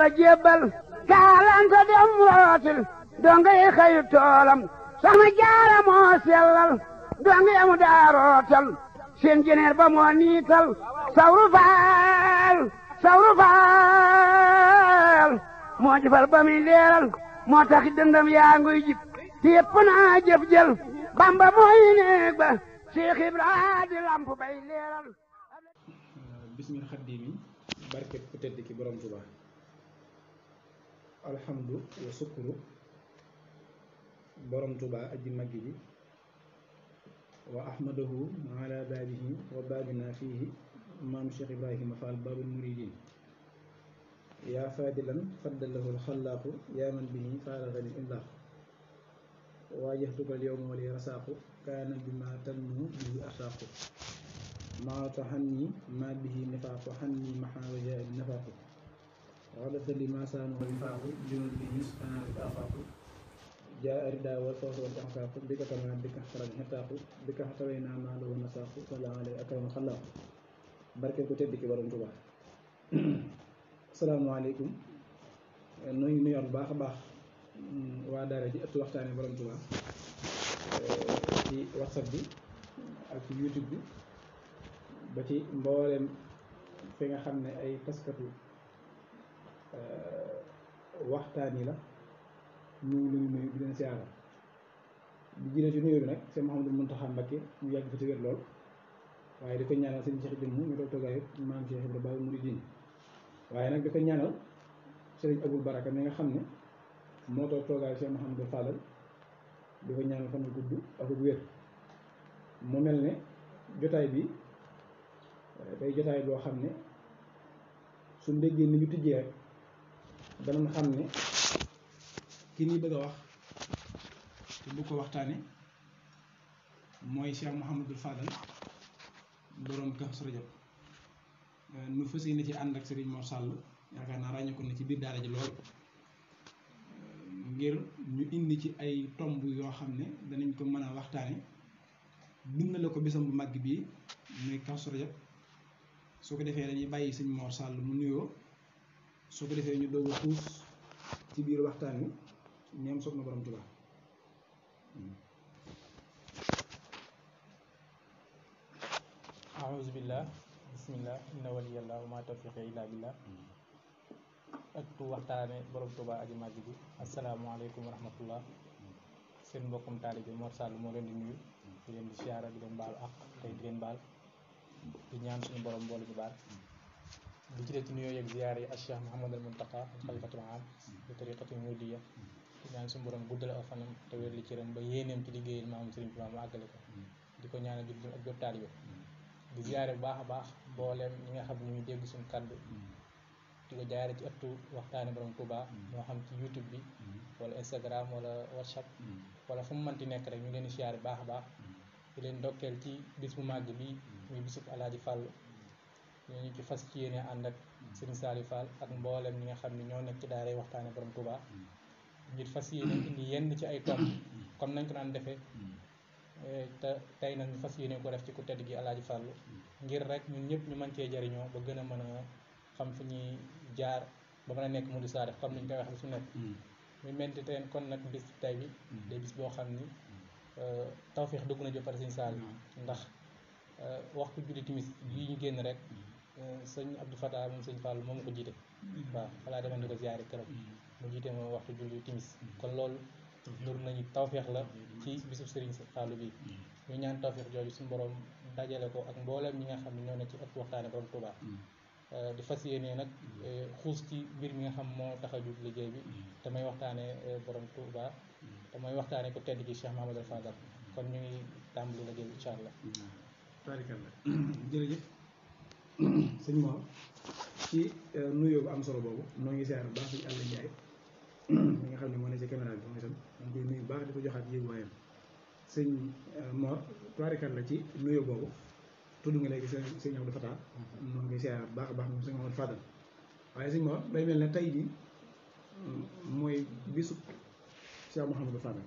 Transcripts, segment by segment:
la jébbal kaalanta dem rootil donga yi xëyu toolam soxna jaara moo sellal donga yamu daa rootal seen jeneer ba moo niital sawru faal moo jëfal ba muy leeral moo tax dëndam yaa nguy jib te yëpp naa jëf jël bamba mooy néeg ba Seex Ibra di lamp bay leeral bismil xaddiimi barke ku tedd ki borom Tuuba alhamdu wa sukuru borom Tuuba aji maggi ji wa ahmadahu ala baabihi wa baabina fiihi maam Cheikh Ibrahima Fall baabul muridin yaa faadilan faddalahu alxalaaqu yaa man bihi faaraxani imlaaq waajahtuka alyawma wali rasaaqu kaana bima tanmu bihi arsaaqu maa taxanni maa bihi nifaaqu xanni maxaa wajaa nifaaqu waxdata li ma saanu wifaaqu junul bihi ana wifaaqu jaa ridaa wal fawz wal ixfaaqu bika kama bika xaral xitaaqu bika xataway naa maa lahu nasaaqu salla alay akram xalaaqu barke ku tedd ki borom Tuuba asalaamaaleykum nu ngi nuyuwaat bu baax a baax waa daara ji ëttu waxtaane borom Tuuba ci whatsapp bi ak ci youtube bi ba ci mbooleem fi nga xam ne ay taskatu waxtaan yi la ñu ngi nuyu di leen siyaara di jëlee ci nuyoo bi nag sëñ Mouhamadou Mountakha Mbacké mu yàgg fi ci wér lool waaye di ko ñaanal sëñ Cheikh Jëmm ñu toog toogaayu maam Cheikh Ibra Baabul Muridiin waaye nag di ko ñaanal sëriñ Abul Baraka mi nga xam ne moo toog toogaayu sëñ Mouhamadou Fadal di ko ñaanal fan wu gudd ak wér mu mel ne jotaay bi day jotaay boo xam ne su ndéggee ni ñu tijjee rek danañ xam ne ki ñuy bëgg a wax te bu ko waxtaane mooy Cheikh Mouhamadou Fadal borom Kazu Rajab nu fas yéene ci ànd ak Serigne Mor Sall yaakaar naa ràññee ko ne ci biir daara ji lool ngir ñu indi ci ay tomb yoo xam ne danañ ko mën a waxtaane bind la ko bisam bu màgg bii muy Kazu Rajab su ko defee dañuy bàyyi Serigne Mor Sall mu nuyoo su ko defee ñu doog a xuus ci biir waxtaan wi ñoom soog na borom Tuuba aouzu billah bismillah inna waliyallah wa ma tawfiqi illa billah ëttu waxtaane borom Tuuba aji màgg bi asalaamaaleykum wa rahmatullah seen mbokkum taalibe Mor Sall moo leen di nuyu di leen di siyaara di leen baal ak tey di leen baal di ñaan suñu borom mboolu ñu baal di ci def ci nuyoo yeeg ziyaar yi ak Cheikh Mouhamadul Mountakha xalifatul aam di tariqatul muridiyya di ñaan suñu borom guddal aw fanam te wér li cëram ba yéeneem ci liggéeyal maam Sëriñ Tuuba mu àggale ko di ko ñaanal jub ak jot taalibe di ziyaare bu baax a baax mbooleem ñi nga xam ne ñu ngi dégg suñu kàddu di ko jaare ci ëttu waxtaane borom Tuuba moo xam ci youtube bi wala instagram wala whatsapp wala fu mu mënti nekk rek ñu leen di ziyaare bu baax a baax di leen ndokkeel ci bis bu màgg bi muy bisub Alaaji Fall ñu ci fas ci yéene ànd ak Serigne Saliou Fall ak mboolem ñi nga xam ne ñoo nekk ci daaray waxtaane borom Tuuba ngir fas yéene indi yenn ci ay tomb comme nañ ko daan defee te tey nag ñu fas yéene ko def ci ku tedd gi Alaaji Fall ngir rek ñun ñëpp ñu mën cee jariñoo ba gën a mën a xam fi ñuy jaar ba mën a nekk mu di saa def comme ni ñu koy wax bi su nekk muy mel ni teen kon nag bis tey bi day bis boo xam ni tawfeex dugg na jëppal Serigne Saliou ndax waxtu julli timis yi ñu génn rek sëñ Abdou Fatah moom sëñ Fall moom ko jiite waaw falaa demoon di ko ziyaare këram mu jiite moom waxtu julli timis kon loolu nur nañu tawfeex la ci bisub Serigne Fallou bi ñu ñaan tawfeex jooju suñu borom dajale ko ak mbooleem ñi nga xam ne ñoo ne ci ëpp waxtaane borom Tuuba di fas yéene nag xuus ci mbir mi nga xam moo tax a jug liggéey bi te may waxtaane borom Tuuba te mooy waxtaane ko tedd gi Cheikh Mouhamadou Fadal kon ñu ngi tàmbali liggéey bi incha allah barikalla jërëjëf sëñ Mor ci nuyoo bu am solo boobu noo ngi siyaar bu baax sëñ Alla Njaay mi nga xam ne moo ne ci caméra bi moom itam moo ngi koy nuyu bu baax di ko joxaat yéegu waayam sëñ Mor barikalla ci nuyoo boobu tudd nga léegi sëñ Abdou Fatah noo ngi siyaar bu baax a baax moom sëñ Mouhamadou Fadal waaye sëñ Mor day mel ne tey bi mooy bisu Cheikh Mouhamadou Fadal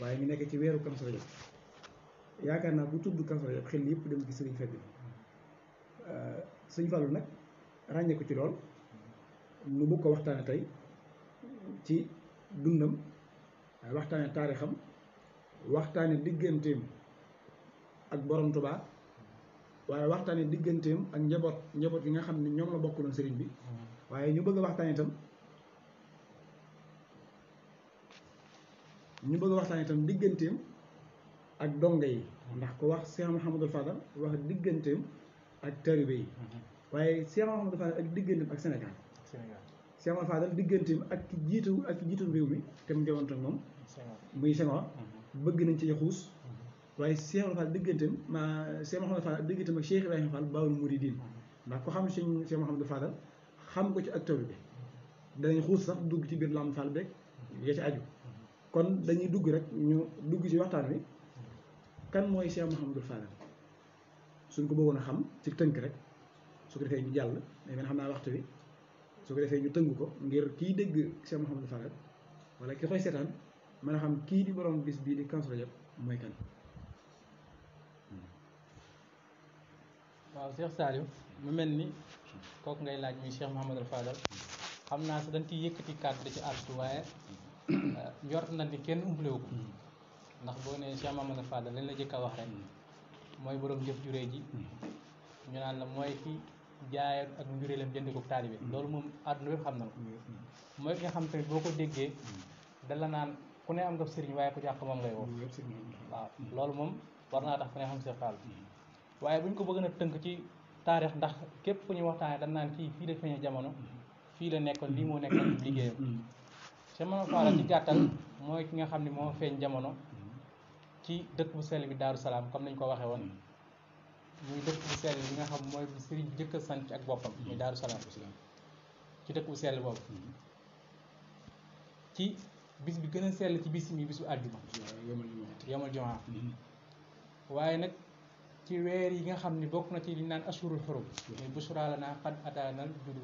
waaye ñu nekk ci weeru Kazu Rajab yaakaar naa bu tudd Kazu Rajab xel yëpp dem ci sëriñ Fallou sëñ Fallou nag ràññee ko ci lool nu bëgg ko waxtaane tey ci dundam waaye waxtaane taarixam waxtaane digganteem ak borom Tuubaa waaye waxtaane digganteem ak njaboot yi nga xam ne ñoom la bokkaloon sëriñ bi waaye ñu bëgg a waxtaane itam digganteem ak donga yi ndax ko wax Cheikh Mouhamadul Fadal wax digganteem ak taalibe yi waaye Cheikh Mouhamadul Fadal ak digganteem ak Sénégal Cheikh Mouhamadul Fadal digganteem ak ki jiitu réew mi te mu jawoon ak moom muy Senghor bëgg nañ ci xuus waaye Cheikh Mouhamadul Fadal digganteem Cheikh Mouhamadul Fadal ak digganteem ak Cheikh Ibrahima Fall Baawul Muridiin ndax ko xam Cheikh Mouhamadul Fadal xam ko ci ak taalibe danañ xuus sax dugg ci biir Lamp Fall beeg ya ci aju kon dañuy dugg rek ñu dugg ci waxtaan wi kan mooy Cheikh Mouhamadul Fadal suñ ko bëggoon a xam ci tënk rek su ko defee ñu jàll mais man xam naa waxtu wi su ko defee ñu tënk ko ngir kii dégg Cheikh Mouhamadul Fadal wala ki koy seetaan mën a xam kii di borom bis bii di Kazu Rajab mooy kan. waaw Cheikh Saliou mu mel ni kooku ngay laaj muy Cheikh Mouhamadul Fadal xam naa si dañ ciy yëkkati kàddu di ci artu waaye njort na ni kenn umpalewu ko ndax boo nee Cheikh Mouhamadul Fadal lañ la jëkk a wax rek mooy borom jëf ju réy ji ñu naan la mooy ki jaay ak njuréelam jënd ko taalibe loolu moom àdduna yëpp xam na ko mooy ki nga xam tamit boo ko déggee dala naan ku ne am nga sëriñ waaye ku jàq moom ngay woo waaw loolu moom war naa tax ku ne xam Cheikh Fall waaye bu ñu ko bëgg na tënk ci taarix ndax képp ku ñuy waxtaanee dañ naan kii fii la feeñee jamono fii la nekkoon lii moo nekkoon liggéeyam Cheikh Mouhamadul Fadal ci gàttal mooy ki nga xam ne moo feeñ jamono ci dëkk bu sell bi Daaru Salaam comme nañ ko waxee woon muy dëkk bu sell bi nga xam mooy bi sëriñ bi jëkk a sant ak boppam muy Daaru Salaam ci dëkk bu sell boobu ci bis bi gën a sell ci bis mi bisu àjjuma yomal jumaa waaye nag ci weer yi nga xam ni bokk na ci li naan ashurul xurum muy bushra lanaa qad ataanal jud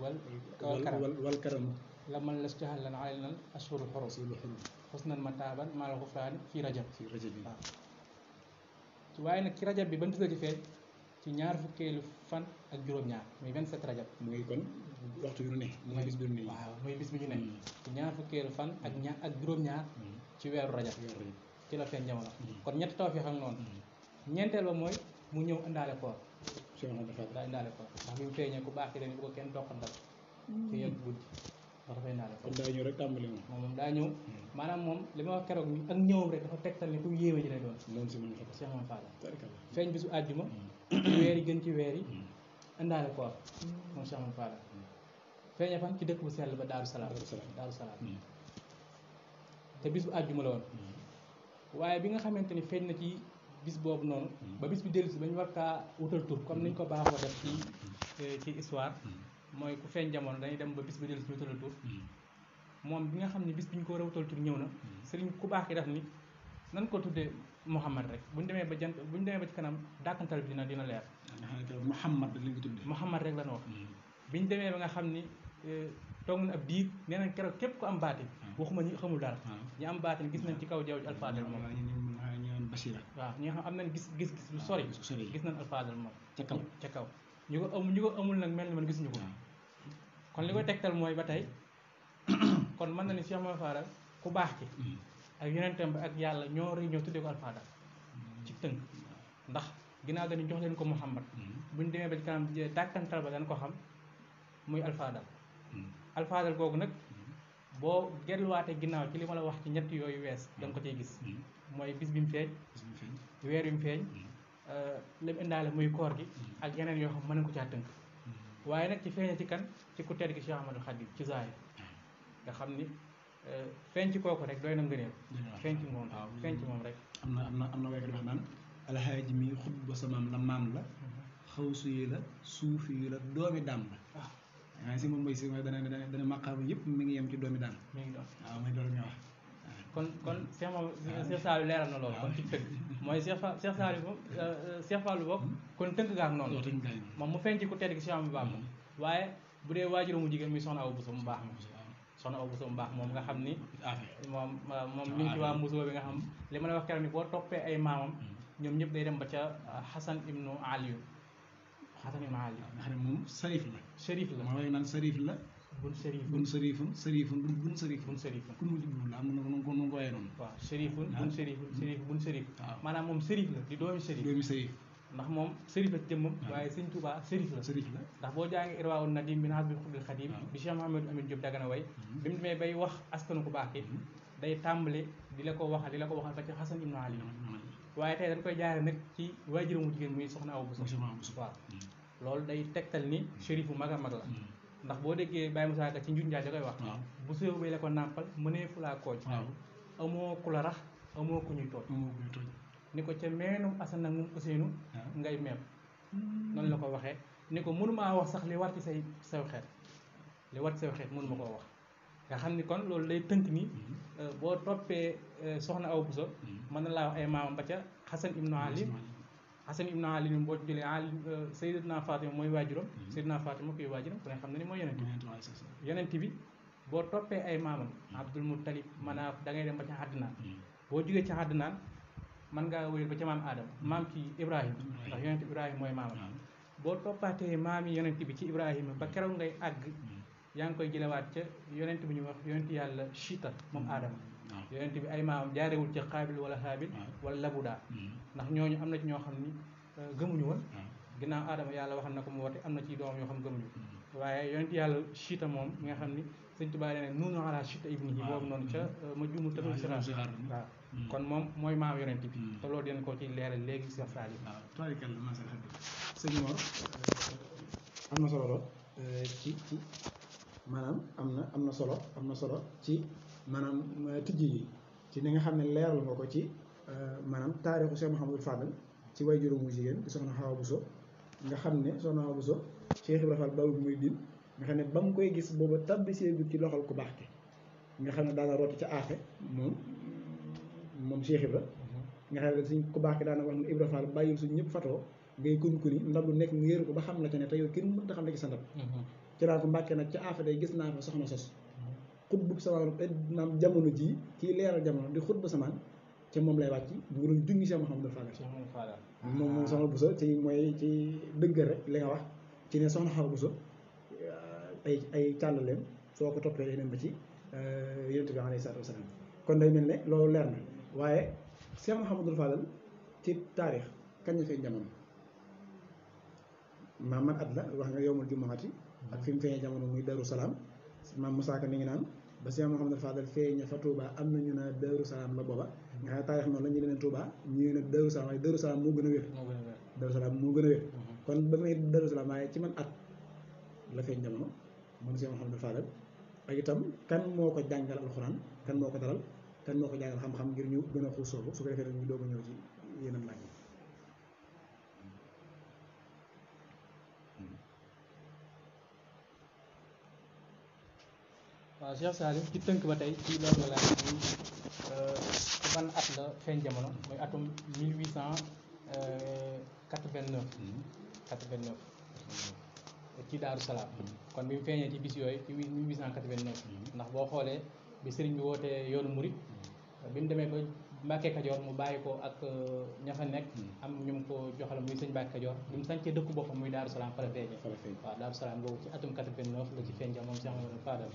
wal karam la man las caxal lana alal nal ashurul xurum xusnan mataaban maal xufraani fii rajab waaw waaye nag ci rajab bi ban bis la ci feeñ ci ñaar fukkeelu fan ak juróom-ñaar muy 27 rajab mooy kon waxtu yu ne mooy bis bi ñu ne waaw mooy bis bi ñu ne ci ñaar fukkeelu fan ak juróom-ñaar ci weeru rajab ci la feeñ jamono kon ñetti tawfiix ak noonu ñeenteel ba mooy mu ñëw indaale koor daa indaale koor ndax bi mu feeñee ku baax ki dañu bu ko kenn toqantal ci yëpp guddi ndax dafay indaale koor daa ñëw rek tàmbali moom daa ñëw maanaam moom li ma wax keroog ak ñëwam rek dafa tegtal ni ku yéeme ji lay doon moom si mën Cheikh Mouhamadul Fadal feeñ bisu àjjuma ci weer yi gën ci weer yi indaale koor moom Cheikh Mouhamadul Fadal feeñee fan ci dëkk bu sell ba Daaru Salaam te bis bu àjjuma la woon waaye bi nga xamante ni feeñ na ci bis boobu noonu ba bis bi dellusi ba ñu war kaa wutal tur comme niñ ko baaxoo def ci histoire mooy ku feeñ jamono dañuy dem ba bis bi dellusi wutal tur moom bi nga xam ne bis bi ñu ko war a wutal tur ñëw na sëriñ ku baax ki def ni nan ko tuddee Mouhamad rek buñ demee ba ci kanam dàkkantal bi dina leer Mouhamad lañ ko tuddee Mouhamad rek la ñu wax biñ demee ba nga xam ni toog na ab diir nee nañ keroog képp ku am baatin waxuma ñi xamul dara ñi am baatin gis nañ ci kaw jaww ji alfaadal moom Basira waaw ñi nga xam am nañ gis lu sori gis nañ alfaadal moom ca kaw ñu ko amul nag mel ni man gisuñu ko kon li koy tegtal mooy ba tey kon mën na ni Cheikh Mouhamadul Fadal ku baax ki ak yonentam bi ak yàlla ñoo réunion tuddee ko alfaadal ci tënk ndax ginnaaw dañu jox leen ko Mouhamad buñ demee ba ci kanam dàkkantal ba dañ ko xam muy alfaadal alfaadal googu nag boo delluwaatee ginnaaw ci li ma la wax ci ñett yooyu wees danga ko ciy gis mooy bis bi mu feeñ weer yu mu feeñ lim indaale muy koor gi ak yeneen yoo xam mën nañ ko caa tënk waaye nag ci feeñe ci kan ci ku tedd gi Cheikh Ahmadou Khadim ci zaahir nga xam ni feeñ ci kooku rek doy na ngëneel feeñ ci moom rek am na waykat wax naan alxaaji mi xut ba sa maam la maam la xawsu yi la suufi yi la doomi daam la waaw si moom mooy si mooy dana maqaama yëpp mi ngi yem ci doomi daam mi ngi doon waaw mooy loolu nga wax kon Cheikh Saliou leeral na loolu kon ci tënk mooy Cheikh Saliou moom Cheikh Fallou boobu kon tënk gaak noonu moom mu feeñ ci ku tedd gi Cheikh Amadou Bamba waaye bu dee waajur mu jigéen muy soxna Awa Bousso mu baax moom nga xam ni moom ñu ngi ci waa Mousso bi nga xam li ma la wax keroog ni boo toppee ay maamam ñoom ñëpp day dem ba ca Hassan ibnu Aliou nga xam ne moom sarif la shérif la moo way naan sarif la bun sërifun bun sërifun sërifun bun sërifun bun sërifun ku mu jublu la am na ko nu ko waaye noonu waaw sërifun bun sërifun sërif bun sërif maanaam moom sërif la di doomi sërif ndax moom sërif la ci jëmmam waaye sëñ Tuubaa sërif la ndax boo jàngi Irwaa'un Nadiim min Hazbil Xudul Xadiim bi Cheikh Mouhamadou Amine Diop Dagana way bi mu demee bay wax askanu ku baax ki day tàmbale di la ko waxal ba ci Xasan ibnu Ali waaye tey dañ koy jaare nag ci waajuram mu jigéen muy soxna Awa Bousso waaw loolu day tegtal ni sërif bu mag a mag la ndax boo déggee Baye Moussa Ka ci njuñ njaay da koy wax bu séew bay la ko nàmpal mënee fu laa kooj amoo ku la rax amoo ku ñuy tooj ni ko ca meenum Asan nag moom Ousseynou ngay meem noonu la ko waxee ni ko mënumaa wax sax li war ci saw xeet mënuma koo wax nga xam ni kon loolu lay tënk ni boo toppee soxna Awa Bousso mën na laa wax ay maamam ba ca Xasan ibnu Ali boo jëlee Ali Sayyidatuna Fatima mooy waajuram Sayyidatuna Fatima kuy waajuram ku ne xam na ni mooy yonent bi boo toppee ay maamam Abdul Muttalib Manaaf da ngay dem ba ca Adnaan boo jógee ca Adnaan man ngaa wéyal ba ca maam Adama maam ci Ibrahima ndax yonent Ibrahima mooy maamam boo toppaatee maam yi yonent bi ci Ibrahima ba keroog ngay àgg yaa ngi koy jëlewaat ca yonent bi ñu wax yonent yàlla Chita moom Adama yonent bi ay maamam jaarewul ca Xaabil wala Haabil wala Labuda ndax ñooñu am na ci ñoo xam ni gëmuñu woon ginnaaw Adama yàlla waxal na ko mu woote am na ci doom yoo xam gëmuñu waaye yonent yàlla Chita moom mi nga xam ni Sëñ Tuubaa nee ne nuunu ala Chita ibnihi boobu noonu ca ma jumu tëdd siraar waaw kon moom mooy maam yonent bi te loolu dinañ ko ci leeral léegi si Saliou waaw toirikal la masal sëñ Mor am na solo lool ci maanaam am na solo ci maanaam tijji yi ci ni nga xam ne leeral nga ko ci maanaam taarixu Cheikh Mouhamadou Fadal ci way juróomu jigéen di soxna Awa Bousso nga xam ne soxna Awa Bousso Cheikh Ibrahima Fall Babou muy din nga xam ne ba mu koy gis booba tabbisee ci loxol ku baax ki nga xam ne daana rooti ca aafe moom Cheikh Ibra nga xam ne suñ ku baax ki daana wax ne Ibra Fall bàyyil suñ ñëpp fatoo ngay kun-kuni ndab lu nekk ngéeru ko ba xam la ca ne te yow kenn mënta xam ne ci sa ndab ci laa ko mbàkkee nag ca aafe day gis naa fa soxna sos xut bu samaan naam jamono jii kii leeral jamono di xut ba samaan ca moom lay wàcc bu doon jungi Cheikh Mouhamadou Fadal moom soxna Bousso ci mooy ci dëggal rek li nga wax ci ne soxna Awa Bousso ay càllaleem soo ko toppee day dem ba ci yonent bi alayhi salaatu wasalaam kon day mel ne loolu leer na waaye Cheikh Mouhamadou Fadal ci taarix kañ la feeñ jamono maam man at la wax nga yowmul jumaati ak fi mu feeñee jamono muy Darou Salaam maam Moussa Ka mi ngi naan ba Cheikh Mouhamadou Fadal feeñee fa Touba am na ñu ne Darou Salaam la booba nga xam ne taarix noonu la ñu ne Touba ñu ne Darou Salaam waaye Darou Salaam moo gën a wér Darou Salaam moo gën a wér kon ba may Darou Salaam waaye ci man at la feeñ jamono moom Cheikh Mouhamadou Fadal ak itam kan moo ko jàngal alxuraan kan moo ko dalal kan moo ko jàngal xam-xam ngir ñu gën a xuus soobu su ko defee ñu doog a ñëw ci yeneen laaj yi. waaw Cheikh Saliou ci tënk ba tey ci loolu la laaj bi ban at la feeñ jamono muy atum 1889 ci Daaru Salaam kon bi mu feeñee ci bis yooyu ci 1889 ndax boo xoolee bi sëriñ bi wootee yoonu murit bi mu demee ba Mbàkke Kajoor mu bàyyi ko ak ña fa nekk am ñu mu ko joxal muy sëñ Mbàkke Kajoor bi mu sañcee dëkku boppam muy Daaru Salaam fa la feeñee waaw Daaru Salaam boobu ci atum 89 la ci feeñ jamono Cheikh Mouhamadou Fadal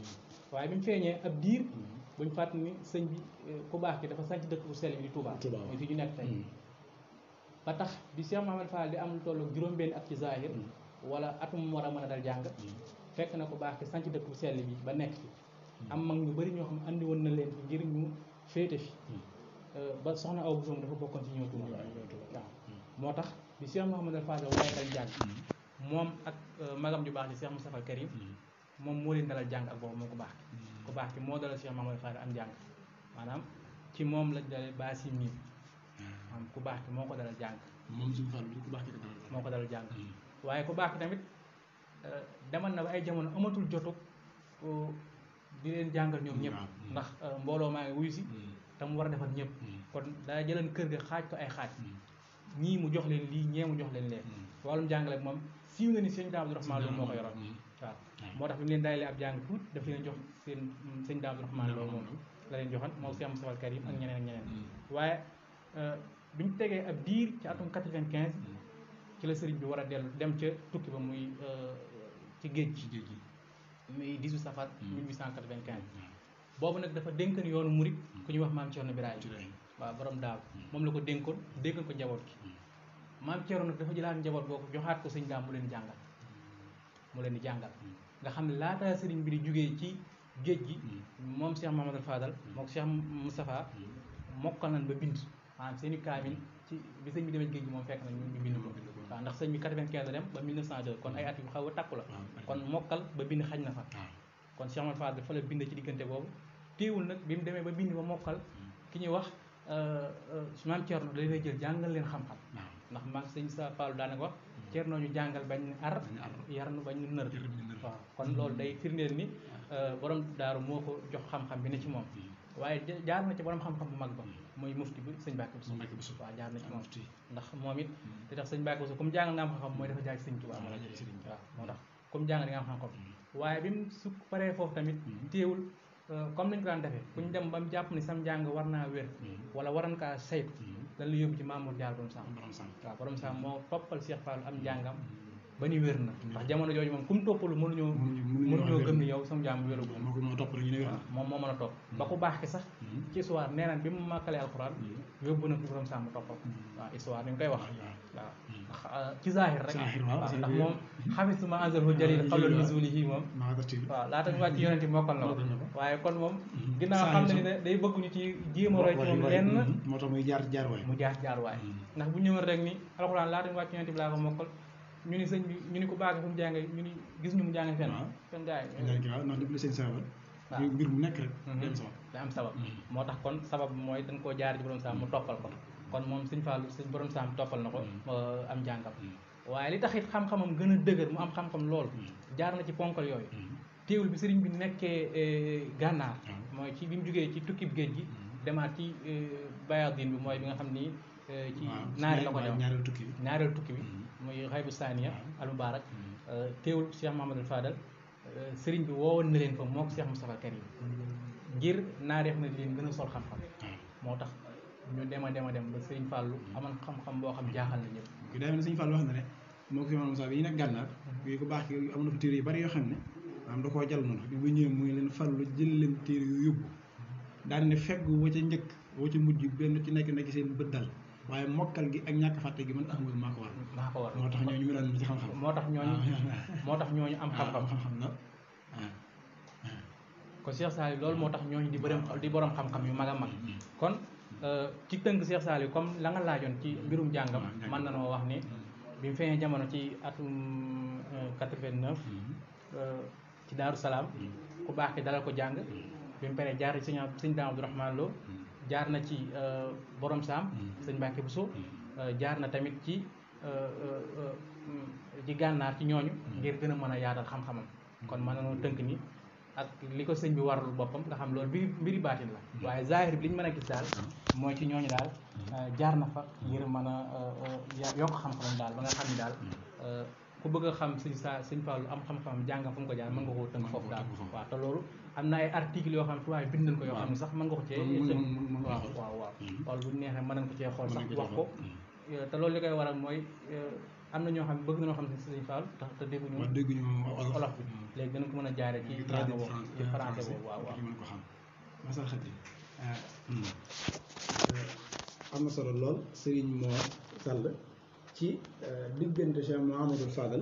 waaye bi mu feeñee ab diir buñ fàttali ni sëñ bi ku baax ki dafa sañc dëkk bu sell bi di Touba muy fi ñu nekk tey ba tax bi Cheikh Mouhamadou Fadal di am tollu juróom-benn at ci zahir wala atum war a mën a dal jàng fekk na ko baax ki sanc dëkk bu sell bi ba nekk fi am mag ñu bëri ñoo xam ne andi woon na leen fi ngir ñu féete fi ba soxna Awa Bousso dafa bokkoon ci ñëw Touba waaw moo tax bi Cheikh Mouhamadou Fadal waaye dal jàng moom ak magam ju baax ci Cheikh Moustapha Karim moom moo leen dalal jàng ak boobu moo ko baax ki moo dalal Cheikh Mouhamadou Fadal am jàng maanaam ci moom lañ dalee baasi miin maanaam ku baax ki moo ko dalal jàng moom suñu Fall bi ku baax ki moo ko dalal jàng waaye ku baax ki tamit demal na ba ay jamono amatul jotu di leen jàngal ñoom ñëpp ndax mbooloo maa ngi wuyu si te mu war a defal ñëpp kon daa jëlan kër ga xaaj ko ay xaaj ñii mu jox leen lii ñee mu jox leen lee wàllum jàngale moom siiw na ni sëñ Daam Abdourahmane Lo moo ko yoroon waaw moo tax bi mu leen dayalee ab jàng tuut daf leen jox seen sëñ Daam Abdourahmane Lo moom la leen joxoon moom Cheikh Moustapha Karim ak ñeneen ak ñeneen waaye bi ñu tegee ab diir ci atum 95 ci la sëriñ bi war a dellu dem ca tukki ba muy ci géej gi muy 18 safar 1895 boobu nag dafa dénkoon yoonu murit ku ñuy wax maam Thierno Birahim waaw borom daaw moom la ko dénkoon ko njaboot gi maam Thierno nag dafa jëlaat njaboot boobu joxaat ko sëñ daam mu leen di jàngal nga xam ne laata sëriñ bi di jugee ci géej gi moom Cheikh Mamadou Fadal moom Cheikh Moustapha mokkal nañ ba bind maanaam seeni kaamil ci bi sëñ bi demee géej gi moom fekk nañ ñu bind ko waaw ndax sëñ bi 95 la dem ba 1902 kon ay at yu xaw a takku la kon mokkal ba bind xaj na fa kon Cheikh Mamadou Fadal fa la bind ci diggante boobu téewul nag bi mu demee ba bind ba mokkal ki ñuy wax maam Thierno da lay jël jàngal leen xam-xam ndax maag sëñ sa Fallou daanaka wax Thierno ñu jàngal bañ ar yarnu bañ ñu nër waaw kon loolu day firndeel ni borom daaru moo ko jox xam-xam bi ne ci moom waaye jaar na ci borom xam-xam bu mag ba muy mufti bi sëñ Mbàkke Buso waaw jaar na ci moom ndax moom it di tax sëñ Mbàkke Buso comme jàngal nga am xam-xam mooy dafa jaar ci sëñ Tuubaa waaw moo tax comme jàngal nga am xam-xam waaye bi mu su paree foofu tamit téewul comme nañ ko daan defee ku ñu dem ba mu jàpp ni sam njàng war naa wér wala waran kaa saytu dañ la yóbbu ci Mamour Diallo borom Sam waaw borom Sam moo toppal Cheikh Fall am njàngam ba ni wér na ndax jamono jooju moom ku mu toppalu mënuñoo gëm ni yow sam njàng wéru moom moo mën a topp ba ku baax ki sax ci histoire nee naan bi mu màkkalee alxuraan yóbbu na borom Sam mu toppal waaw histoire ni ñu koy wax waaw ci zahir rek waaw ndax moom xafisu ma anzalhu jalil xawlal nuzuli moom waaw laata ñu wàcc yonent mokkal na ko waaye kon moom ginnaaw xam ne day bëgg ñu ci jéem a roy ci moom lenn moo tax muy jaar waay ndax bu ñëwoon rek ni alxuraan laata ñu wàcc yonent bi laa ko mokkal ñu ni sëñ bi ñu ni ko baax fu mu jàngee ñu ni gis ñu mu jàngee fenn gars yi waaw ndax lépp seen sabab mbir mu nekk rek da am sabab moo tax kon sabab mooy dañ koo jaar ci borom Sam mu toppal ko kon moom sëñ Fallou sëñ borom Sam toppal na ko am njàngam waaye li tax it xam-xamam gën a dëgër mu am xam-xam lool jaar na ci ponkal yooyu téewul bi sëriñ bi nekkee gànnaar mooy ci bi mu jógee ci tukkib géej gi demaat ci bayadin bi mooy bi nga xam ni ci naari la ko dem ñaareel tukki bi muy xaybu saniya al mubarak téewul Cheikh Mamadou Fadal sëriñ bi woowoon na leen fa moo ko Cheikh Moustapha Karim ngir naareef na leen gën a sol xam-xam moo tax ñu dem ba sëriñ Fallou amoon xam-xam boo xam jaaxal na ñëpp ki daa mel ne sëriñ Fallou wax na ne moo ko fi maanaam Moussa bi ñu nekk gànnaar yu ko baax ki am na fa téere yu bari yoo xam ne maanaam da koo jàll noonu bi bu ñëwee muy leen Fallou jël leen téere yu yóbbu daan ne feggu wa ca njëkk wa ca mujj benn ci nekk seen bët dal waaye mokkal gi ak ñàkk fàtte gi man Ahmadu maa ko war moo tax ñooñu mu daan ci xam-xam moo tax ñooñu am xam-xam na kon Cheikh Saliou loolu moo tax ñooñu di borom xam-xam yu mag a mag kon ci tënk Cheikh Saliou comme la nga laajoon ci mbirum jàngam mën na noo wax ni bi mu feeñee jamono ci atum 89 ci Daaru Salaam ku baax ki dalal ko jàng bi mu paree jaar ci sëñ Daam Abdourahmane Lo jaar na ci borom Sam sëñ Mbàkke Buso jaar na tamit ci gànnaar ci ñooñu ngir gën a mën a yaatal xam-xamam kon mën nañoo tënk ni ak li ko sëñ bi warul boppam nga xam loolu mbiri baatin la waaye zahir bi li ñu mën a gis daal mooy ci ñooñu daal jaar na fa ngir mën a yokk xam-xamam daal ba nga xam ni daal ku bëgg a xam sëñ Fallou am xam-xamam jàngam fu mu ko jaar mën nga koo tënk foofu daal waaw te loolu am na ay articles yoo xam ne tubaab bind nañ ko yoo xam ne sax mën nga ko cee waaw loolu bu neexee mën nañ ko cee xool sax wax ko te loolu li koy waral mooy am na ñoo xam ne bëgg na ñoo xam ne sëñ Fallou te dégguñu olof bi léegi danañ ko mën a jaare ci jàng boobu ci français boobu waaw mën ko xam masal xat am na solo lool Serigne Mor Sall ci diggante Cheikh Mouhamadou Fadal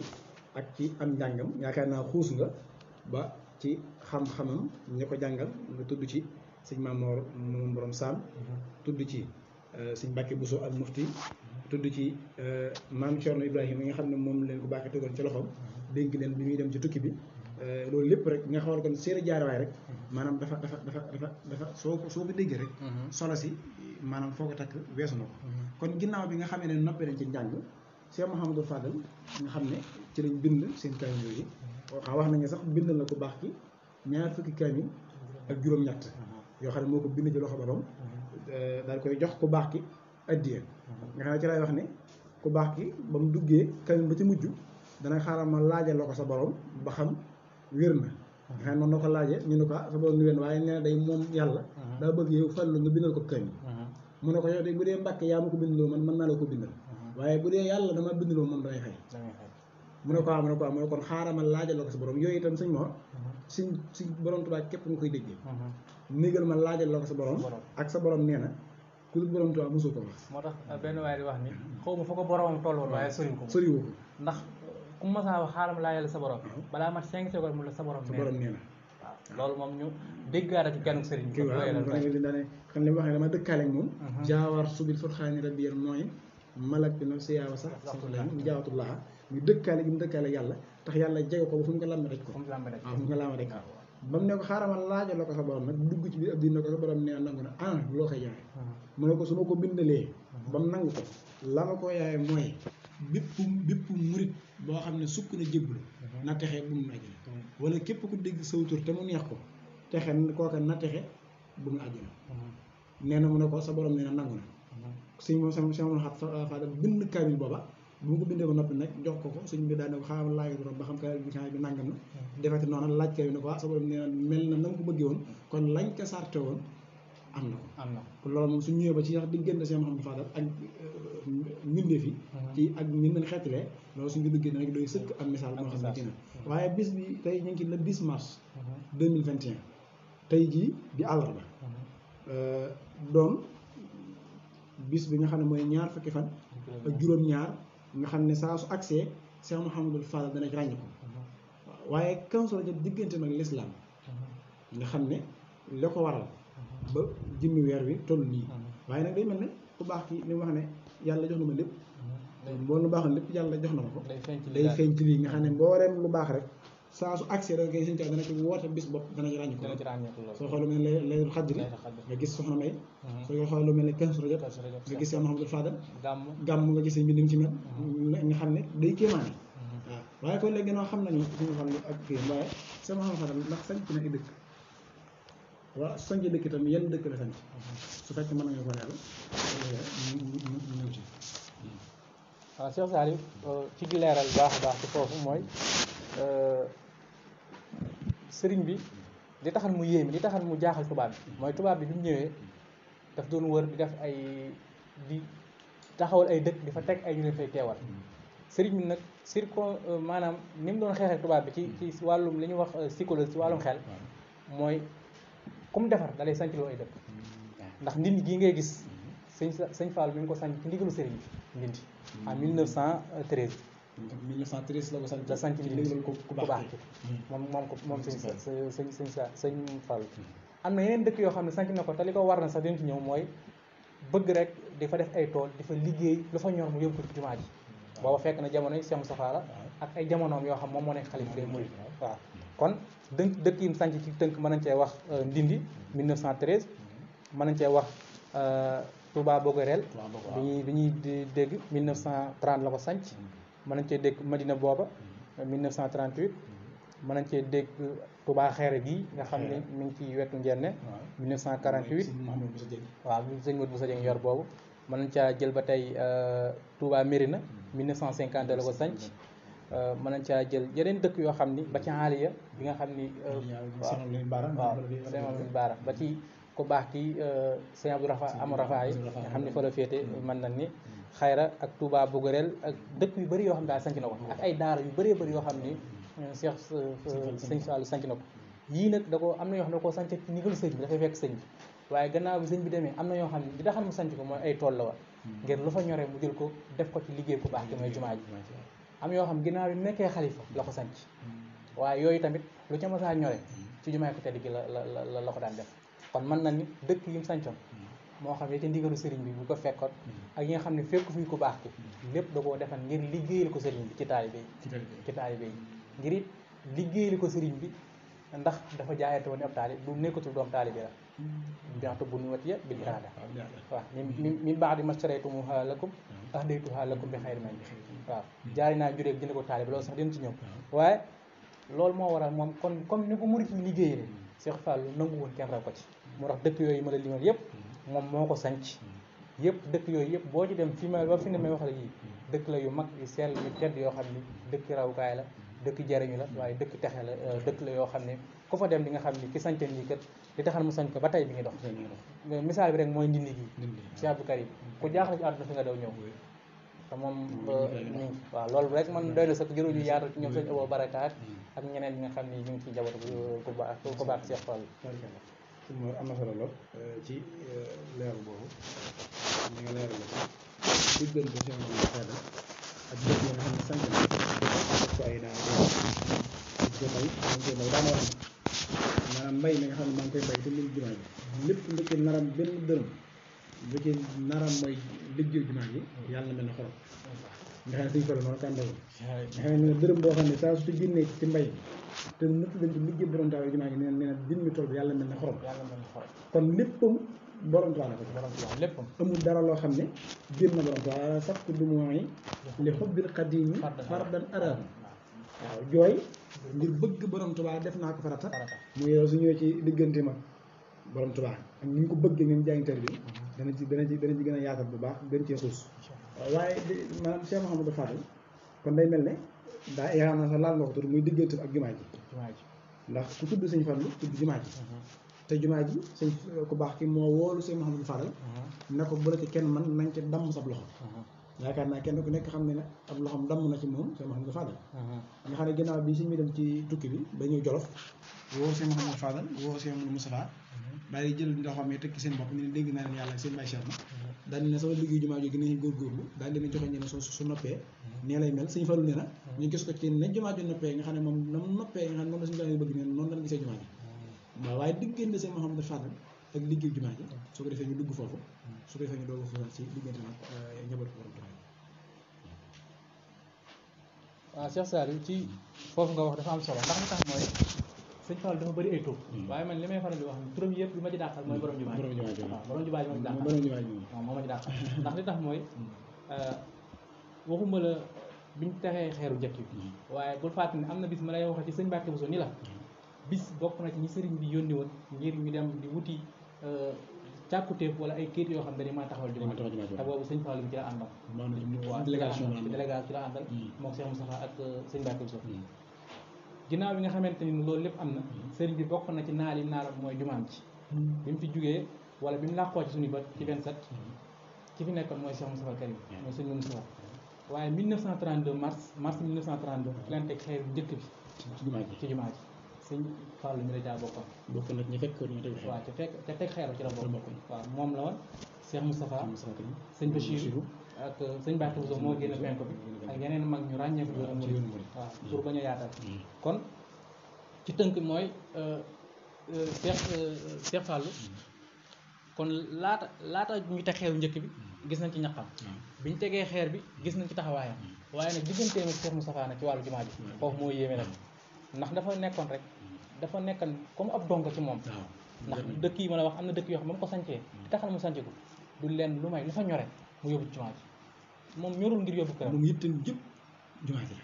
ak ci am njàngam yaakaar naa xuus nga ba ci xam-xamam ñi ko jàngal nga tudd ci sëñ Mamor moom borom Sam tudd ci sëñ Mbàkke Buso al mufti tudd ci maam Thierno Ibrahima yi nga xam ne moom leen ko baaxee tegoon ci loxoom dénk leen bi muy dem ci tukki bi loolu lépp rek nga xamal kon seeni jaarawaay rek maanaam dafa soo ko déggee rek solo si maanaam foo ko takk weesu na ko kon ginnaaw bi nga xamee ne noppee nañ ci njàng Cheikh Mouhamadou Fadal nga xam ne ci lañ bind seen kaamil yooyu wax nañ ne sax bind na ko baax ki 20 kaamil ak juróom-ñett yoo xam ne moo ko bind ci loxo borom daal koy jox ku baax ki addiya nga xam ne ci lay wax ne ku baax ki ba mu duggee kaamil ba ci mujj dana xaaral ma laajal la ko sa borom ba xam wér na nga xam ne noonu na ko laajee ñu ne ko sa borom ni wér na waaye nee na day moom yàlla daa bëgg yow Fallu nga bindal ko kaamil mu ne ko yow de bu dee Mbàkke yaa ma ko bindaloo man mën naa la ko bindal waaye bu dee yàlla dama bindaloo moom damay fay mu ne ko mu ne kon xaaral ma laajal la ko sa borom yooyu itam sëñ Mor si borom Tuubaa képp nga koy déggee négal ma laajal la ko sa borom ak sa borom nee na ku dul borom Tuubaa mosoo ko wax moo tax benn waaye di wax ni xaw ma fa ko boromam tolloon waaye soriwu ko ndax ku masaa wax xaaral ma laajal sa borom balaa mat 5 secondes mu la sa borom nee na waaw loolu moom ñu déggaara ci kenn sëriñ bi daane xam li mu wax ne dama dëkkaale ak moom jaawar subil fot xaani rabbiyan mooy malak bi no siyaawa sax mu jaawatullaa muy dëkkaale gi mu dëkkaale yàlla tax yàlla jege ko ba fu mu ko làmbe daj ko fu mu ko làmbe daj ko ba mu ne ko xaaral ma laajal la ko sa borom nag dugg ci biir ab diin na ko sa borom nee nangu na loo koy yaay mu ne ko su ma ko bindalee ba mu nangu ko la ma ko yaay mooy bépp murit boo xam ne sukk na jébbalu na texe bu mu àjjana wala képp ku dégg saw tur te mu neex ko texe kooka na texe bu mu àjjana nee na mu ne ko sa borom nee na nangu na sëñ moom sama xat faada bind kaamil booba bu mu ko bindee ba noppi nag jox ko sëñ bi daal ne ko xaaral laaj borom ba xam kaamil bi nangam na defati noonu laaj kaamil ne ko sa borom nee na mel na nga ko bëggee woon kon lañ ko sarte woon am na ko loolu moom su ñëwee ba ci wax diggante seen Mouhamadou Fadal ak mbindeef yi ci ak ñun leen xeetalee loolu suñu duggee nag doy sëkk ak misaal moo xam ne ci na waaye bis bi tey ñu ngi ci le 10 mars 2021 tey jii di àllarba doon bis bi nga xam ne mooy ñaar fukki fan ak juróom-ñaar nga xam ne saa su accès Cheikh Mouhamadou Fadal dana ci ràññi ko waaye Kazu Rajab diggante nag l'islam nga xam ne la ko waral ba jëmmi weer wi toll nii waaye nag day mel ne ku baax ki li mu wax ne yàlla jox na ma lépp boo lu baaxoon lépp yàlla jox na ma ko day feeñ ci lii nga xam ne mbooleem lu baax rek saa su accès da ngay sëñ dana ci woote bis bopp dana ci ràññi ko soo xool lu mel ne Laylatul Qadri nga gis Soxna May soo xool lu mel ne Kazu Rajab nga gis Cheikh Mouhamadou Fadal gàmm nga gis bi ni mu ci mel nga xam ne day kéemaane waaw waaye kon léegi gannaaw xam nañu suñu xam ne ak kii waaye Cheikh Mouhamadou Fadal ndax sañ ci na ay dëkk waaw sañ ci dëkk itam yenn dëkk la sañ su fekkee mën nañu ko leeral ñu ñëw ci waaw Cheikh Saliou ci di leeral baax a baax ci foofu mooy sëriñ bi li taxal mu yéeme li taxal mu jaaxal tubaab bi mooy tubaab bi mu ñëwee daf doon wër di def ay di taxawal ay dëkk di fa teg ay ñu leen fay teewal sëriñ bi nag maanaam ni mu doon xeexee tubaab bi ci wàllum li ñuy wax psychologie ci wàllum xel mooy comme defar da lay sanc loo ay dëkk ndax ndindi gii ngay gis sëñ Fallou mi ngi ko sanc ci ndigalu sëriñ bi ndindi en 1913 1913 la ko sanc la sanc ndindi ku baax ki moom sëñ Fallou am na yeneen dëkk yoo xam ne sanc na ko te li ko war na sax dinañ ci ñëw mooy bëgg rek di fa def ay tool di fa liggéey lu fa ñor mu yóbbu ko ci jumaa ji booba fekk na jamono yi Cheikh Moustapha la ak ay jamonoom yoo xam moom moo nekk xalifa des mourides waaw kon dëkk yi mu sanc ci tënk mën nañ cee wax Ndindi 1913 mën nañ cee wax Touba Bogorel bi ñuy dégg 1930 la ko sanc mën nañ cee dégg Madina booba 1938 mën nañ cee dégg Touba Xeere bii nga xam ne mi ngi ci wetu Njenne 1948 waaw sëñ Modou Boussa Dieng yor boobu mën nañ caa jël ba tey Touba Mérina 1952 la ko sanc mën nañ caa jël yeneen dëkk yoo xam ni ba ci Aliya bi nga xam ni waaw Sëñ Amadou Baara ba ci ku baax ki Sëñ Abdou Rafa Amadou Rafa yi nga xam ni fa la féete mën nañ ni Xayra ak Touba Bougorel ak dëkk yu bëri yoo xam ne daal sanc na ko ak ay daara yu bëree bëri yoo xam ni Cheikh Sëñ Saliou sanc na ko yii nag da ko am na yoo xam ne da koo sanc ci ndigalu sëñ bi dafay fekk sëñ bi waaye gannaaw bi sëñ bi demee am na yoo xam ne li taxal mu sanc ko mooy ay tool la war ngir lu fa ñoree mu jël ko def ko ci liggéey ku baax ki mooy jumaa ji am yoo xam ginnaaw bi nekkee xalifa la ko sanc waaye yooyu tamit lu ca masaa ñore ci jumaay ko tedd gi la ko daan def kon mën na ni dëkk yi mu sancoon moo xam ne ca ndigalu sëriñ bi bu ko fekkoon ak yi nga xam ne fekk fii ku baax ki lépp da koo defal ngir liggéeyal ko sëriñ bi ci taalibe yi ngir it liggéeyal ko sëriñ bi ndax dafa jaayante woon ab taalib du nekkatul doom taalibe la bientôt bu nu watiya bil iraada waaw min ba'di mastaraytumuha lakum ahdaytuha lakum bi xayri man waaw jaari naa jureeg jënd ko taalib loolu sax dina ci ñëw waaye loolu moo waral moom kon comme ni ko murit yi liggéeyee Cheikh Fallou nangu woon kenn raw ko ci moo tax dëkk yooyu ma la limal yëpp moom moo ko sanc yëpp dëkk yooyu yëpp boo ci dem fi ma ba fi ne may wax la yii dëkk la yu mag yu sell yu tedd yoo xam ni dëkk rawukaay la dëkk jariñu la waaye dëkk texe la dëkk la yoo xam ne ku fa dem di nga xam ni ki sañcan yi kat li taxal mu sañ ko ba tey bi ngi dox misaal bi rek mooy ndindi gi Cheikh Abdou Karim ku jaaxle ci àdduna fi nga daw ñëw te moom waaw loolu rek man doy na sax jëruñu yaatu ci ñoom sëñ Abo Barakaat ak ñeneen ñi nga xam ni ñu ngi ci njaboot ku baax Cheikh Fall suñu am na solo lool ci leeru boobu ñu nga leeral la ci diggante seen bi xeeda ak dëkk yi nga xam ne sànq na ko ay naa ko bay daana wax ne maanaam mbay mi nga xam ne maa ngi koy bay te liggéey jumaa ji lépp lu ci naram benn dërëm lu ci naram mooy liggéey jumaa ji yàlla na mel ne xorom nga xam ne suñu folo noonu kàndawoon nga xam ne dërëm boo xam ne saa su ci génnee ci mbay te nëpp dañ ci liggéey borom Tuubaa jumaa ji nee na jëmmi tool bi yàlla mel ne xorom kon léppam borom Tuubaa la ko léppam amul dara loo xam ne génn na borom Tuubaa sax du mooy li xubbil xadiimi fardan araam waaw jooy ngir bëgg borom Tuubaa def naa ko farata mu yow su ñëwee ci diggante mag borom Tuubaa ak ni ñu ko bëggee ngeen jàngiteel bi dana ci gën a yaatal bu baax gën cee xuus waaye maanaam Cheikh Mouhamadou Fadal kon day mel ne daa yaakaar naa sax laal nga ko tudd muy diggante ak jumaa ji ndax ku tudd sëñ Fallu tudd jumaa ji te jumaa ji sëñ ku baax ki moo woolu sëñ Mouhamadou Fadal ne ko bu la ci kenn man nañ ca damm sab loxo yaakaar naa kenn ku nekk xam ne ne ab loxoom damm na ci moom sëñ Mouhamadou Fadal nga xam ne ginnaaw bi sëñ mi dem ci tukki bi ba ñëw Jolof woo sëñ Mouhamadou Fadal woo sëñ Mouhamadou Moustapha daal di jël ndoxam yi teg ci seen bopp ni dégg naa leen yàlla ak seen bay Cheikh na daal di ne sama liggéey jumaa ji gën a góorgóorlu daal di leen joxe ñu ne su noppee nee lay mel sëñ Fallu nee na ñu gis ko ci ne jumaa ji noppee nga xam ne moom na mu noppee nga xam ne moom la suñu daal bëgg neen noonu lañ gisee jumaa ji waaw waaye diggante sëñ Mouhamadou Fadal ak liggéey jumaa ji su ko defee ñu dugg foofu su ko defee ñu doog a xuusal ci diggante nag njaboot ko borom Tuubaa waaw Cheikh Saliou ci foofu nga wax dafa am solo ndax li tax mooy sëñ Fall dafa bëri ay tur waaye man li may faral di wax turam yëpp bi ma ci dàqal mooy borom jumaa ji waaw borom jumaa ji ma ci dàqal waaw moo ma ci dàqal ndax li tax mooy waxuma la biñ taxee xeeru njëkk bi waaye bul fàtte ne am na bis ma lay waxee ci sëñ Mbàkke Buso ni la bis bokk na ci ñi sëriñ bi yónni woon ngir ñu dem di wuti càkkutéef wala ay kayit yoo xam ne dañu mën a taxawal jumaa te boobu sëñ Fall bi ci la àndal waaw délégation ci la àndal moom Cheikh Moustapha ak sëñ Mbàkke Buso ginnaaw bi nga xamante ni loolu lépp am na sëriñ bi bokk na ci naal yi naalam mooy jumaam ci bi mu fi jugee wala bi mu làqoo ci suñu bët ci 27 ki fi nekkoon mooy Cheikh Moustapha Karim mooy sëñ Moustapha waaye 1932 mars 1932 fi leen teg xeer bu njëkk bi ci jumaa ji sëñ Fall mi la jaa bokkoon bokk nag ñu fekk ko ñu teg waaw ca teg xeeru ci la bokk waaw moom la woon Cheikh Moustapha sëñ Bachir ak sëñ Mbacke Bousso moo génn penk bi ak yeneen mag ñu ràññee ko yoonu murid waaw pour bañ a yaatal kon ci tënk mooy Cheikh Fallou kon laata ñu teg xeeru njëkk bi gis nañ ci ñaqam biñ tegee xeer bi gis nañ ci taxawaayam waaye nag digganteem ak Cheikh Moustapha nag ci wàllu jumaa ji foofu moo yéeme nag ndax dafa nekkoon rek dafa nekkoon comme ab dongo ci moom ndax dëkk yi ma la wax am na dëkk yoo xam ne ba mu ko sancee di taxal mu sanc ko du leen lu may lu fa ñore mu yóbbu jumaa ji moom ñorul ngir yóbbu këram moom yitteem jëpp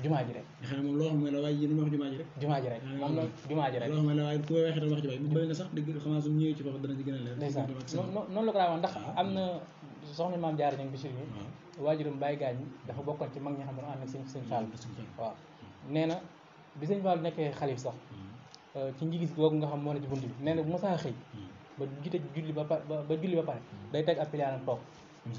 jumaa ji rek nga xam ne moom loo xam ne la waaye yéen wax jumaa ji rek moom la jumaa ji rek loo xam ne la waaye ku may waxee tam wax ci bay bu bëri na sax dëgg xam naa su ñëwee ci foofu dana ci gën a leer noonu la ko daa wax ndax am na soxna maam Jaara ñangi Bichir yi waajuram Baye Gaañ dafa bokkoon ci mag ñi xam ne ànd ak sëñ Fall waaw nee na bi sëñ Fall nekkee xalif sax ci nji gis googu nga xam moo ne ci bunt bi nee na bu ma saa xëy ba jiite julli ba pare day teg ab piliyaanam toog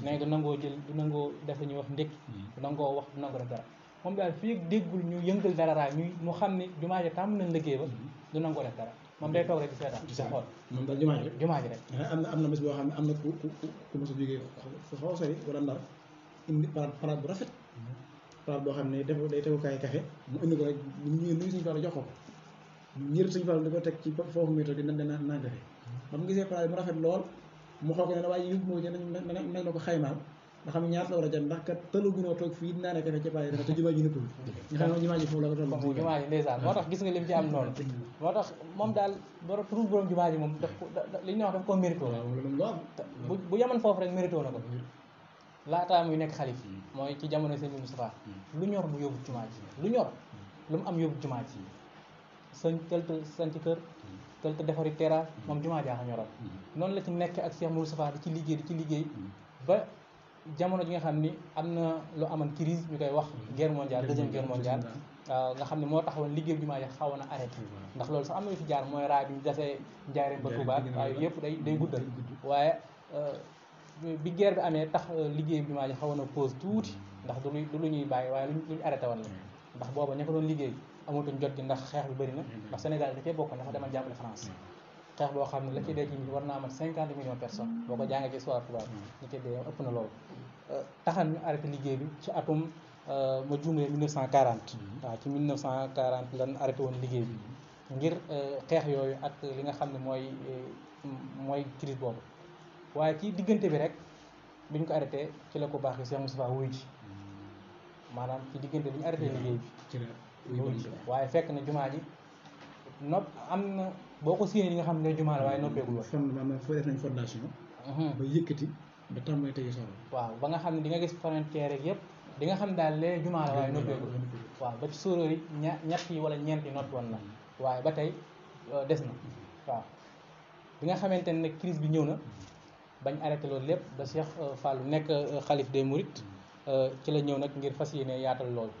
nee du nangoo jël du nangoo def la ñuy wax ndékki du nangoo wax du nangoo def dara moom daal fii déggul ñu yëngal dara raay ñuy mu xam ne jumaa ji tàmm nañ liggéey ba du nangoo def dara moom day toog rek di seetaan di xool moom daal jumaa ji rek am na bés boo xam ne am na ku mos a jógee fu xaw a sori wala Ndar indi paraat bu rafet paraat boo xam ne day tegukaay café mu indi ko rek bu ñëwee nuyu suñu Fall jox ko ñër suñu Fall di ko teg ci foofu muy toog di naan café ba mu gisee paraat mu rafet lool mu xool ko ne waaye yëpp moo ci nañ la ko xaymaal nga xam ne ñaata la war a jar ndax kat tëlagunoo toog fii dinaa ne café ci paraat dafa te jumaa ji nëppul nga xam ne jumaa ji foofu la ko toll jumaa ji ndeysaan moo tax gis nga lim ci am noonu moo tax moom daal borom jumaa ji moom daf ko li ñu wax daf ko mérito bu yaman foofu rek mérito na ko laataa muy nekk xalif mooy ci jamono sëñ Moustapha lu ñor mu yóbbu jumaa ji lu ñor lu mu am yóbbu jumaa ji sañ ci kër tëlte defari terrasse moom jumaa jaaxa ñoral noonu la ci nekk ak Cheikh Moustapha di ci liggéey ba jamono ji nga xam ni am na lu amoon crise ñu koy wax guerre mondiale deuxième guerre mondiale nga xam ne moo taxawoon liggéey jumaa ji xawoon na arrêté ndax loolu sax am na lu fi jaar mooy raay bi ñu defee Njaaréem ba Touba waaye yëpp day guddal waaye bi guerre bi amee tax liggéey jumaa ji xawoon na pause tuuti ndax du lu ñuy bàyyi waaye lu ñu arrêté woon la ndax booba ña ko doon liggéey amatuñ jot gi ndax xeex bi bëri na ndax Sénégal da cee bokk dafa demal jàppale France xeex boo xam ne la ci dee ci war naa mat 50 millions de personnes boo ko jàngee ci histoire tubaab ñi ci dee ëpp na loolu taxan ñu arrêté liggéey bi ci atum ma juumee 1940 waaw ci 1940 lan arrêté woon liggéey bi ngir xeex yooyu ak li nga xam ne mooy crise boobu waaye ci diggante bi rek biñ ko arrêté ci la ko baax yi Cheikh Moustapha wuy ji maanaam ci diggante bi ñu arrêté liggéey bi wuy ji waaye fekk na jumaa ji nopp am na boo ko séenee li nga xam ne jumaa la waaye noppeegul woon maanaam foo def nañ fondation ba yëkkati ba tàmbali tey solo waaw ba nga xam ne di nga gis frontière yëpp di nga xam daal lee jumaa la waaye noppeegul waaw ba ci sóoróor yi ñett yi wala ñeent yi noppi woon na waaye ba tey des na waaw bi nga xamante ne nag crise bi ñëw na bañ arrêté loolu lépp ba Cheikh Fallou nekk xalif des Mourides ci la ñëw nag ngir fas yéene yaatal loolu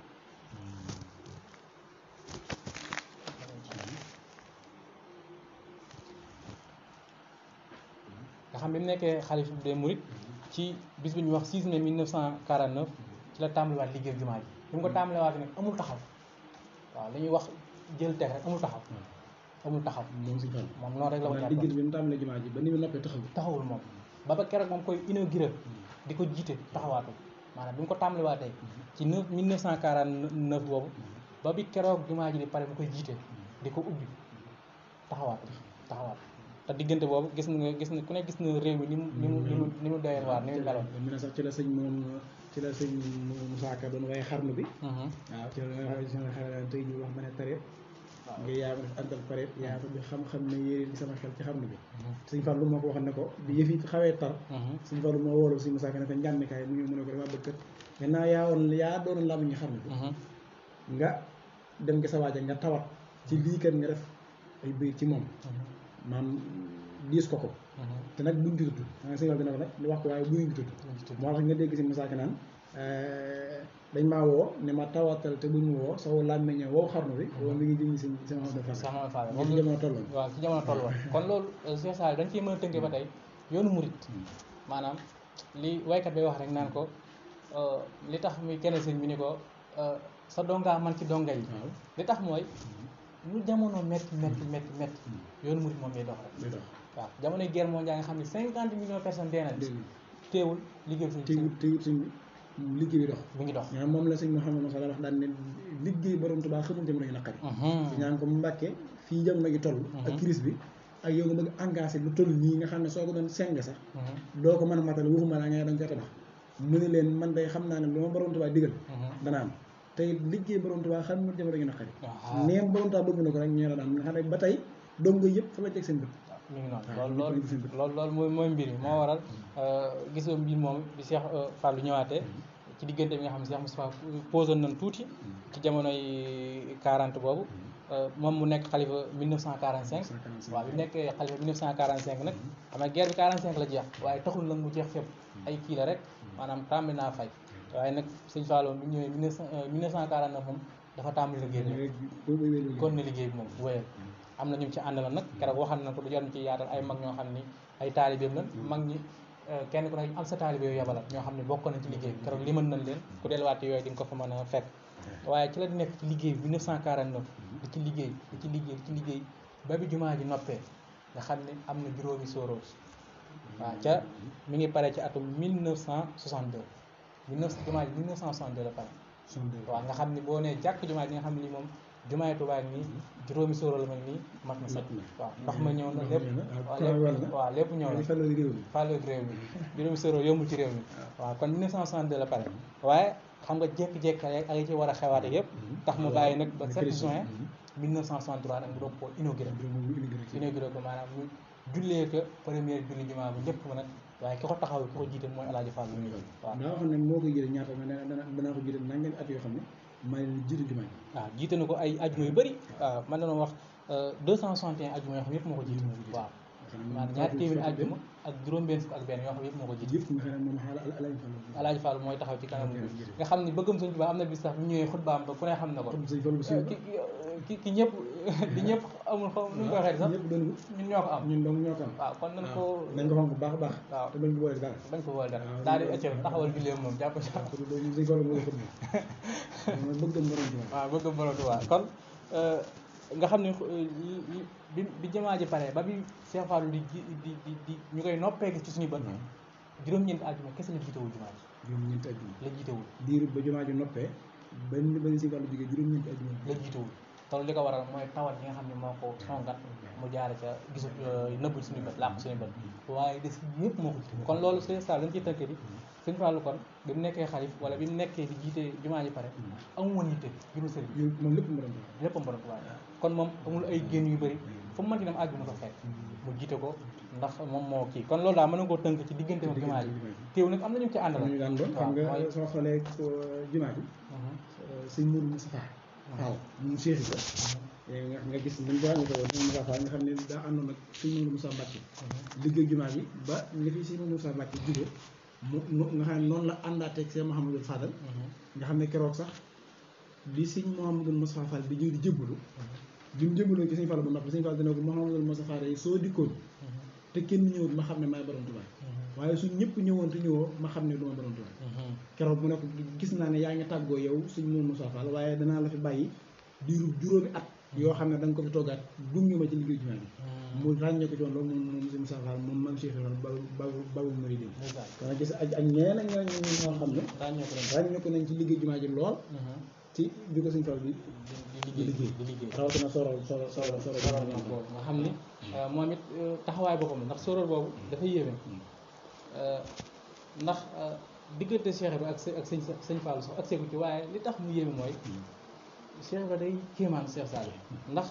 nga xam bi mu nekkee xalif des Mourides ci bis bu ñuy wax 6 mai 1949 ci la tàmbaliwaat liggéey jumaa ji bi mu ko tàmbaliwaat nag amul taxaw waaw li ñuy wax jël teg rek amul taxaw moom noonu rek la ko jàppoon diggante bi mu tàmbalee jumaa ji ba ni mu noppee taxawul moom ba keroog moom koy inauguré di ko jiite taxawaatul maanaam bi mu ko tàmbaliwaatee ci 1949 boobu ba bi keroog jumaa ji di pare mu koy jiite di ko ubbi taxawaat te diggante boobu gis na ku ne gis na réew mi ni mu doyeen waar ni mu meloon mu ne sax ci la sëñ Moussa Ka doon waaye xarnu bi waaw ci la tey ñu wax ma ne tare nga yaa ma def antal pare yaa fa bi xam-xam ne yéen di sama xel ci xarnu bi sëñ Fallou moo ko wax ne ko bi yëf yi xawee tar sëñ Fallou moo wóolu sëñ Moussa Ka ne ko njàmmikaay mu ñëw mu ne ko dama bëgg kat maintenant yaa doonoon laa ñu xarnu bi nga dem nga sa waaja nga tawat ci lii kat nga def ay bëy ci moom maam diis ko te nag buñ ci tudd nga sëñ Fallou dina ko nag lu wax ko waaye buñ ci tudd moo tax nga dégg si Moussa Ka naan dañ maa woo ne ma tawatal te buñ woo soo làmmeñe woo xarnu bi loolu mi ngi jëm si sama Fall moom ci jamono tolloon waaw ci jamono tolloon kon loolu Cheikh Sall dañ ciy mën a tënkee ba tey yoonu murit maanaam li waykat bay wax rek naan ko li tax muy kenn sëñ bi ni ko sa dongaa man ci donga yi li tax mooy lu jamono métti yoonu murit moom lay dox rek waaw jamonoy guerre mondiale nga xam ne 50 millions de personnes dee nañ teewul liggéey suñ liggéey bi dox mi ngi dox moom la sëñ Mouhamadou Moussa wax daan ne liggéey borom Tuubaa xamul jamono yu naqari ñaan ko mu Mbàkke fii jamono gi toll ak crise bi ak yow nga bëgg engagé lu toll nii nga xam ne soo ko doon seng sax doo ko mën a matal waxuma la nga da nga koy tabax mu ne leen man day xam naa ne lu ma borom Tuubaa digal dana am tey liggéey borom Tuubaa xamul jamono yu naqari neem borom Tuubaa bëgg na ko rek ñee la daan nga xam ne ba tey dongo yëpp fa la teg seen bët mi ngi noonu loolu mooy mbir mi moo waral gisoo mbir moom bi Cheikh Fallou ñëwaatee ci diggante bi nga xam ne Cheikh Moustapha posé nañ tuuti ci jamonoy 40 boobu moom mu nekk xalifa 1945 waaw bi nekkee xalifa 1945 nag xam nga guerre bi 45 la jeex waaye taxul nag mu jeex fépp ay kii la rek maanaam tàmbali naa fay waaye nag sëñ Fallou bi ñëwee 1949 moom dafa tàmbali liggéey bi kon ne liggéey bi moom wéyal am na ñu ci àndaloon nag keroog waxal na ko du jar ci yaatal ay mag ñoo xam ni ay taalibeem lan mag ñi kenn ku nekk am sa taalibe yooyu yabalal ñoo xam ne bokk nañ ci liggéey bi keroog limal nañ leen ku delluwaat yooyu di nga ko fa mën a fekk waaye ci la nekk ci liggéey bi 1949 di ci liggéey ba bi jumaa ji noppee nga xam ne am na juróomi sóoróor waaw ca mi ngi pare ci atum 1962 jumaa ji 1962 la pare waaw nga xam ne boo nee jàkk jumaa ji nga xam ne nii moom jumaay Tuubaa nii juróomi sóoro la mel nii mat na sax waaw ndox ma ñëw na lépp waaw lépp ñëw na fàllu réew mi juróomi sóoro yombul ci réew mi waaw kon 1962 la pare waaye xam nga jékki-jékki rek ak yi ci war a xewaate yëpp tax mu bàyyi nag ba 7 juin 1963 nag mu doog koo inauguré ko maanaam ñu jullee ko première julli jumaa bu njëkk ba nag waaye ki ko taxaw ki ko jiite mooy El Hadj Fall waaw daa waxoon ne moo koy jiite ñaata danaa ko jiite nangeen at yoo xam ne maa ngi jiite jumaa ji waaw jiite na ko ay ajuma yu bëri waaw man na wax 261 ajuma yoo xam yëpp moo ko jiite waaw maanaam ñaar téeméeri ajuma ak juróom-benn fukk ak benn yoo xam yëpp moo ko jiite yëpp nga xam ne moom El Hadj Fall mooy taxaw ci kanam nga xam ni bëggam Sëñ Tuubaa am na bis sax bu ñëwee xutbaam ba ku ne xam na ko ki ñëpp di ñëpp amul xaw nu mu ko waxee sax ñëpp doon ñun ñoo ko am ñun dong ñoo ko am. waaw kon nañ ko nañ ko xam bu baax a baax. waaw te bañ ko boole dara. bañ ko boole dara waaw daal di ëccëg taxawal jullee moom jàpp si waaw pour loolu suñ ko la moo ko mooy bëggam borom Tuubaa. waaw bëgg borom Tuubaa kon nga xam ne bi jamaa ji pare ba bi Cheikh Fallou di ñu koy noppee gis ci suñu bët juróom-ñeenti àjjuma kese la jiitewul jumaa ji juróom-ñeenti àjjuma la jiitewul diiru ba jumaa ji noppee ba si wàllu jógee juróom-ñeenti àjjuma la jiitewul te li ko waral mooy tawat yi nga xam ne moo ko songat mu jaare ca gisu nëbb suñu bët làq suñu bët waaye des yëpp moo ko jiite kon loolu Sëñ Sall dañ ciy tënkee ni Sëñ Fallou kon bi mu nekkee xalif wala bi mu nekkee di jiite jumaa ji pare amu woon yitte juru sëriñ moom lépp borom Tuubaa lépp borom Tuubaa kon moom amul ay génn yu bëri fu mu mën ci dem àjjuma ko fekk mu jiite ko ndax moom moo kii kon loolu daal mën na koo tënk ci diggante ak jumaa ji teew nag am na ñu ci àndal ñu daan doon xam nga soo xoolee jumaa ji sëñ Mourou Moustapha waaw mu séexi ko nga gis buñ ko wàññi ko woon sëñ Moustapha nga xam ne daa àndoon ak sëñ Mourou Moustapha Mbacke liggéey jumaa ji ba li fi sëñ Mourou Moustapha Mbacke jóge mu nga xam ne noonu la àndaateeg sëñ Mouhamadou Fadal nga xam ne keroog sax bi sëñ Mouhamadou Moustapha Fall di ñëw di jébbalu bi mu jébbaloo ci sëñ Fall ba noppi sëñ Fall dina ko Mouhamadou Moustapha day soo dikkoon te kenn ñëwut ma xam ne maay borom Tuubaa waaye su ñëpp ñëwoon te ñëwoo ma xam ne du ma borom Tuubaa keroog mu ne ko gis naa ne yaa ngi tàggoo yow sëñ Moustapha Fall waaye danaa la fi bàyyi diiru juróomi at yoo xam ne da nga ko fi toogaat gunge ma ci liggéey jumaa bi mu ràññee ko ci woon loolu moom sëñ Moustapha Fall moom maam Cheikh Fall babul mari dén dana gis ak ñeneen ak ñeneen ñoo xam ne ràññee ko nañ ci liggéey jumaa ji lool ci bi ko sëñ Fall bi di liggéey rawatina sorol boobu nga xam ni moom it taxawaay boppam ndax sorol boobu dafa yéeme ndax diggante Cheikh bi ak sëñ Fall sax ak seeku ci waaye li tax mu yéeme mooy Cheikh ba day kéemaan Cheikh Saliou ndax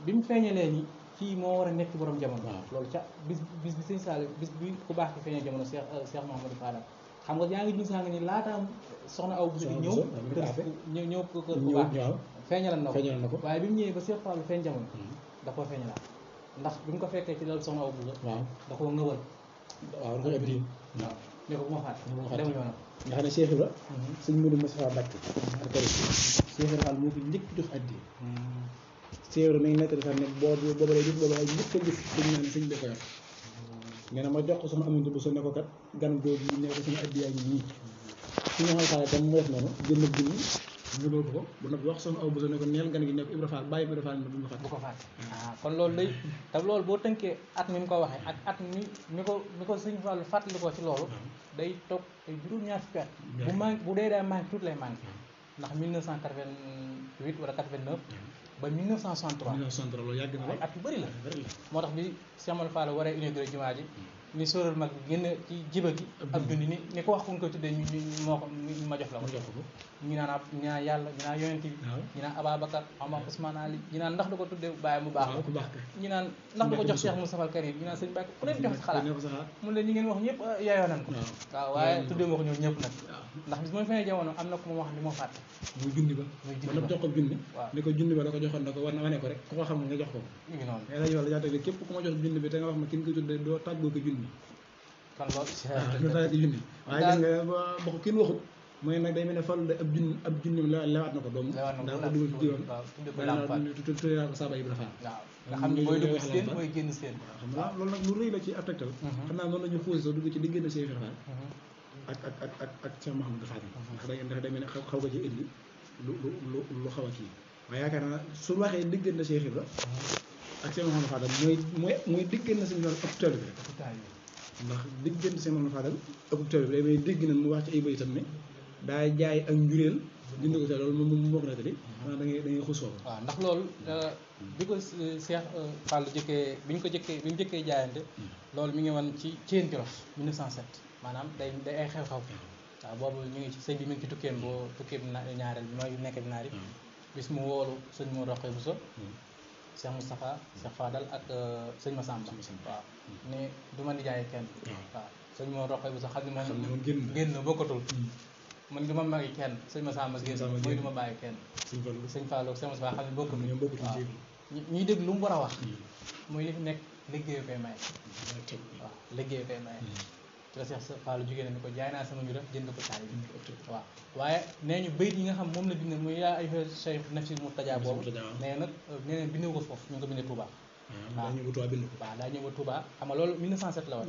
bi mu feeñalee ni kii moo war a nekk borom jamono loolu ca bis bi sëñ Saliou bis bi ku baax ki feeñee jamono Cheikh Mouhamadou Fadal xam nga yaa ngi gis nga ni laataam soxna aw bu di ñëw kër ku baax feeñalan na ko waaye bi mu ñëwee ba Cheikh Fallou feeñ jamono da koo feeñalaat ndax bi mu ko fekkee ci loolu soxna aw bu da koo ngëwal waaw da ko ébrim waaw ne ko bu ma fàtte dem yoonam nga xam ne Cheikh Ibra sëñ Modou Moustapha Mbacke ak kër Cheikh Ibra Fall moo ko njëkk jox addi Cheikh Ibra mi ngi nettali sax ne booba lay gis booba ay njëkk a gis sëñ naan sëñ bi ko yor nee na ma jox ko sama amante bu so ne ko kat gan googu yi ne ko sama addi yaa ngi nii su ñu xool tam mu def noonu jënd junni ñu doon ko bu nag wax sama aw bu so ne ko neel gan gi ne ko Ibra Fall bàyyi Ibra Fall ne bu ko fàtte kon loolu day te loolu boo tënkee at mi mu ko waxee ak at mi ko sëñ Fall fàttali ko ci loolu day toog ay juróom-ñaar fukki at bu dee daa manqué tuuti lay manqué ndax 1988 wala 89 ba 1963 loolu yàgg na ay at yu bëri la moo tax bi Cheikh Amadou Fall waree inauguré jumaa ji ni sóoral mag bi génn ci jiba gi ak dundi ni ko wax ku ñu koy tuddee ñu moo ko ma jox la ko ñu naan yàlla ñu naan yonent bi ñu naan Ababacar Omar Ousmane Ali ñu naan ndax du ko tuddee bàyyi mu baax ñu naan ndax du ko jox Cheikh Moustapha Al Karim ñu naan sëñ Bakk ku leen jox xalaat mun leen ñi ngeen wax ñëpp yaayoo nañ ko waaw waaye tuddee ma ko ñoom ñëpp nag ndax bis mooy fenee jamono am na ku ma wax li ma fàtte muy junni ba ba jox ko junni ni ko junni ba da ko joxoon da ko war na wane ko rek ku ko xam nga jox ko ñu ngi noonu mais dañu wax la jaatale képp ku ma jox junni bi te nga wax ma kin ko tuddee doo tàggoo ko junni kon loolu doo tàggoo ko junni waaye gis nga ba ko kin waxut mooy nag day mel ne Fallu de ab junni lewaat na ko doom daa ko dugal ci jiwoon tuddee naa ko Saba Ibra Fall waaw nga xam ne mooy dugg seen mooy génn seen xam nga loolu nag lu rëy la ci ab tegtal xam naa noonu la ñu xuusi sax dugg ci diggante Cheikh Ibra Fall ak Cheikh Mouhamadou Fadil ndax day mel ne xaw ko ci indi lu xaw a kii waaye yaakaar naa su waxee diggante Cheikh Ibra ak Cheikh Mouhamadou Fadal mooy diggante Sëñ Fall ak taalibe bi ndax diggante Cheikh Mouhamadou Fadal ak taalibe bi day may dégg na mu wax ci ay bayitam ne daa jaay ak njureel dindi ko sa loolu moom moo ko nettali da ngay xuus foofu waaw ndax loolu bi ko Cheikh Fall jëkkee bi mu jëkkee jaayante loolu mi ngi woon ci Thiène Jolof 1907 maanaam day ay xew-xew waaw boobu ñu ngi ci sëñ bi mi ngi ci tukkeem ñaareel bi mooy nekk di naari bis mu woolu sëñ moo roqee bu so Cheikh Moustapha Cheikh Fadal ak sëñ Massamba waaw ne du ma di jaay kenn waaw sëñ moo roqee bu so xam ne moom génn bokkatul man du ma magi kenn sëñ Massamba génn mooy du ma bàyyi kenn sëñ Fallou sëñ Moustapha xam ne bokkatul waaw ñuy dégg lu mu war a wax muy li fi nekk liggéeyu koy maye waaw liggéeyu koy maye la Cheikh Fallou jógee na ni ko jaay naa sama njureel jënd ko taalibe waaw waaye nee ñu bayit yi nga xam moom la bind muy yaa ayyuha cheikh nafsi murtaja boobu nee nag nee na bindu ko foofu ñu ngi ko bindee Touba daa ñëw ba Touba bind ko waaw daa ñëw ba Touba xam nga loolu 1907 la woon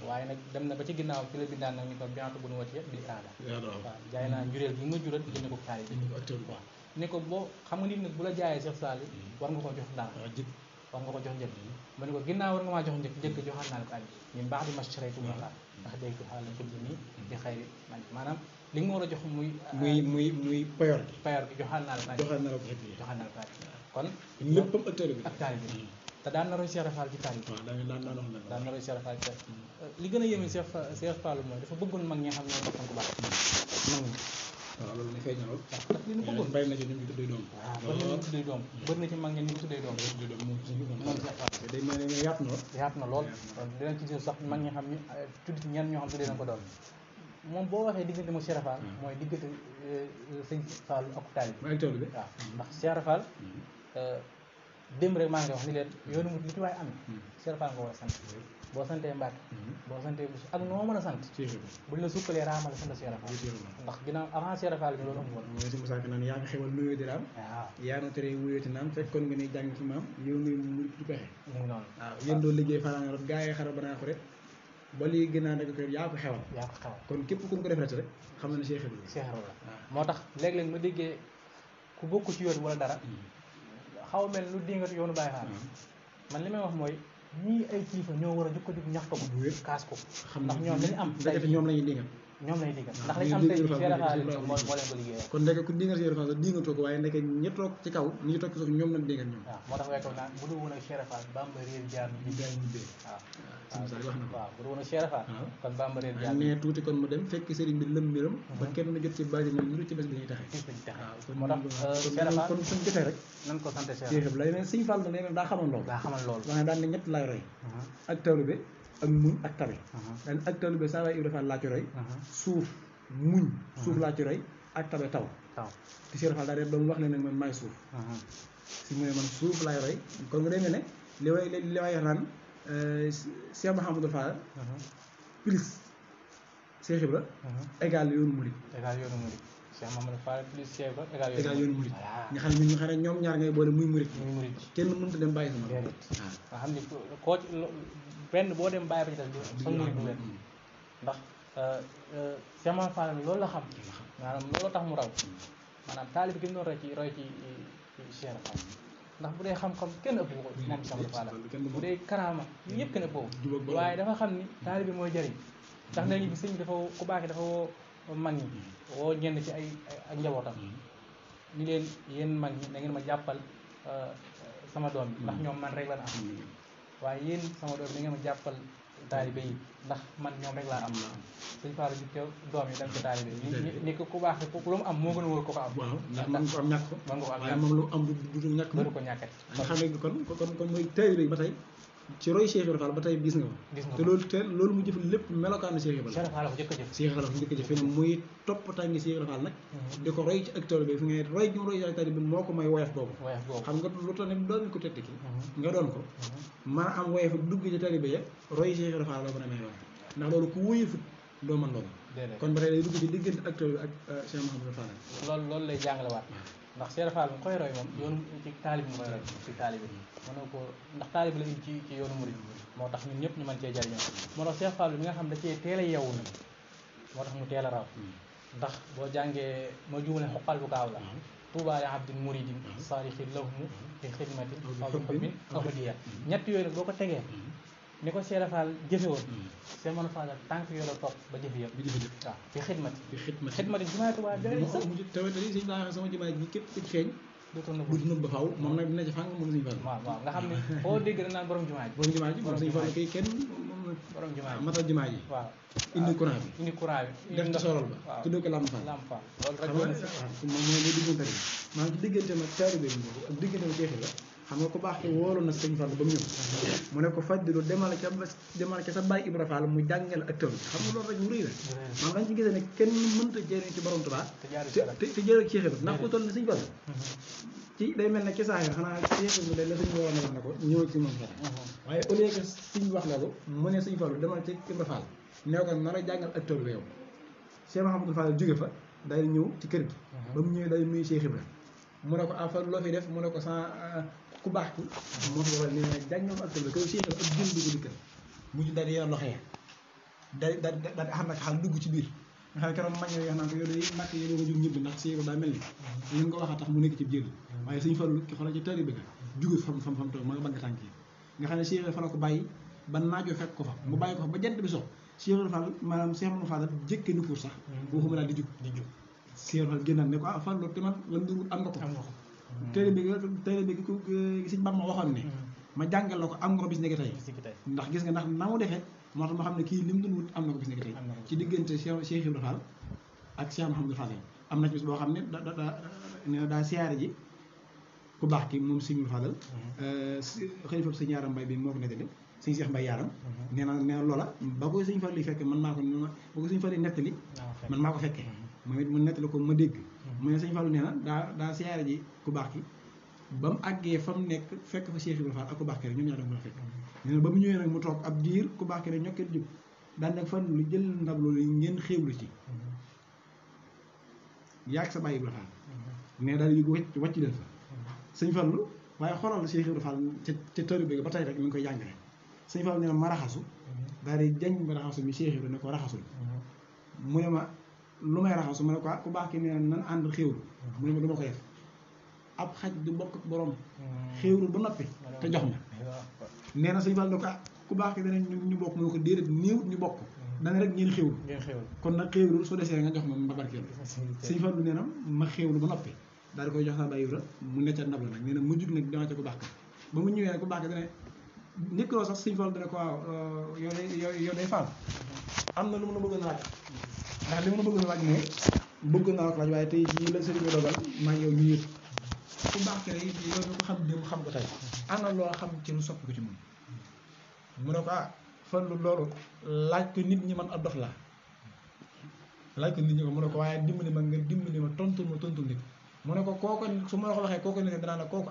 waaye nag dem na ba ci ginnaaw ci la bindaan nag ñu ko bientôt bu nu wàccee bil iraada waaw jaay naa njureel gi nga jural jënd ko taalibe waaw ne ko boo xam nga nit nag bu la jaayee Cheikh Sall war nga ko jox dara war nga ko jox njëkk ma ne ko ginnaaw war nga maa jox njëkk joxaat naa la ko àddi ñun baax di mastaraytu mu la ndax dégg ko xaaral ko nii di xayri man maanaam li nga war a jox muy payor gi joxaat naa la ko àddi joxaat naa la ko àddi kon léppam ak taalibe bi te daan na roy Cheikh Fall ci taalibe daan na roy Cheikh Fall ci li gën a yéeme Cheikh Fall mooy dafa bëggoon mag ñi xam ñoo toppan ku baax mag ñi waaw loolu ne feeñ na lool ndax li ñu bëggoon bari na ci ñu tuddee doom waaw bari na ñu tuddee doom bari na ci mag ñi ñu tuddee doom moom Cheikh Fall day mel ne yaatu na lool dinañ ci jël sax mag ñi xam ñu tudd ci ñenn ñoo xam tuddee na ko doon moom boo waxee diggante mu Cheikh Fall mooy diggante sëñ Fall ak taalibe bi waaw ndax Cheikh Fall démb rek maa ngi wax ni leen yoonu mu li ci waay am Cheikh Fall nga war a sant boo santee Mbacke boo santee Bousso ak noo mën a sant buñ la sukkalee raamale sant Cheikh Fall ndax ginnaaw avant Cheikh Fall bi loolu amul woon mooy si Moussa Ka naan yaa ngi xewal nuyoo di raam waaw yaa na tere wuyooti naam fekkoon nga ne jàng ci maam yow ngay mu ci pexe mu ngi noonu waaw yéen doo liggéey fanaan rot gaa yi xara banaa ko rek ba lii gën a nekk ko yaa ko xewal kon képp ku ko def rek xam na ne Cheikh Fall la moo tax léeg-léeg ma déggee ku bokk ci yoon wala dara xaw a mel lu dingat yoonu Baye Fall man li may wax mooy ñii ay kilifa ñoo war a jukko jug ñaxtu ko kaas ko ndax ñoom lañu am ñoom lañuy dingat ndax lañu am tey Cheikh Fall moo leen ko liggéeyee kon ndeke ku dingat Cheikh Fall dingatoo ko waaye ndeke ñi toog ci kaw ñi toog ci suuf ñoom lañ dingat ñoom waaw moo tax way ko naan bu dul woon ak Cheikh Fall Bamba réer jaar ñu bee waaw waaw bu dul woon ak Cheikh Fall kon Bamba réer jaar nee tuuti kon mu dem fekk sëriñ bi lëm mbiram ba kenn na jot ci bari moom ñu ci bés bi dañuy taxee moo tax Cheikh Fall kon suñ jotee rek nan ko sant Cheikh lay ne Sëñ Fall nee na daa xamoon loolu waaye daan ne ñett laay roy ak taalibe ak muñ ak tabe daan ak taalibe saa waay Ibra Fall laa ci roy suuf muñ suuf laa ci roy ak tabe taw te Cheikh Fall daal de doon wax ne nag man maay suuf si mu ne man suuf laay roy kon nga demee ne li way naan Cheikh Mouhamadou Fall plus Cheikh Ibra égal yoonu murid Cheikh Mamadou Fall plus Cheikh Ibra égal yoonu murid nga xam ne ñoom ñaar ngay boole muy murid kenn mënut a dem bàyyi sama nga xam ni koo benn boo dem bàyyi ba ci des sa murid du wér ndax Cheikh Mamadou Fall loolu la xam maanaam loolu tax mu raw maanaam taalibe gi mu doon roy ci Cheikh Fall ndax bu dee xam-xam kenn ëpp ko moom Cheikh Mamadou Fall bu dee karaama yooyu yëpp kenn ëpp ko waaye dafa xam ni taalibe mooy jëriñ ndax léegi bi sëñ bi dafa ku baax dafa woo mag ñi woo ñenn ci ay ak njabootam ni leen yéen mag ñi da ngeen ma jàppal sama doom bi ndax ñoom man rek la am waaye yéen sama doom bi da ngeen ma jàppal taalibe yi ndax man ñoom rek laa am suñ faara ji teew doom yi dem ci taalibe yi ni ko ku baax lu mu am moo gën a wóor ko ko am ndax man ko am ñàkk ko man nga ko am waaye moom lu am du ñàkk du ko ñàkket nga xam ne kon mooy taalibe yi ba tey ci roy Cheikh Ibra Fall ba tey gis nga ko te loolu mu jëfal lépp melokaanu Cheikh Ibra Fall la ko jëkk a jëf Cheikh Ibra Fall ko jëkk a jëf fi ne muy topp tàngi Cheikh Ibra Fall nag di ko roy ci ak taalibe bi fi ngay roy gi mu roy ci ak taalibe bi moo ko may woyof boobu xam nga lu tax ne doon ko tedd ki nga doon ko mën a am woyof dugg ci taalibe ya roy Cheikh Ibra Fall la ko ne may woyof ndax loolu ku woyofut doo mën loolu kon ba tey day dugg ci diggante ak taalibe ak Cheikh Mouhamadou Fall loolu lay jàngale waat ndax Cheikh Fall mu koy roy moom yoonu ci taalibe mu koy roy ci taalibe mënoo ko ndax taalibe la indi ci yoonu murid moo tax ñun ñëpp ñu mën cee jariñoo moo tax Cheikh Fall bi nga xam da cee teel a yeewu nag moo tax mu teel a raw ndax boo jàngee moo jumale xoqal bu gaaw la tuubaa li abdin muridin saarixin lahum fi xidmatin aw bi xubbin aw hadiya ñett yooyu nag boo ko tegee ni ko Cheikh Fall jëfe woon Cheikh Mouhamadou Fall tànk yoo la topp ba jëfe yëpp waaw fi xidmati jumaay Tuubaa doy sax tamit dañuy sëñ baa sama jumaay ji képp ku ci feeñ dootul nëbb ba faaw moom nag dina ci fàng moom Sëñ Fall waaw nga xam ne foo dégg da naan borom jumaa ji moom Sëñ Fall kay kenn borom jumaa ji matal jumaa ji waaw indi courant bi def ci sorol ba waaw tuddee ko Lamp Fall loolu rek moom mooy li diggante rek maanaam ci diggante ma taalibe bi ak diggante ma Cheikh la xam nga ku baax ki wóolu na Sëñ Fall ba mu ñëw mu ne ko fajdilu demal ca sa baay Ibra Fall mu jàngal ak taw xam nga loolu rek mu rëy la maanaam dañ ci gisee ne kenn mënta jëriñ ci borom Tuubaa te jël ak Cheikh Ibra ndax ku toll ne Sëñ Fall ci day mel ne ci saa yi xanaa Cheikh Ibra la Sëñ Fall na ko ñëw ci moom xel waaye au lieu que Sëñ wax la ko mu ne Sëñ Fall demal ci Ibra Fall nee ko nar a jàngal ak tool ba yow Cheikh Mouhamadou Fall jóge fa daal di ñëw ci kër gi ba mu ñëwee daal di nuyu Cheikh Ibra mu ne ko Fall loo fi def mu ne ko sa ku baax ki moo fi wala nee na jàngal ak tool ba ko Cheikh Ibra ak jën dugg dikkal mujj daal di yor loxo ya daal di xam nag xaal dugg ci biir nga xam ne keroog mag ñoo wax naan ko yow day màkk yow nga jóg ñëbb ndax Cheikh Ibra daa mel ni li nga ko waxaa tax mu nekk ci jël waaye suñu Fallu ki xoolal ci tëri bi nga jóge fam toog ma nga bagg tànk yi nga xam ne Cheikh Ibra fa la ko bàyyi ba naajoo fekk ko fa mu bàyyi ko fa ba jant bi sox Cheikh Ibra Fall maanaam Cheikh Mamadou Fall jëkke nu pour sax waxuma daal di jug Cheikh Ibra Fall génnaat ne ko ah Fall te man lan du am nga ko tëri bi ku Sëñ Bamba waxoon ne ma jàngal la ko am nga ko bis nekk tey ndax gis nga ndax na mu defee moo tax ma xam ne kii li mu doon wut am na ko bis nekk tey ci diggante Cheikh Ibra Fall ak Cheikh Mouhamadou Fall am na ci bis boo xam ne daa siyaare ji ku baax ki moom Sëñ Fadal xalifa Sëñ Yaaram Mbay bi moo ko nettali Sëñ Cheikh Mbay Yaaram nee na loola ba ko Sëñ Fall yi fekke man maa ko ba ko Sëñ Fall yi nettali man maa ko fekke moom it mu nettali ko ma dégg mu ne Sëñ Fallu nee na daa siyaare ji ku baax ki ba mu àggee fa mu nekk fekk fa Cheikh Ibra Fall ak ku baax ki rek ñoom ñaar mën a fekk nee na ba mu ñëwee nag mu toog ab diir ku baax ki rek ñokkee jóg daan nag fan lu jël ndab loolu ngeen xéewlu ci yaag sa bàyyi Ibra Fall nee daal yëg wàcc leen fa Sëñ Fallu waaye xoolal Cheikh Ibra Fall ca tëri bi ba tey rek mi ngi koy jàngale Sëñ Fallu nee na ma raxasu daal di jañ ba raxasu mi Cheikh Ibra ne ko raxasul mu ne ma lu may raxasu mu ne ko ku baax ki nee na nan ànd xéewlu mu ne ma du ma ko def ab xaj du bokk ak borom xéewlu ba noppi te jox ma nee na Sëñ Fallu ne ko ku baax ki dana ñu bokk mu ne ko déedéet néewut ñu bokk dana rek ngeen xéewlu kon nag xéewlu soo desee nga jox ma ma barkeelu Sëñ Fallu nee na ma xéewlu ba noppi daal di koy jox saa Baay Ibra mu necca ndab la nag nee na mu jug nag dama ca ku baax ka ba mu ñëwee nag ku baax ka dana njëkkaloo sax Sëñ Fallu dana ko waaw yow day Fall am na lu mën a bëgg na laaj ndax li mën a bëgg na laaj mooy bëgg naa la ko laaj waaye tey jii la sëriñ bi dogal maa ngi yow ñu yëpp ku baax ka rek yow ñu ko xam démb xam ko tey am na loo xam ci lu soppi ko ci moom mu ne ko Fallu loolu laaj ko nit ñi man ab dof laa laaj ko nit ñi ko mu ne ko waaye dimbali ma nga dimbali ma tontul nit mu ne ko kooku su ma la ko waxee kooku nit danaa la kooku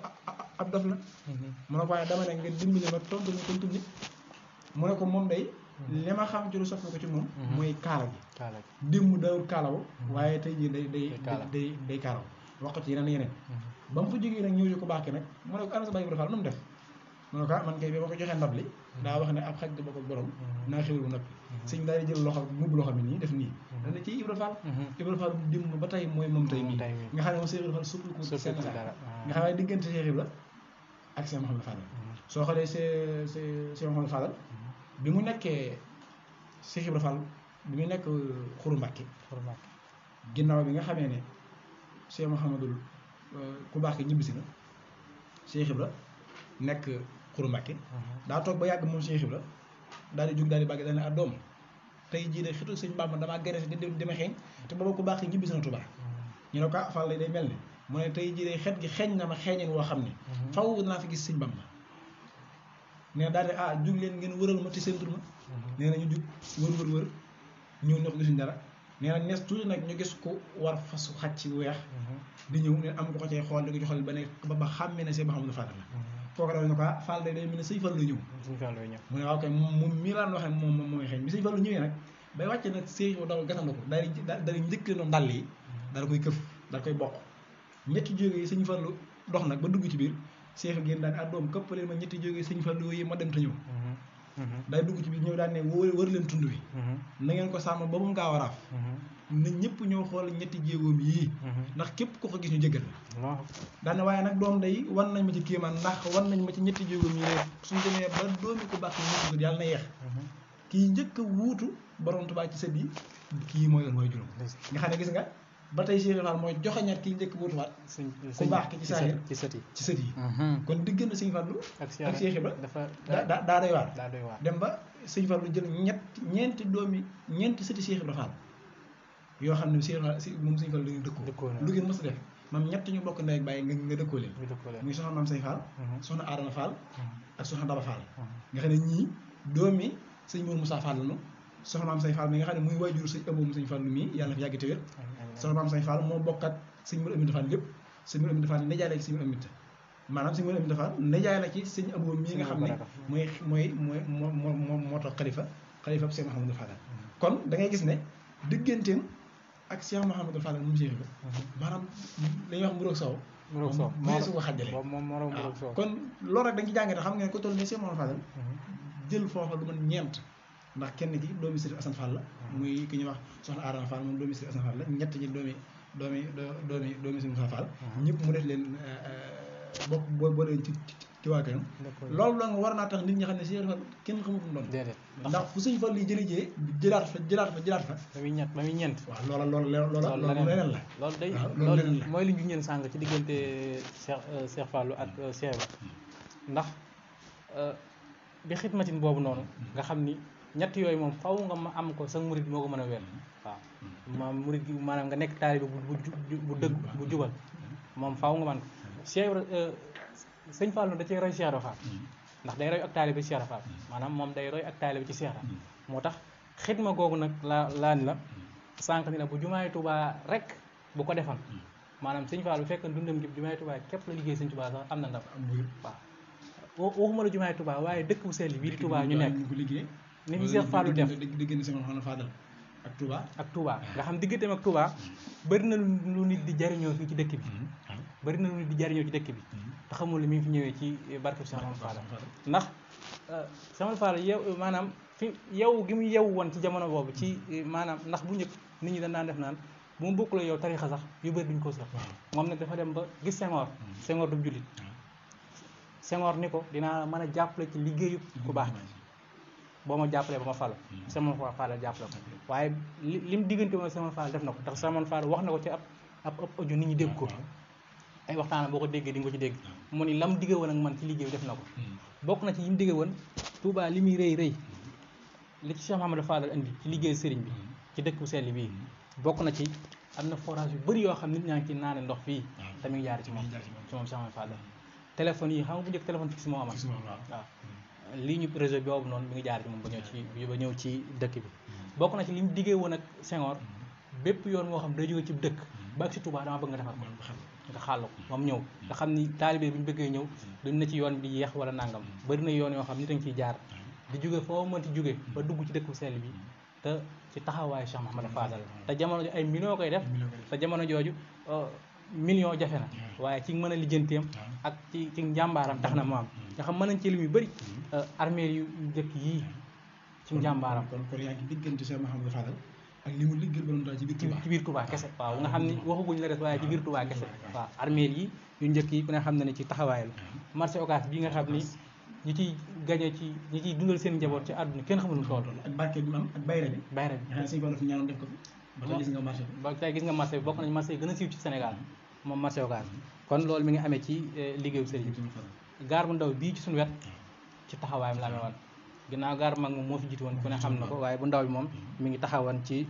ab dof la mu ne ko waaye dama ne nga dimbali ma tontul nit mu ne ko moom day li ma xam ci lu soppi ko ci moom mooy kaala gi dimb dawul kaalaw waaye tey jii day kaalaw wax ko ci yeneen ba mu fa jógee nag ñëw ci ko baax ki nag mu ne ko ana sa Baay Ibra Fall nu mu def mu ne ko man kay bi ma ko joxee ndab li daa wax ne ab xaj du bokk ak borom naa xewul bu noppi sëñ daal di jël loxo mubb loxo mi nii def nii dana ci Ibra Fall dimb ba tey mooy moom tey mii nga xam ne moom Cheikh Ibra Fall suppli ko seen dara nga xam ne diggante Cheikh Ibra ak Cheikh Mouhamadou Fall soo xoolee Cheikh Mouhamadou Fall bi mu nekkee Cheikh Ibra Fall bi mu nekk Xuru Mbàkke ginnaaw bi nga xamee ne Cheikh Mouhamadou ku baax ki ñibbisi na Cheikh Ibra nekk Xuru Mbàkke daa toog ba yàgg moom Cheikh Ibra daal di jug daal di bàgg daal ne doom tey jii de xitu Sëñ Bàmba damaa gere si deme xeeñ te booba ku baax ki ñibbisi na Tuubaa ñu ne ko Fall lay day mel ne mu ne tey jii de xet gi xeeñ na ma xeeñeen woo xam ne faw naa fi gis Sëñ Bàmba nee daal ne jug leen ngeen wëral ma te seen tur ma nee na ñu jug wër ñëw ñoo ko gisuñ dara nee na nees tuuti nag ñu gis ko war fasu xaj ci weex di ñëw ne am ko ko cay xool di ko joxal ba ne ba xàmmee ne see ba xam ne Fall la kooku daal ne ko Fall day mel ne Sëñ Fallu ñëw mu ne waaw kay moom mii laan waxee moom mooy xeeñ bi Sëñ Fallu ñëwee nag bay wàcce nag Cheikh daw gasando ko daal di njëkk leen ndàll yi daal koy këf daal koy bokk ñetti jóge yi Sëñ Fallu dox nag ba dugg ci biir Cheikh génn daal ne doom këppalee ma ñetti jóge Sëñ Fallu yi ma dem te ñëw day dugg ci biir ñëw daal ne wër leen tund wi na ngeen ko sàmm ba mu gaaw a raaf na ñëpp ñoo xool ñetti jéegoom yii ndax képp ko ko gis ñu jéggal la daane waaye nag doom day wan nañ ma ci kéemaan ndax wan nañ ma ci ñetti jéegoom yi ne suñ demee ba doomi ko baax ñëpp yàlla na yeex kii njëkk a wuutu borom Tuubaa ci sët yi kii mooy doon mooy juróom nga xam ne gis nga ba tey Cheikh Fall mooy joxañat kii njëkk wuutuwaat ku baax ki ci saahir ci sët yi kon diggante Sëñ Fallu ak Cheikh Ibra daa doy waar dem ba Sëñ Fallu jël ñeenti sëti Cheikh Ibra Fall yoo xam ne moom Sëñ Fallu dañuy dëkkoo lu ngeen mës a def maam ñett ñu bokk ndey ak bàyyi nga dëkkoo leen muy soxna Maam Say Fall soxna Adama Fall ak soxna Daba Fall nga xam ne ñii doomi Sëñ Mour Moussa Fall lañu soxna Maam Say Fall mi nga xam ne muy waajur Sëñ Abou Sëñ Fallu mii yàlla na fi yàgg te wér soxna Maam Say Fall moo bokkat Sëñ Mour Aminta Fall lépp Sëñ Mour Aminta Fall nijaay la ci Sëñ Mour Aminta maanaam Sëñ Mour Aminta Fall nijaay la ci Sëñ Abou mii nga xam ne moo tax xalifa xalifa Cheikh Mouhamadou Fadal kon da ngay gis ne digganteem ak Cheikh Mouhamadou Fadal moom Cheikh Ibra maanaam dañuy wax mburoog soow mooy su ko xàjjale waaw kon loolu rek dañ ci jàngate xam ngeen ko toll ne Cheikh Mouhamadou Fadal jël foofa lu mën ñeent ndax kenn ki doomi Sëriñ Assane Fall la muy ki ñuy wax soxna Adama Fall moom doomi Sëriñ Assane Fall la ñett ñi doomi Sëriñ Moussa Fall ñëpp mu def leen bokk boo leen ci waa këram loolu la nga war naa tax nit ñi xam ne Cheikh Fall kenn xamul fu mu doon ndax fu Sëriñ Fall yi jëlijee jëlaat fa ba muy ñeent waaw loola leneen la loolu day loolu mooy li ñu ñeen sàng ci diggante Cheikh Fallou ak Cheikh Ibra ndax bi xidmatin boobu noonu nga xam ni ñett yooyu moom faw nga ma am ko sa murid moo ko mën a weer waaw murid gi maanaam nga nekk taalibe bu dëgg bu jubal moom faw nga man ko Cheikh Ibra sëñ Fallou da cee roy Cheikh Ibra Fall ndax day roy ak taalibe Cheikh Ibra Fall maanaam moom day roy ak taalibe ci Cheikh Ibra moo tax xidma googu nag laan la sànq ni la bu jumaay Tuubaa rek bu ko defan maanaam sëñ Fallou bu fekk dundam gi jumaay Tuubaa képp la liggéey sëñ Tuubaa sax am na ndam waaw waxuma la jumaay Tuubaa waaye dëkk bu sell bii di Tuubaa ñu nekk ni fi Cheikh Fallou def diggante sama xana Fadal ak Touba nga xam digganteem ak Touba bëri na lu nit di jariñoo fii ci dëkk bi bëri na lu nit di jariñoo ci dëkk bi te xamul li mi ngi fi ñëwee ci barke Cheikh Mouhamadou Fadal ndax Cheikh Mouhamadou Fadal yow maanaam fi yow gi mu yew woon ci jamono boobu ci maanaam ndax bu njëkk nit ñi dañ daan def naan bu mu bokkul yow tarixa sax yu bëri duñ ko sax moom nag dafa dem ba gis Senghor du jullit Senghor ni ko dinaa mën a jàppale ci liggéeyu ku baax boo ma jàppalee ba ma fal Cheikh Mouhamadou Fadal jàppale ko waaye li mu diggante moom Cheikh Mouhamadou Fadal def na ko ndax Cheikh Mouhamadou Fadal wax na ko ci ab audio nit ñi dégg ko ay waxtaan boo ko déggee di nga ko ci dégg mu ni lam digge woon ak man ci liggéey def na ko bokk na ci yi mu digge woon Touba li muy rëy li ci Cheikh Mouhamadou Fadal indi ci liggéey sëriñ bi ci dëkk bu sell bii bokk na ci am na forage yu bëri yoo xam nit ñaa ngi ci naane ndox fii te mi ngi jaar ci moom Cheikh Mouhamadou Fadal téléphone yi xam nga bu njëkk téléphone fixe moo amal waaw lii ñu réseau boobu noonu mi ngi jaar ci moom ba ñëw ci dëkk bi bokk na ci li mu diggee woon ak Senghor bépp yoon moo xam day jóge ci dëkk ba ak si Touba dama bëgg nga defar ko nga xàll ko moom ñëw nga xam ni taalibe bu ñu bëggee ñëw duñ na ci yoon bi yeex wala nangam bëri na yoon yoo xam nit a ngi ciy jaar di jóge foo mënti jóge ba dugg ci dëkk bu sell bi te ci taxawaayu Cheikh Mouhamadou Fadal te jamono ji ay millions koy def te jamono jooju million jafe na waaye ci mën a lijjanteem ak ci njàmbaaram tax na mu am nga xam mën nañ ci lim yu bëri armée yu njëkk yii ci njàmbaaram kon yaa ngi diggante Cheikh Mouhamadou Fadal ak li mu liggéeyal borom daal ci biir Touba kese waaw nga xam ni waxaguñ la des waaye ci biir Touba kese waaw armée yi yu njëkk yi ku ne xam na ne ci taxawaay la marché Ocass bii nga xam ni ñi ciy gañe ci ñi ciy dundal seen njaboot ci àdduna kenn xamul tool ak barke bi mu am ak bayre bi suñu ko def ñaanoon def ko fi ba gis nga marché bi ba tey gis nga marché bi bokk nañ marché yi gën a siiw ci Sénégal moom marché Ocass kon loolu mi ngi amee ci liggéeyu sëriñ gaar bu ndaw bii ci suñu wet ci taxawaayam la amee woon ginnaaw gaar bu mag moom moo fi jiitu woon ku ne xam na ko waaye bu ndaw bi moom mi ngi taxawoon ci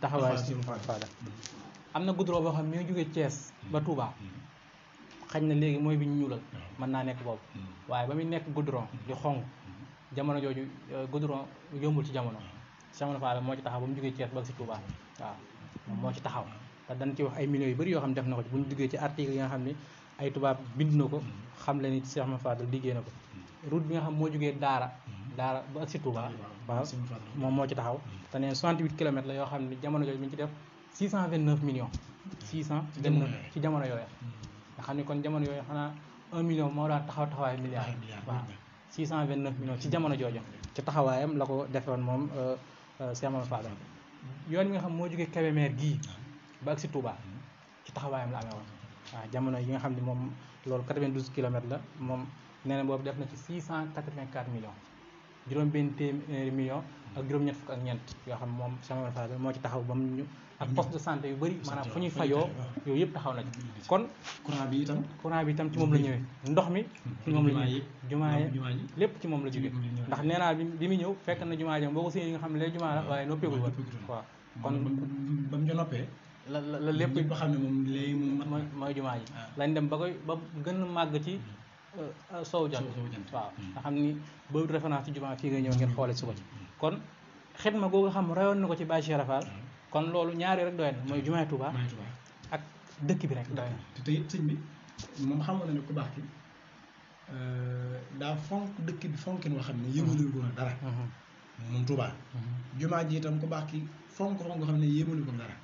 taxawaay Fadal am na goudron boo xam ne mi ngi jógee Thiès ba Touba xañ na léegi mooy bi ñu ñuulal mën naa nekk boobu waaye ba muy nekk goudron di xong jamono jooju goudron yombul ci jamono Cheikh Mouhamadou Fadal moo ci taxaw ba mu jógee Thiès ba si Touba waaw moom moo ci taxaw te dañ ci wax ay millions yu bëri yoo xam ne def na ko ci bu ñu duggee ci article yi nga xam ne ay tubaab bind na ko xam le ni Cheikh Mouhamadou Fadal liggéey na ko route bi nga xam moo jógee daara ba ak si Touba waaw moom moo ci taxaw te ne 68 kilomètres la yoo xam ne jamono jooju mi ngi ci def 629 millions 629 ci jamono yooyu nga xam ne kon jamono yooyu xanaa 1 million moo daan taxawaay milliard waaw 629 millions ci jamono jooju ci taxawaayam la ko defewoon moom Cheikh Mouhamadou Fadal yoon bi nga xam moo jógee Kébémer gii ba ak si Touba ci taxawaayam la amee woon waaw jamono yi nga xam ne moom loolu 92 kilomètres la moom nee na boobu def na ci 684 millions juróom benn téeméeri millions ak juróom-ñett fukk ak ñeent yoo xam moom Cheikh Mouhamadou Fadal moo ci taxaw ba mu ñu ak poste de santé yu bëri maanaam fu ñuy fajoo yooyu yëpp taxaw na ci kon courant bi itam ci moom la ñëwee ndox mi ci moom la ñëwee jumaa yi lépp ci moom la jógee ndax nee naa bi mu ñëw fekk na jumaa jam boo ko séen yi nga xam ne léegi jumaa la waaye noppeegul woon waaw kon ba mu ñu noppee la lépp ba xam ne moom léegi moom mooy jumaa ji lañ dem ba gën a màgg ci sow jant waaw nga xam ni boobu référence ci jumaa fii nga ñëw ngeen xoole suba ci kon xidma googu xam rayoon na ko ci Baye Cheikh Rafal kon loolu ñaari rek doy na mooy jumaay Touba ak dëkk bi rek doy na te tey sëñ bi moom xam nga ne ku baax ki daa fonk dëkk bi fonkin woo xam ne yëngalul ko dara moom Touba. jumaa ji itam ku baax ki fonk xam ne yéemalu ko dara.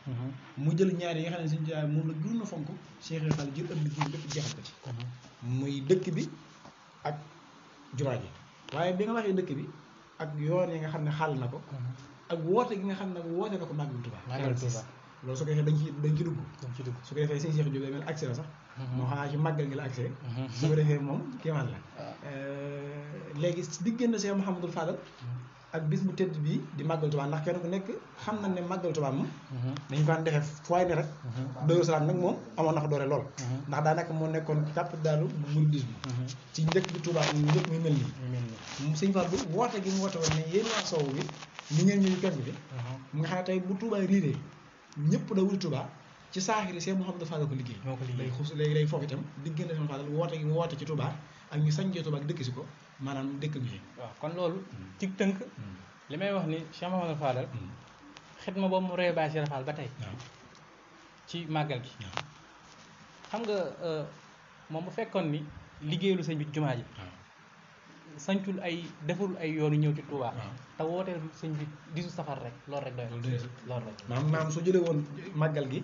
mu jël ñaar yi nga xam ne suñu jaay moom la gën a fonk Cheikh Ibra Fall jël ëpp bi lépp jeexal ko ci. muy dëkk bi ak jumaa ji waaye bi nga waxee dëkk bi ak yoon yi nga xam ne xàll na ko. ak woote gi nga xam ne woote na ko màggal Touba. loolu su ko defee dañ ci dugg. su ko defee sëñ Cheikh Diop day mel accès la sax. moo xanaa ci màggal gi la accès. su ko defee moom kéemaan la. léegi diggante Cheikh Mouhamadou Fadal ak bis bu tëdd bii di màggal Touba ndax kenn ku nekk xam na ne màggal Touba moom. dañ ko daan defee fooy ne rek. Daaru Salaam nag moom amoon na fa doore lool. ndax daanaka moo nekkoon capitalu mouridisme ci njëkk bi Touba njëkk mi mel nii. sëñ Fall bu woote gi mu woote woon ne yéen waa Sow bi ni ngeen ñëw penk bi. nga xam ne tey bu Touba riiree ñëpp da wuti Touba ci saaxiri Cheikh Mouhamadou Fadal ko liggéey. day xuus léegi day foofu itam diggante Cheikh Fadal woote gi mu woote ci Touba ak ñu sañcee Touba ak dëkk si ko maanaam dëkk bi. waaw kon loolu ci tënk li may wax ni Cheikh Mouhamadou Fadal xidma boobu mu ree Baye Cheikh Fall ba tey ci màggal gi xam nga moom bu fekkoon ni liggéeylu sëñ bi jumaa ji sañcul ay deful ay yoonu ñëw ci Touba te wootee sëñ bi disu safar rek loolu rek doy loolu rek maanaam soo jëlee woon màggal gi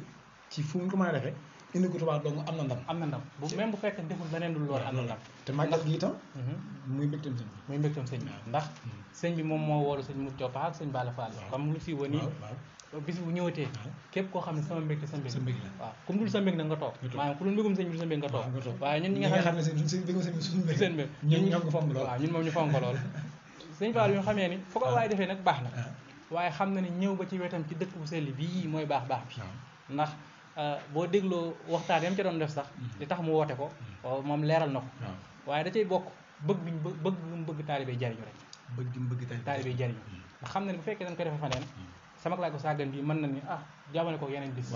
ci fu mu ko mën a defee indi ko Touba dong am na ndam bu même bu fekkee deful leneen dul loolu am na ndam te màggal gi itam muy mbégtam sëñ bi ndax sëñ bi moom moo woolu sëñ mu Coppa ak sëñ Balla Fall comme lu si woon nii bis bu ñëwatee képp koo xam ne sama mbégte sa mbég la waaw comme dul sa mbég nag nga toog maanaam ku dul mbégum sëñ bi du sa mbég nga toog waaye ñun ñi nga xam ne seen mbég ñun ko fonk lool waaw ñun moom ñu fonk lool sëñ Fall yu xamee ni foo ko waaye defee nag baax na waaye xam na ne ñëw ba ci wetam ci dëkk bu sell bii mooy baax bi ndax boo dégloo waxtaan yam ca doon def sax li tax mu woote ko moom leeral na ko waaye da cay bokk bëgg taalibe jariñu rek taalibe jariñu ndax xam na ne bu fekkee dañ ko defee faneen sama laaj ko sàggan bi mën na ni jamono ko yeneen bis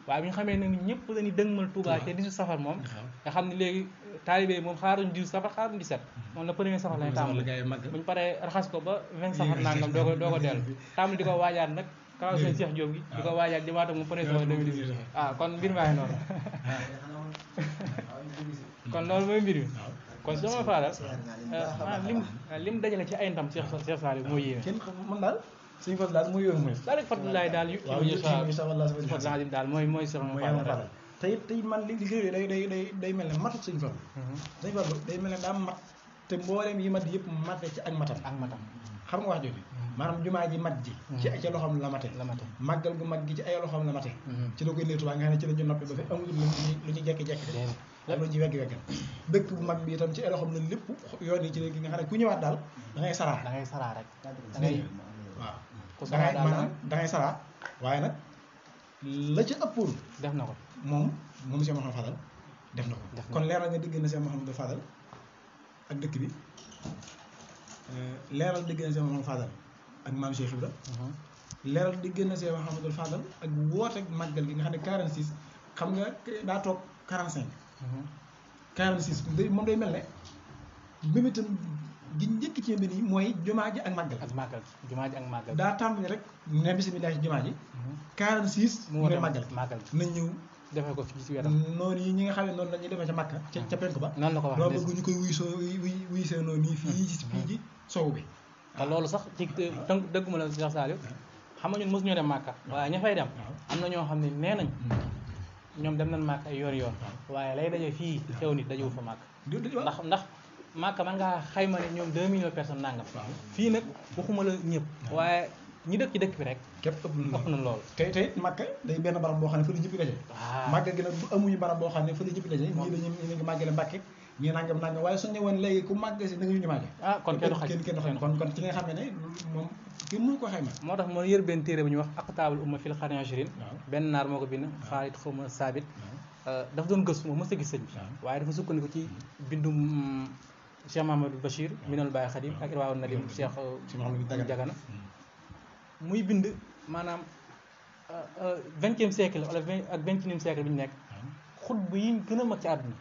waaye bu ñu xamee nag ni ñëpp dañuy dëgmal Touba te disu safar moom nga xam ne léegi taalibe moom xaaruñ disu safar xaaruñ di set moom la premier safar lañu tàmbali bu ñu paree raxas ko ba 20 safar nangam doo ko dellu tàmbali di ko waajaat nag karaw seen Cheikh Diop gi di ko waajaat jëmaata moom premier safar 2018 kon mbir maa ngi noonu kon loolu mooy mbir mi kon su ma faadal lim dajale ci ay ndam Cheikh Saliou moo yéeme suñu fas daal muy yoon mooy daal rek fadlaay daal yu fadlaay daal mooy sama Fall tey man li liggéey day mel ne matut suñu fas suñu fas day mel ne daa mat te mbooleem yi mat yëpp mate ci ak matam xam nga wax jooju maanaam jumaa ji mat ji ci ca loxoom la mate màggal gu mag gi ci ay loxoom la mate ci la koy nee Tuubaa nga xam ne ci la ñu noppi ba fi amul lu ci jekki-jekki ak lu ci wegg-wegg dëkk bu mag bi itam ci ay loxoom la lépp yoon yi ci léegi nga xam ne ku ñëwaat daal da ngay saraa rek waaw da ngay saraa waaye nag la ca ëppoon def na ko moom Cheikh Mouhamadou Fadal def na ko kon leeral nga digg na Cheikh Mouhamadou Fadal ak dëkk bi leeral digg na Cheikh Mouhamadou Fadal ak maam Cheikh Ibra leeral digg na Cheikh Mouhamadou Fadal ak woote ak màggal gi nga xam ne 46 xam nga daa toog 45 46 moom day mel ne mbimitam gi njëkk ci mbir yi mooy jumaa ji ak màggal daa tàmbali rek ne bisimilah ci jumaa ji 46 mu ne màggal nañ ñëw defee ko fii ci wetam noonu yi ñi nga xam ne noonu la ñuy demee ca Makka ca penk ba noonu la ko wax doo bëgg ñu koy wuy see noonu nii fii ci sow bi te loolu sax ci dëgguma la Cheikh Saliou xam nga ñun mosu ñoo dem Makka waaye ña fay dem am na ñoo xam ne nee nañ ñoom dem nañ Makka ay yoon waaye lay daje fii xew nit dajewul fa Makka ndax Makka man ngaa xayma ne ñoom 2 millions de personnes nangam fii nag waxuma la ñëpp waaye ñi dëkk ci dëkk bi rek képp ëpp na loolu te Makka day benn barab boo xam ne fa la ñëpp daje Makka gi nag amuñu barab boo xam ne fa la ñëpp daje ñii dañu ngi màggale Mbàkke ñii nangam waaye suñu ñëwoon léegi ku màgg si da nga ñu màgge kon kenn xaj kon ci nga xam ne moom kenn mënu ko xayma moo tax moo yër benn téere bu ñuy wax aqtaabul umma fil qarni ashrin benn naar moo ko bind Xaalid xawma Saabit dafa doon gëstu moom mës a gis sëñ bi waaye dafa sukkandiku ci bindum Cheikh Mahamadou Bachir minal Baye Khadim ak Irwaaw Nadim Cheikh Jagana muy bind maanaam 20e siècle wala ak 21e siècle bi ñu nekk xutba yi gën a mag ci àdduna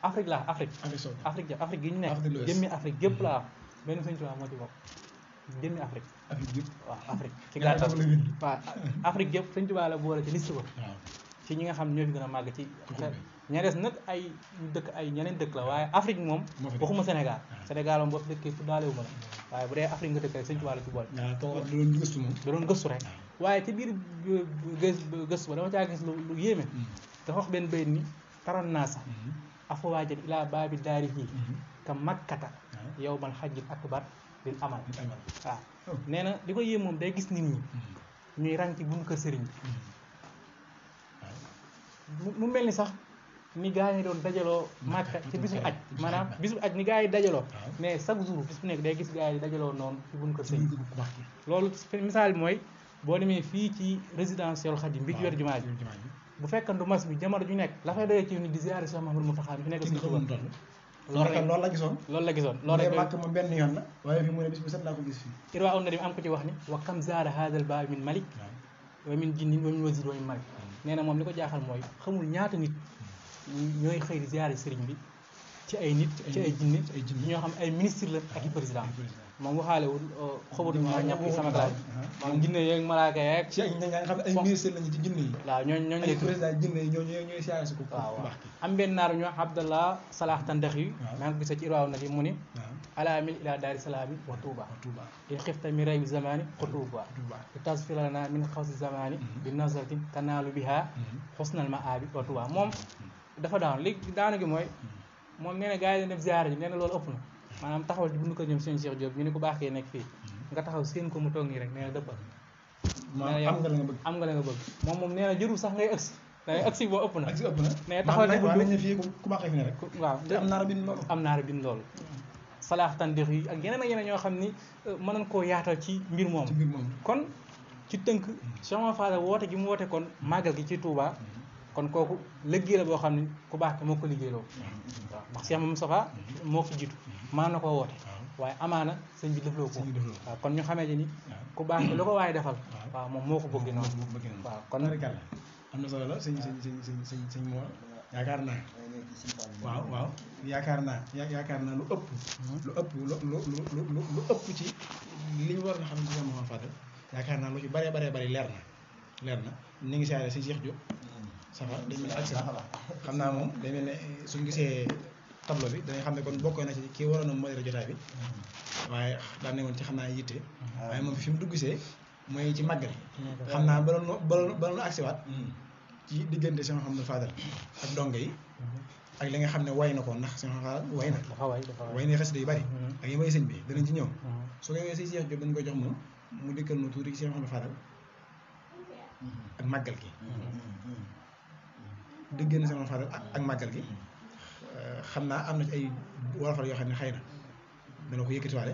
Afrique gi ñu nekk jëmmi Afrique gépp laa benn sëñ Tuubaa moo ci bokk jëmmi Afrique waaw Afrique ci gàttal waaw Afrique gépp sëñ Tuubaa la boole ci liste ba ci ñi nga xam ne ñoo fi gën a màgg ci ña des nag ay dëkk ay ñeneen dëkk la waaye Afrique moom waxuma Sénégal Sénégal moom boo fi dëkkee tuddaale wu ma la waaye bu dee Afrique nga dëkk rek sëñ Tuubaa la ci boole da doon gëstu moom da doon gëstu rek waaye ci biir gëstu ba dama caa gis lu yéeme dafa wax benn bayit ni taran naasa afwaajan ilaa baabi daarihi ka makkata yawmal hajjil akbar lil amal waaw nee na li ko yéem moom day gis nit ñi ñuy rang ci buntu kër sëriñ bi mu mel ni sax ni gaa yi doon dajaloo Màkka ci bisu aj maanaam bisu aj ni gaa yi dajaloo mais chaque jour bis bu nekk day gis gaa yi dajaloo noonu ci buntu kër sëriñ bi loolu misaal bi mooy boo demee fii ci résidentiel Khadim bi ci yor jumaa ji bu fekkan du mas bi jamono ju nekk la fay doyee ci ni di ziyaare Cheikh Mahamadou Mountakha mi fi nekk suñu Tuubaa loolu la gisoon loolu rek màkk ma benn yoon la waaye fi mu ne bis bu set laa ko gis fii irwa na dim am ko ci wax ni wa kam zaara hadal baab min malik wa min jinnin wa min wazir wa min malik nee na moom li ko jaaxal mooy xamul ñaata nit ñooy xëy di ziyaare sëriñ bi ci ay nit ci ay jinne ñoo xam ay ministre la ak i président moom waxaalewul xobatu ma ñàpp yi sama classe moom jinne yeeg malaaka yeeg ci ñi nga xam ne ay ministre lañu ci jinne yi waaw ñooñu ay président jinne yi ñooy siyaare si ko waaw am benn naar ñu Abdallah Salah Tandax yi maa ngi ko gisee ci irwaaw na di mu ni alaamil ila daari salaami wa tuuba in xifta mi rey bi zamani xutuuba i tasfirana min xawsi zamani bi nasratin tanaalu biha xusnal ma aabi wa tuuba moom dafa daan léegi daana gi mooy moom nee na gars yi dañ def ziyaara ji nee na loolu ëpp na maanaam taxawal ci bundu ko ñoom sëñ Cheikh Diop ñu ne ku baax kee nekk fii nga taxaw seen ko mu toog nii rek nee na dëppal am nga la nga bëgg moom nee na jërul sax ngay ëgsi dangay ëgsi boo ëpp na nee taxawal ci bundu nañ fii ku baax fi ne rek waaw am naara bind loolu Salah Tandax yi ak yeneen ak yeneen ñoo xam ni mën nañ koo yaatal ci mbir moom kon ci tënk Cheikh Mamadou Fadal woote gi mu woote kon màggal gi ci Touba kon kooku liggéey la boo xam ne ku baax te moo ko liggéeyloo waaw ndax Cheikh Mamadou Moustapha moo fi jiitu maan na koo woote waaye amaana sëñ bi defloo ko waaw kon ñu xamee ni ku baax te lu ko waaye defal waaw moom moo ko bëgg noonu waaw kon am na solo la sëñ moo yaakaar naa waaw yaakaar naa lu ëpp ci li ñu war na xam ne Cheikh Mamadou Fadal yaakaar naa lu ci bare leer na ni ngi siyaare si Cheikh Diop safa day mel ne ak xam naa moom day mel ne suñu gisee tableau bi dañuy xam ne kon bokkoon na ci kii waroon na modéré jotaay bi waaye daan ne woon ci xam naa yitte waaye moom fi mu duggsee mooy ci màggal xam naa baloon agsiwaat ci diggante Cheikh Mouhamadou Fadal ak donga yi ak li nga xam ne way na ko ndax Cheikh Mouhamadou Fadal way na xasida yu bari ak yi may sëñ bi danañ ci ñëw su ko ñëwee si Cheikh Diop dañ koy jox moom mu dikkal nu tuuti ci Cheikh Mouhamadou Fadal ak màggal gi diggante Cheikh Mouhamadou Fadal ak màggal gi xam naa am na ci ay wolofal yoo xam ne xëy na dana ko yëkkatiwaale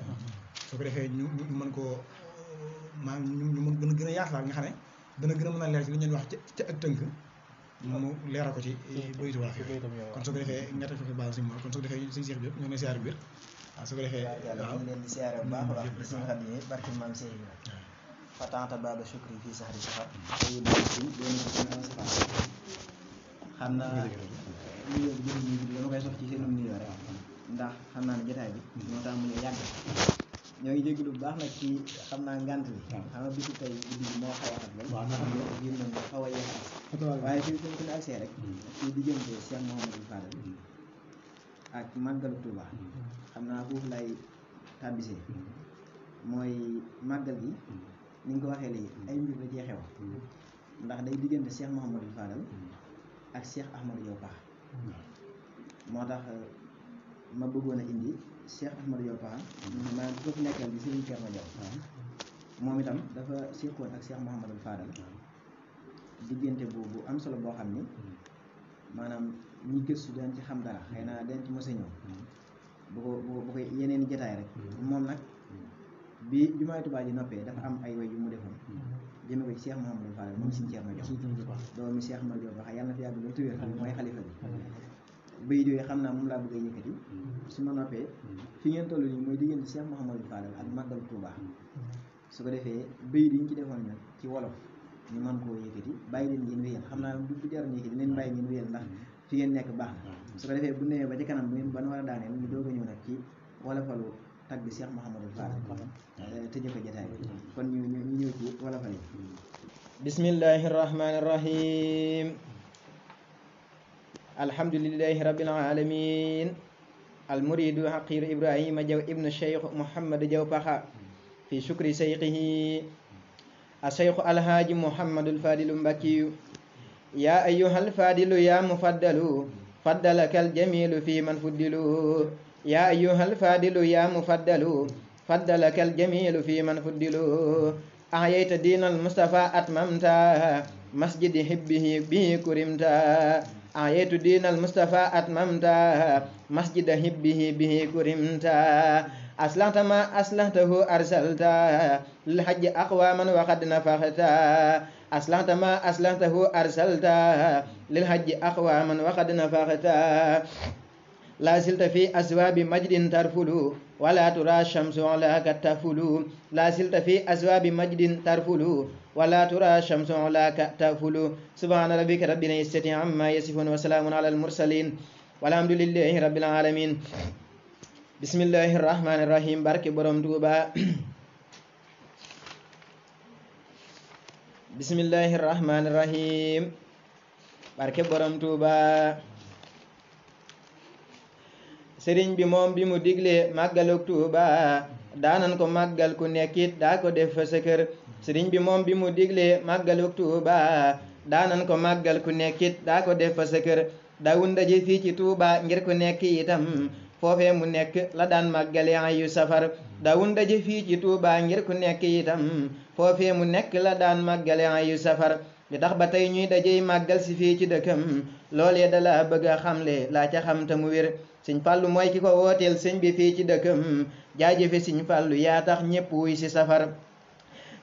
soo ko defee ñu mën koo maanaam ñu mën gën a yaatalaal nga xam ne dana gën a mën a leer ci li ñu wax ca ak tënk mu leeral ko ci bayitu wolof yi kon soo ko defee ñetta fekk baax suñu kon soo ko defee suñu Cheikh Diop ñoo ngi siyaare biir waaw soo ko defee waaw ñu leen di siyaare bu baax a baax di suñu xam ne barke maam Cheikh Ibrahima fatanta baba shukri fii saxari safar ayul sin doon suñu safar xam naa nuyoo bi dama koy sof ci seenum nuyoo rek ndax xam naa ne jotaay bi moo tax mu ñu yàgg ñoo ngi jégalu bu baax nag ci xam naa ngant bi xam nga bisu tey guddi bi moo xaw a xat lool xam nga biir nañ ko xaw a yéex waaye fi ñu agsee rek ci diggante Cheikh Mouhamadou Fadal ak màggalu Touba xam naa foofu lay tàbbisee mooy màggal gi ni nga ko waxee léegi ay mbir la cee xew ndax day diggante Cheikh Mouhamadou Fadal ak Cheikh Ahmadou Diop Paxa moo tax ma bëggoon a indi Cheikh Ahmadou Diop Paxa maanaam bu ko fi nekkal bi Serigne Thierno Diop moom itam dafa séqoon ak Cheikh Mouhamadou Fadal diggante bu am solo boo xam ni maanaam ñi gëstu dañ ci xam dara xëy na dañ ci mos a ñëw bu ko yeneen i jotaay rek moom nag bi jumaay Tuubaa ji noppee dafa am ay way yu mu defoon jëme ko ci Cheikh Mouhamadou Fadal moom Serigne Thierno Diop doomi Cheikh Ahmadou Diop Paxa yàlla na fi yàgg loolu tuwéer mooy xalifa bi bayit yooyu xam naa moom laa bëgg a yëkkati su ma noppee fi ngeen toll nii mooy diggante Cheikh Mouhamadou Fadal ak màggalu Touba su ko defee bayit yi ñu ci defoon nag ci wolof ñu mën koo yëkkati bàyyi leen ngeen wéyal xam naa du jaroon yëkkati leen bàyyi ngeen wéyal ndax fi ngeen nekk baax na su ko defee bu newee ba ci kanam bu ngeen ban war a daaneel ñu doog a ñëw nag ci wolofalu tagg Cheikh Mouhamadou Fadal tëjee ko jotaay bi kon ñu ñëw ci wolofal yi bismillahi rahmani rahim alhamdulillahi rabbil alamin almuridu haqiru ibrahima jaw ibnu cheikh mouhammad jaw paxa fi shukri seyqihi الشيخ الهاج محمد الفاضل مبكي يا أيها الفاضل يا مفضل فضلك الجميل في من فضلوا يا أيها الفاضل يا مفضل فضلك الجميل في من فضلوا أحييت دين المصطفى أتممت مسجد حبه به كرمت أحييت دين المصطفى أتممت مسجد حبه به كرمت أصلحت ما أصلحته أرسلت للحج أقواما وقد نفخت أصلحت ما أصلحته أرسلت للحج أقواما وقد نفخت لا زلت في أسواب مجد ترفل ولا ترى الشمس علاك تفل لا زلت في أسواب مجد ترفل ولا ترى الشمس علاك تفل سبحان ربك رب العزة عما يصفون وسلام على المرسلين والحمد لله رب العالمين Bismillahirrahmanirrahim. Barke borom Tuuba. Bismillahirrahmanirrahim. Barke borom Tuuba. Sëriñ bi moom bi mu digle màggalug Tuuba daanan ko màggal ku nekkit daa ko def fa sa kër. Sëriñ bi moom bi mu digle màggalug Tuuba daanan ko màggal ku nekkit daa ko def fa sa kër. Daawun daje fii ci Tuuba ngir ku nekk itam foofee mu nekk la daan màggale ayu safar. Daawun daje fii ci Tuuba ngir ku nekk itam foofee mu nekk la daan màggale ayu safar. li tax ba tey ñuy dajey màggal si fii ci dëkkam loolee dala bëgg a xamle laa ca xam te mu wér. Sëñ Fallu mooy ki ko wooteel sëñ bi fii ci dëkkam jaajëfe Sëñ Fallu yaa tax ñépp wuy si safar.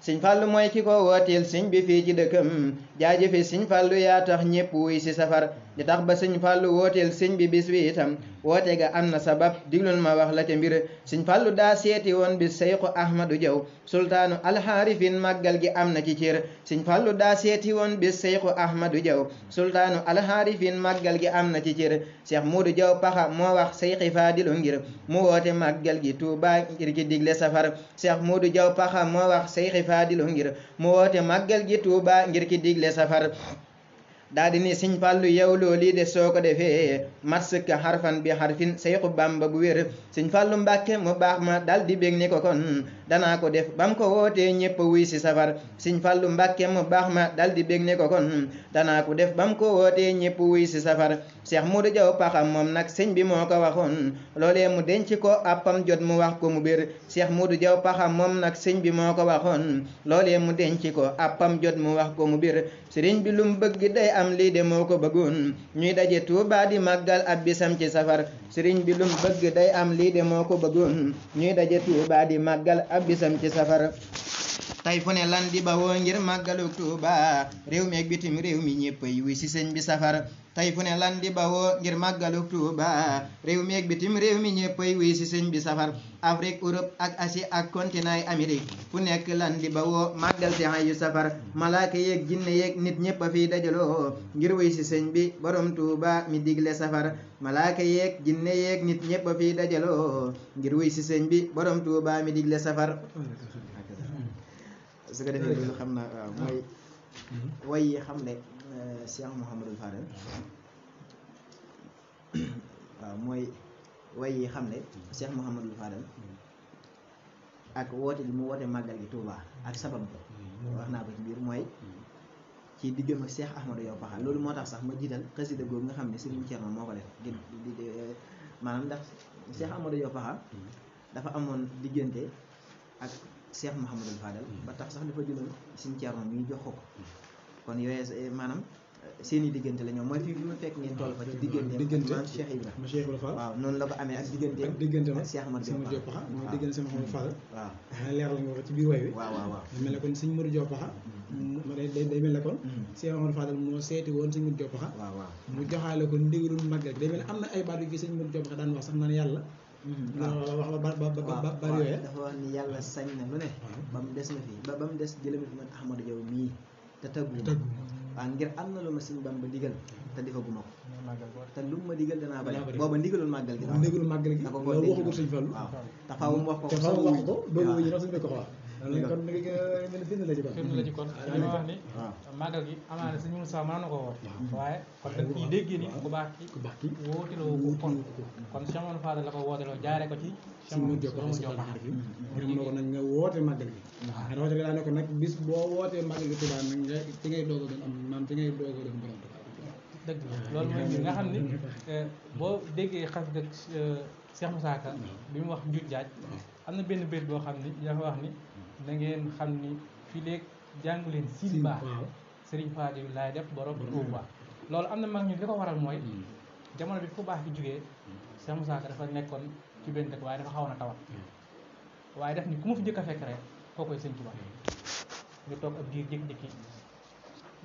Sëñ Fallu mooy ki ko wooteel sëñ bi fii ci dëkkam jaajëfe Sëñ Fallu yaa tax ñépp wuy si safar. li tax ba Sëñ Fallu wooteel sëñ bi bis wi itam woote ga am na sabab diglul ma wax la ca mbir. Sëñ Fallu daa seeti woon bis Seyxu Ahmadu Jaw sultaanu alxaarifin màggal gi am na ci cër. Sëñ Fallu daa seeti woon bis Seyxu Ahmadu Jaw sultaanu alxaarifin màggal gi am na ci cër. Cheikh Modou Jaw Paxa moo wax Seyxi Faadilu ngir mu woote màggal gi Tuuba ngir ki digle safar. Cheikh Modou Jaw Paxa moo wax Seyxi Faadilu ngir mu woote màggal gi Tuuba ngir ki digle safar. daa di ni Sëñ Fallu yow loolu de soo ko defee mat sëkk xarfan bi xarfin Seyxu Bamba bu wér. Sëñ Fallu Mbàkke mu baax ma dal di bég ni ko kon danaa ko def bam ko wootee ñépp wuy si safar. Sëñ Fallu Mbàkke mu baax ma dal di bég ni ko kon danaa ko def bam ko wootee ñépp wuy si safar. Cheikh Modou Jaw Paxa moom nag sëñ bi moo ko waxoon loolee mu denc ko appam jot mu wax ko mu bér. Cheikh Modou Jaw Paxa moom nag sëñ bi moo ko waxoon loolee mu denc ko appam jot mu wax ko mu bér. Sëriñ bi lum bëgg day am lii de moo ko bëggoon ñuy daje Tuuba di màggal ab bisam ci safar. Sëriñ bi lum bëgg day am lii de moo ko bëggoon ñuy daje Tuuba di màggal ab bisam ci safar. tey fu ne lan di bawoo ngir màggalu Tuuba réew mi ak bitim réew mi ñépp yi wuy si sëñ bi safar. tey fu ne lan di bawoo ngir màggalu Tuuba réew mi ak bitim réew mi ñépp yi wuy si sëñ bi safar. Afrique Europe ak Asie ak continent Amérique fu nekk lan di bawoo màggal si ayu safar. malaaka yeeg jinne yeeg nit ñépp a fiy dajaloo ngir wuy si sëñ bi borom Tuuba mi digle safar. malaaka yeeg jinne yeeg nit ñépp a fiy dajaloo ngir wuy si sëñ bi borom Tuuba mi digle safar. su ko defee loolu xam naa waaw mooy way yi xam ne Cheikh Mouhamadul Fadal waaw mooy way yi xam ne Cheikh Mouhamadul Fadal ak woote li mu woote màggal gi Touba ak sabab bi wax naa ko ci biir mooy ci diggam ak Cheikh Ahmadou Jaw Paxa. loolu moo tax sax ma jiital xasida googu nga xam ne Serigne Thierno moo ko def di maanaam ndax Cheikh Ahmadou Jaw Paxa dafa amoon diggante ak Cheikh Mouhamadul Fadal ba tax sax dafa jëloon Serigne Thierno mi jox ko kon yooyu maanaam seen i diggante la ñoom mooy fii bi ma fekk ngeen toll fa ci diggante maam Cheikh Ibrahima waaw noonu la ko amee ak diggante ak Cheikh Ahmadou Jaw Paxa mooy diggante sama Mouhamadou Fadal waaw leer la nga wax ci biir way wi waaw mel ne kon Sëñ Modou Jaw Paxa day mel ne kon Cheikh Mouhamadou Fadal moo seeti woon Sëñ Modou Jaw Paxa waaw mu joxaale ko ndigalul màggal day mel ne am na ay baat yu fi Sëñ Modou Jaw Paxa daan wax sax naan yàlla wax ba yooyee dafa wax ni yàlla sañ na lu ne ba mu des na fi ba mu des jëlami fi man Ahmadou Jaw mii te tëggu waaw ngir am na lu ma Sëñ Bamba digal te defaguma ko te lu ma digal danaa bari booba ndigalul màggal gi ndigalul màggal gi da ko loolu waxagul Sëñ Fallu waaw te faaw mu wax ko te faaw mu wax ko doogu ñu sax suñu ko wax kon da nga mel ni firnde la ci kon. firnde la ci kon li ma wax ni màggal gi amaana suñu Moussa mën na ko woote waaye kon dañ ciy déggee ni ku baax ki wooteloo ko kon Cheikh Mamadou Fadal la ko wooteloo jaare ko ci si mu jokk ngir mën ko nag nga woote màggal gi rawatina daa ne ko nag bis boo wootee màggal gi Tuubaa nag nga ci ngay doog a doon am maanaam ci ngay doog a doon borom Tuubaa dëgg loolu mooy nga xam ni boo déggee xas dëgg Cheikh Moussa Ka bi mu wax njuuj jaaj am na benn bér boo xam ni dafa wax ni da ngeen xam ni fii léegi jàngu leen siin baax Serigne Fadilou laay def borom Tuubaa loolu am na mag ñu li ko waral mooy jamono bi fu baax bi jógee Cheikh Moussa Ka dafa nekkoon ci benn dëkk waaye dafa xawoon a tawat waaye def ni ku ma fi jëkk a fekk rek koo koy sëñ Tuubaa ñu toog ab diir jékki-jékki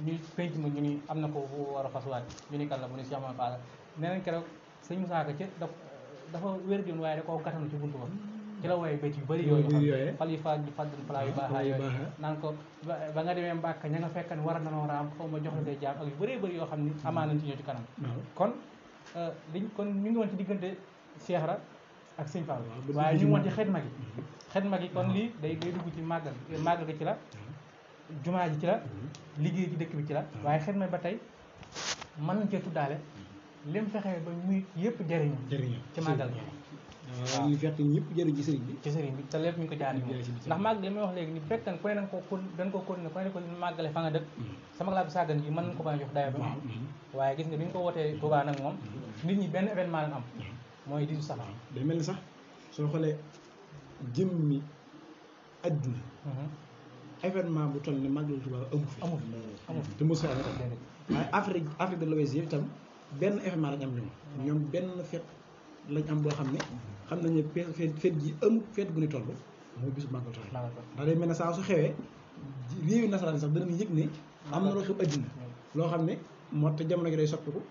ñuy penc ma ñu ni am na ko war a fasuwaat ñu ni kan la mu ne Cheikh Mamadou Fadal nee nañ keroog sëñ Moussa Ka ci dafa wér di waaye da koo gàttanu ci buntu ba ci la wooye béyt yu bëri yooyu xam fal yu fa faddan falaa yu baaxaa yooyu naan ko ba nga demee Mbàkka ña nga fekk ne war a nanoo raam xaw ma jox la say jaam ak yu bëree bëri yoo xam ni amaa nañ ci ñëw ci kanam kon ñu ngi woon ci diggante Cheikh Ra ak Sëñ Fall waaye ñu ngi woon ci xidma gi kon lii day dugg ci màggal gi ci la jumaa ji ci la liggéey ci dëkk bi ci la waaye xidma ba tey mën nañ cee tuddaale lim fexee ba muy yëpp jëriñu ci màggal gi waaw ñu fekk ñëpp jëriñ ci sëriñ bi te lépp ñu ko jaar moom ndax màggal li may wax léegi ni fekk ku ne dañ ko continuer ku ne ko màggale fa nga dëkk sama laa bi sàggan gi mën nañ ko bañ a jox dayo bi am waaye gis nga bi ñu ko wootee Touba nag moom nit ñi benn événement lañ am mooy 18 safar day mel ni sax soo xoolee jëmmi adduna événement bu toll ni màggal Touba amu fi te mosu waaye Afrique de l'Ouest yëpp itam benn événement lañ am ñoom benn fête lañ am boo xam ne xam nañ ne fête ji amul fête gu ni toll mooy bisu màggal Touba ndax day mel ne saa su xewee réewi nasaraan sax danañ yëg ne am na loo xew adduna loo xam ne moo tax jamono gi day soppiku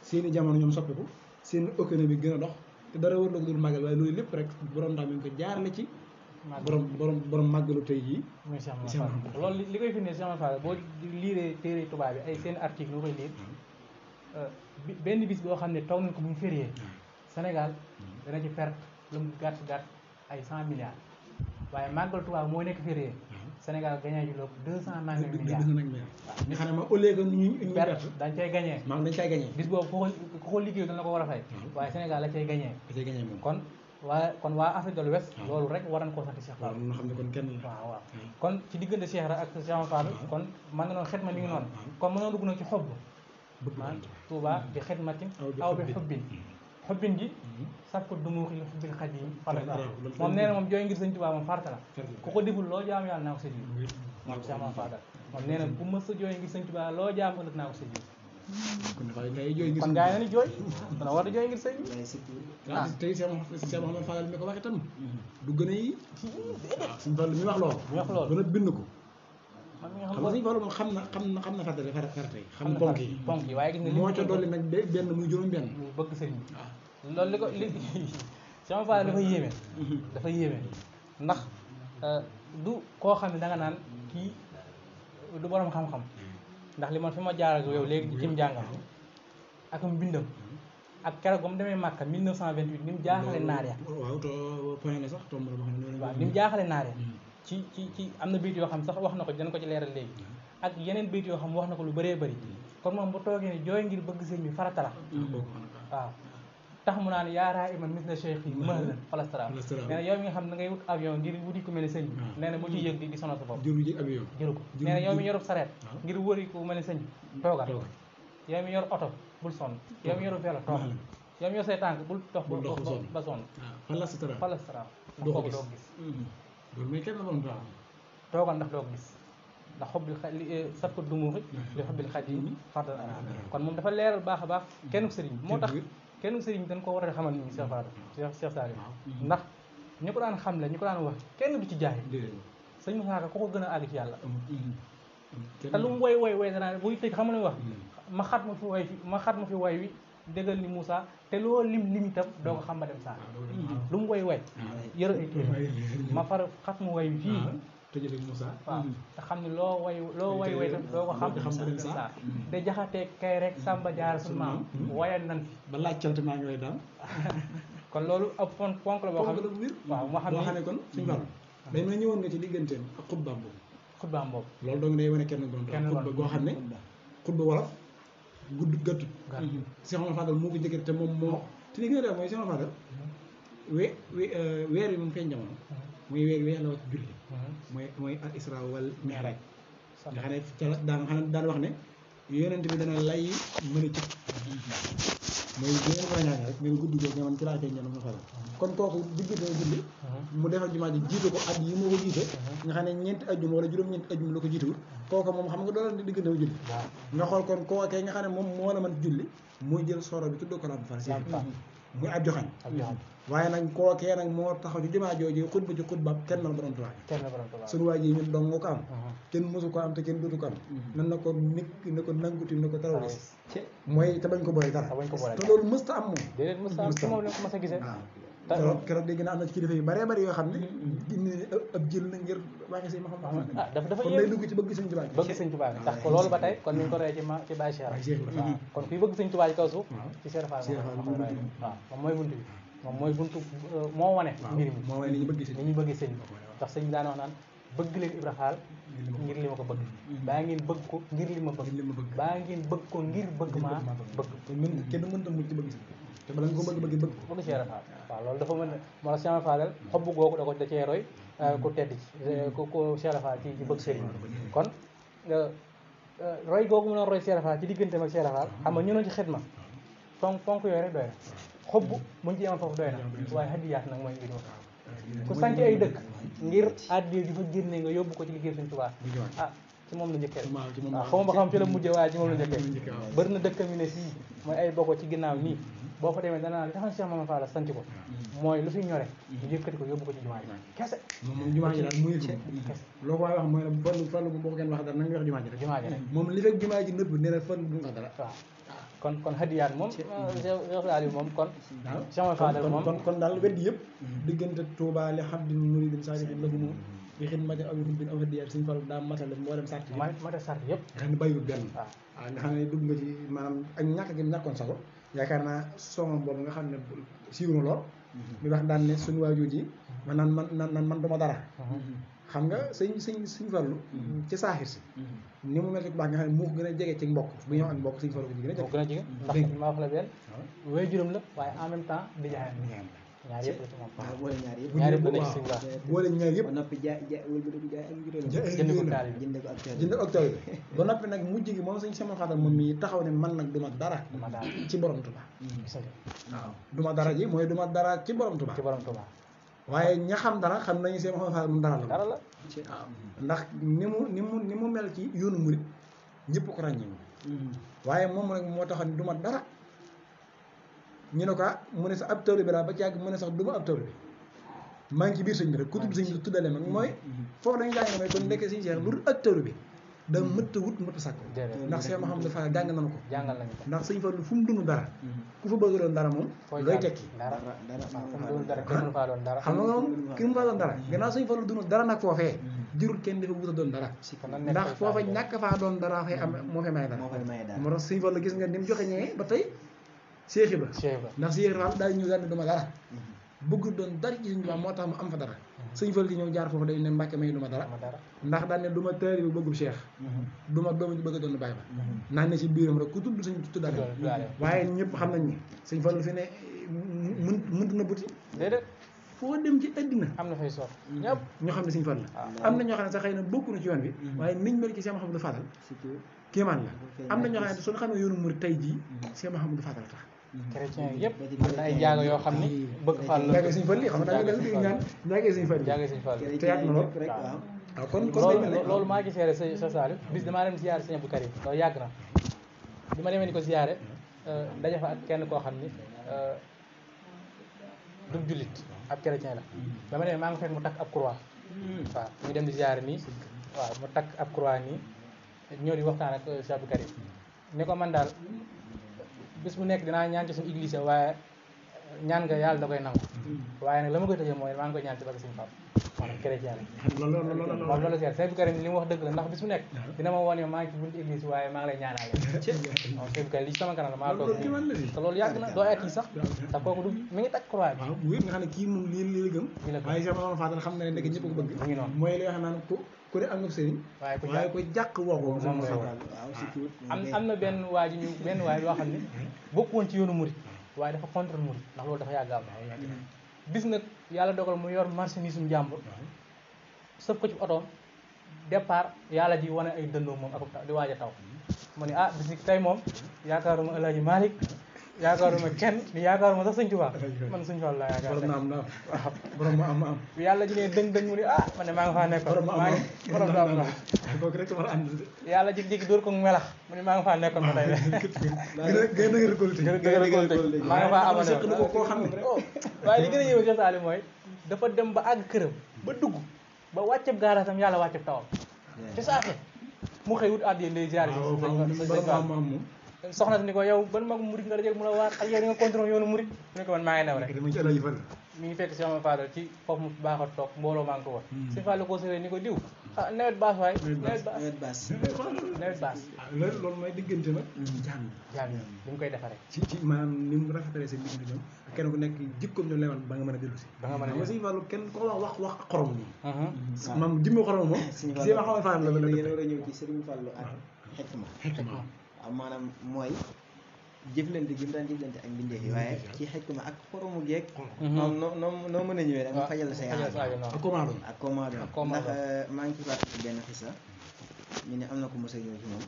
seeni jamono ñoom soppiku seen économie gën a dox te dara war la ko dul màggal waaye loolu lépp rek borom ndax mi ngi ko jaarale ci borom màggalu tey jii muy Cheikh Mamadou Fall loolu li koy firndee Cheikh Mamadou Fall boo liiree téere tubaab bi ay seen article nga koy liir benn bis boo xam ne toog nañ ko muy férié Sénégal dana ci perte lu mu gàtt ay 100 milliards waaye màggal tubaab moo nekk férié Sénégal gagné ju loolu 200 nangami milliards waaw ñu xam ne ma au lieu que ñu perte dañ cay gagné maanaam dañ cay gagné bis boobu ku ko liggéey dana ko war a fay waaye Sénégal la cay gagné moom kon waa Afrique de l'Ouest loolu rek war nañ koo sant Cheikh Fall nga xam ne kon kenn la waaw kon ci diggante Cheikh Ra ak Cheikh Fall kon mën na noonu xidma mi ngi noonu kon mënoo dugg nag ci xob man Touba bi xidmatin aw bi xubbin ji saf ko dumuuxi li xubbil xadim farata moom nee na moom jooy ngir sëñ Touba moom farata la ku ko deful loo jaam yàlla naa ko sëñ bi moom Cheikh Mamadou Fadal moom nee na ku mës a jooy ngir sëñ Touba loo jaam ëllëg naa ko sëñ bi kon gaa yi nañu jooy dana war a jooy ngir sëñ bi tey Cheikh Mamadou Fadal mi ko waxee tam du gën a yi waaw suñu Fallu mi wax loolu gën a bind ko xam nga suñu Fallu moom xam na farata yi xam ponk yi waaye gis nga moo ca dolli nag benn muy juróom benn muy bëgg sëñ bi loolu li ko Cheikh Mamadou Fadal dafa yéeme ndax du koo xam ne da nga naan kii du borom xam-xam ndax li man fi ma jaar ak yow léegi ci njàngam ak mbindam ak keroog ba mu demee Màkka 1928 ni mu jaaxale naar ya waaw point la sax tomb la boo xam ne waaw ni mu jaaxale naar ya ci am na bayit yoo xam sax wax na ko dana ko ci leeral léegi ak yeneen bayit yoo xam wax na ko lu bëree bëri kon moom bu toogee ne jooy ngir bëgg sëñ bi farata la waaw tax mu naan yaaraa iman mis na cheikh yi mahlan falastara nee na yow mi nga xam ne da ngay wut avion ngir wuti ku mel ne sëñ bi nee na bu ci yëg di sonal sa bopp jëru ko nee na yow mi yorub sareet ngir wëri ku mel ne sëñ bi toogal yow mi yor oto bul sonn yow mi yoru vélo toogal yow mi yor say tànk bul dox ba sonn falastara ndax kooku doo gis toogal ndax doo gis ndax xobbil sat ko dumuuxi li xobbil xaj yi fardal ara kon moom dafa leeral baax a baax kenn sëriñ moo tax kenn sëriñ dañ ko war a xamal ni Cheikh Fall Cheikh Saliou ndax ñu ko daan xam le ñu ko daan wax kenn du ci jaay sëñ Moussa Ka ku ko gën a àgg ci yàlla te lu mu woy danaa buy tëj xam nga wax ma xat ma fi way wi déggal ni Moussa te loo lim itam doo ko xam ba dem saa lu mu woy yërë ay téere ma far xat mu way wi fii tëjale Moussa waaw te xam ne loo way tam doo ko xam ba dem saa de jaxatee kay rek Samba Jaar su maam wayal nan fi ba laaj cant maa ngi lay daan kon loolu ab ponk la boo xam ne waaw moo xam ne kon suñu Fall day mel ñëwoon nga ci digganteem ak xutbaam boobu xutbaam boobu loolu dong day wane kenn borom kenn xutba goo xam ne xutba wolof gudd gàttut Cheikh Mamadou Fadal moo ko njëkkee te moom moo te li gën a def mooy Cheikh Mamadou Fadal weer yi moom feeñ jamono mooy weer wi yàlla wàcc julli mooy al isra wal mi'raj nga xam ne ca la daan wax ne yonent bi dana lay mën a cëpp mooy bu ngeen ko ñaan rek mais guddi googu nga man ci laa feeñ jamono Fadal kon kooku diggante julli mu defal jumaa ji jiite ko at yi moo ko jiite nga xam ne ñeenti ajjuma wala juróom-ñeenti ajjuma la ko jiitewul kooku moom xam nga doon di diggante wu julli nga xool kon kookee nga xam ne moom moo la mën julli muy jël soro bi tuddoo ko Lamp Fall muy ab joxañ waaye nag kookee nag moo taxaw ci jumaa jooju xutba ci xutba kenn na borom Tuubaa suñu waa ji ñun dong nga ko am kenn mosu ko am te kenn dootu ko am nan na ko nikk na ko nanguti na ko tarawis mooy te bañ ko boole dara te loolu mësta am moom déedéet mësta moom lañ ko mës a gisee keroog dégg naa am na ci kilifa yu bëree bëri yoo xam ne indi ab jël na ngir waxee si ma xam dafa kon day dugg ci bëgg sëñ Tuubaa bëgg sëñ Tuubaa ndax ko loolu ba tey kon ni ñu ko royee ci Baye Cheikh waaw kon kuy bëgg sëñ Tuubaa ci kaw suuf ci Cheikh Fall waaw moom mooy buntu bi moom mooy buntu moo wane mbir mi moo wane ni ñu bëgg sëñ bi ndax sëñ bi daan wax naan bëgg leen Ibra Fall ngir li ma ko bëgg baa ngeen bëgg ko ngir li ma bëgg baa ngeen bëgg ko ngir bëgg maa bëgg kenn mënta mucc ci bëgg si te bala nga ko bëgg bëgg Cheikh Fall waaw loolu dafa mën moo tax Cheikh Fall xob googu da cee roy ku tedd ci ku Cheikh Fall ci bëgg sëriñ kon roy googu mu doon roy Cheikh Fall ci digganteem ak Cheikh Fall xam nga ñu noon ci xidma ponk yooyu rek doy na xob buñ ci yemoon foofu doy na waaye hadiyaat nag mooy mbir ku sanc ay dëkk ngir addiya ji fa génne nga yóbbu ko ci liggéey Sëñ Tuubaa ci moom la njëkkee waaw xaw ma ba xam ci la mujjee waaye ci moom la njëkkee bëri na dëkkam yi ne fii mooy ay bokko ci ginnaaw nii boo fa demee danaa li taxoon Cheikh Mamadou Fall sanc ko mooy lu fi ñore ñu yëkkati ko yóbbu ko ci jumaa ji kese moom jumaa ji daal muy kese loo ko waaye wax mooy ne fallu boo ko kenn wax dara nañu wax jumaa ji rek moom li fekk jumaa ji nëbb nee na fallu du wax dara waaw kon hadiyaat moom Cheikh Aliou moom kon Cheikh Mamadou Fall kon daal weddi yëpp diggante Touba li xam di muridin saadiqin lahu bi xidmatin aw bi aw hadiyaat Sëñ Fallu daa matale mboolem sart yi matale sart yëpp nga xam ne bàyyiwul benn waaw nga xam ne dugg nga ci maanaam ak ñàkk gi ñàkkoon sago yaakaar naa soomam boobu nga xam ne siiw na lool mi wax daan ne suñu waajur ji man naan man duma dara xam nga sëñ Fallu ci saaxir si ni mu mel ci baax nga xam ne moo ko gën a jege ci mbokk bu ñëw ak mbokk Sëñ Fallu ko gën a jege ndax maa wax la benn wéy juróom la waaye en même temps di jaay ñaar yëpp la ci moom waaw boole ñaar yëpp ñaar yëpp la nekk ci Sëñ Fallu boole ñaar yëpp ba noppi jaay wëlbatiku jaay ak juróom jënd ko jënd ko ak taalibe ba noppi nag mujj gi moom Sëñ Sama Xaatal moom mi taxaw ne man nag duma dara ci borom Tuubaa waaw duma dara ji mooy duma dara ci borom Tuubaa waaye ña xam dara xam nañu Sëñ Sama Xaatal moom dara la waaw ndax ni mu mel ci yoonu murit ñëpp ko ràññee waaye moom rek moo taxaw ne duma dara ñu ne ko mu ne sax ab tawri bi daal ba ci yàgg mu ne sax du ma ab tawri bi maa ngi ci biir sëñ bi rek ku tudd sëñ bi tuddale ma mooy foofu dañu jàng ne mooy kon nekkee sëñ Cheikh lu dul ak tawri bi da mëtt wut mëtt sàkko ndax Cheikh Mouhamadou Fall jàng nañu ko ndax sëñ Fallu fu mu dund dara ku fa bëgg doon dara moom looy tekki xam nga moom ki mu fa doon dara gannaaw sëñ Fallu dund dara nag foofee jurul kenn dafa wuta doon dara ndax foofa ñàkk faa doon dara fay am moo fay may dara moo tax sëñ Fallu gis nga ni mu joxe ñee ba tey Cheikh Ibra ndax Cheikh Ibra daal ñëw daal ne duma dara bëgg doon dara ci suñu moo tax mu am fa dara sëñ Fallu gi ñëw jaar foofu day ne Mbàkke may duma dara ndax daal ne du ma taalibe bu bëggub Cheikh du ma doomu ji bëgg doon bàyyi ba naan ne ci biiram rek ku tudd sëñ tuddal waaye ñëpp xam nañ ni sëñ Fallu fi ne mënut na buti foo dem ci àddina am na fay sor ñëpp ñoo xam ne sëñ Fallu la am na ñoo xam ne sax xëy na bokku na ci yoon bi waaye niñ mel ci Cheikh Mouhamadou Fadal kéemaan la am na ñoo xam ne suñu xamee yoonu murid tey jii Cheikh Mouhamadou Fadal tax chrétien yëpp am na ay jaago yoo xam ne bëgg Fall la jaagee Sëñ Fallu xam nga da nga ñaan jaagee Sëñ Fallu te yaat na lool waaw kon loolu maa ngi seere sa Saliou bis damaa dem ziyaare Sëñ Abdou Karim loolu yàgg na bi ma demee ni ko ziyaare daje fa ak kenn koo xam ni du jullit ab chrétien la dama demee maa ngi fekk mu takk ab croix waaw ñu dem di ziyaare nii waaw mu takk ab croix nii ñëw di waxtaan ak Sëñ Abdou Karim ni ko man daal bis bu nekk dinaa ñaan ci suñu église waaye ñaan nga yàlla da koy nangu waaye nag la ma koy tëjee mooy maa ngi koy ñaan ci barke Sëñ Fall maanaam chrétien la loolu moom loolu seet Sëñ Karim li mu wax dëgg la ndax bis bu nekk dina ma woon yow maa ngi ci buntu église waaye maa ngi lay ñaanale moom Sëñ Karim li ci sama kanam la maa toog te loolu yàgg na doo at yi sax te kooku du mi ngi takk croix bi waaw bu nga xam ne kii moom lii la gëm waaye Cheikh Mamadou Fadal xam na ne ndek ñëpp ko bëgg mu ngi noonu mooy li wax naan ku ne am nga sëriñ waaye ko jàq woo ko moom la waaw surtout am na benn waa ji ñu benn waay yoo xam ne bokkuwoon ci yoonu murit waaye dafa contre murit ndax loolu dafa yàgg am bis nag yàlla dogal mu yor marchandise um jàmbur sëf ko ci otoom départ yàlla ji wane ay dëndoo moom ak di waaj a taw mu ne bis ni tey moom yaakaaruma El Hadj Malick yaakaaruma kenn ni yaakaaruma sax Sëñ Tuubaa man Sëñ Fall laa yaakaar borom na am borom ma am yàlla ji ne dëng mu ne man ne maa nga faa nekkoon maa ngi borom du am na kooku rek war a ànd yàlla jékki-jékki dóor ko melax mu ne maa nga faa nekkoon ba tey gën a récolté maa nga faa amane koo xam ne waaye li gën a yéeme Cheikh Saliou mooy dafa dem ba àgg këram ba dugg ba wàcceb gaaraatam yàlla wàcceb tawam ci saate mu xëy wut àddiya ndey ziar moom soxna si ni ko yow ban mag murit nga dajeg mu la waar ak yow di nga contrôle yoonu murit mu ne ko man maa ngi new rek mi ngi fekk si sama Fadal ci foofu mu baax a toog mbooloo maa ngi ko war si Fallou ko sëwee ni ko diw nawet baas waay nawet baas loolu mooy diggante nag jaam li mu koy defaree ci maanaam ni mu rafetalee seen diggante ñoom ak kenn ku nekk jikkoom ñoom lay wan ba nga mën a dellu si ba nga mën a Sëñ Fallou kenn ko wax ak xorom moom maam jimmi xorom moom si ma xamal Fallou la yéen war a ñëw ci Serigne Fallou ak xekma waaw maanaam mooy jëflante gi mu daan jëflante ak mbindeef yi waaye ci xekma ak xoromu geeg moom noo mën a ñëwee rek nga fajal sa aajo ak commando ndax maa ngi ci fàttali benn xisa ñu ne am na ko mos a ñëw ci moom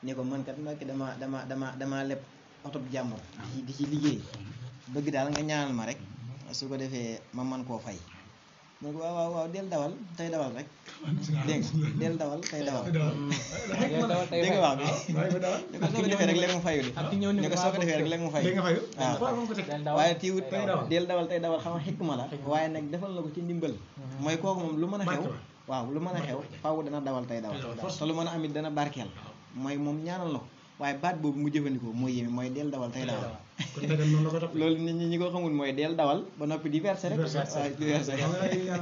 ni ko man kat Mbàkke dama leb oto bu jàmbur di ci liggéey bëgg daal nga ñaanal ma rek su ko defee ma man koo fay mu ne ko waaw del dawal tey dawal rek dégg nga del dawal tey dawal dégg nga wax bi ne ko soo ko defee rek léegi mu fayu de ne ko soo ko defee rek léegi mu fayu waaw waaye tiiwut del dawal tey dawal xam nga xikma la waaye nag defal na ko ci ndimbal mooy kooku moom lu mën a xew waaw lu mën a xew faaw dana dawal tey dawal te lu mën a amit dana barkeel mooy moom ñaanal na ko waaye baat boobu mu jëfandikoo mooy yéeme mooy del dawal tey dawal loolu nit ñi ko xamul mooy del dawal ba noppi di verser rek waaw di verser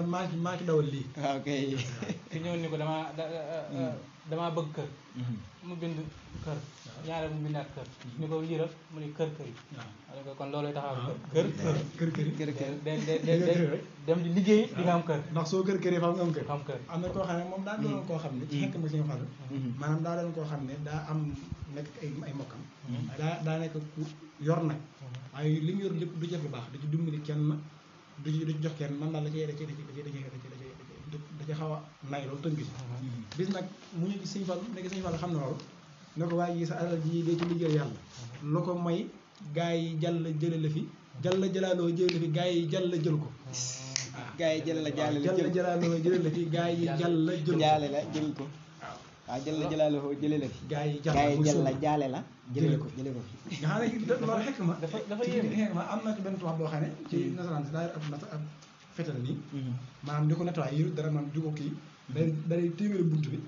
maa ci dawal lii waaw kay ki ñëw ni ko damaa bëgg kër mu bind kër ñaareel mu bindaat kër ni ko yëral mu ni kër yi ne ko kon loolu taxaw kër dem di liggéey di nga am kër ndax soo kër yi faaw nga am kër am kër am na koo xam ne moom daa doon koo xam ne ci xekk ma si nga fàll maanaam daa doon koo xam ne daa am nekk ay mokkam daa nekk ku yor nag waaye li mu yor lépp du jëf lu baax du ci dimbali kenn du ci jox kenn man daal da ci xaw a nay loolu tënk si bis nag mu ñu gis Sëñ Fall nekk Sëñ Fall xam ne loolu ne ko waaye sa alal ji dee ci liggéey yàlla lu ko may gaa yi jàll jële la fi jëlaaloo jële la fi gaa yi jàll jël ko gaa yi jël la jëlaaloo jële la fi gaa yi jàll jël ko waaw jël la jëlaaloo jële la fi gaa yi jël la jaale la jële ko fi nga xam ne loolu xekk ma dafa yéeme am na ci benn tubaab boo xam ne ci nasaraan si daa ab fetal nii maanaam di ko nettoyé yëru dara man di ko kii day téeméeri bunt bi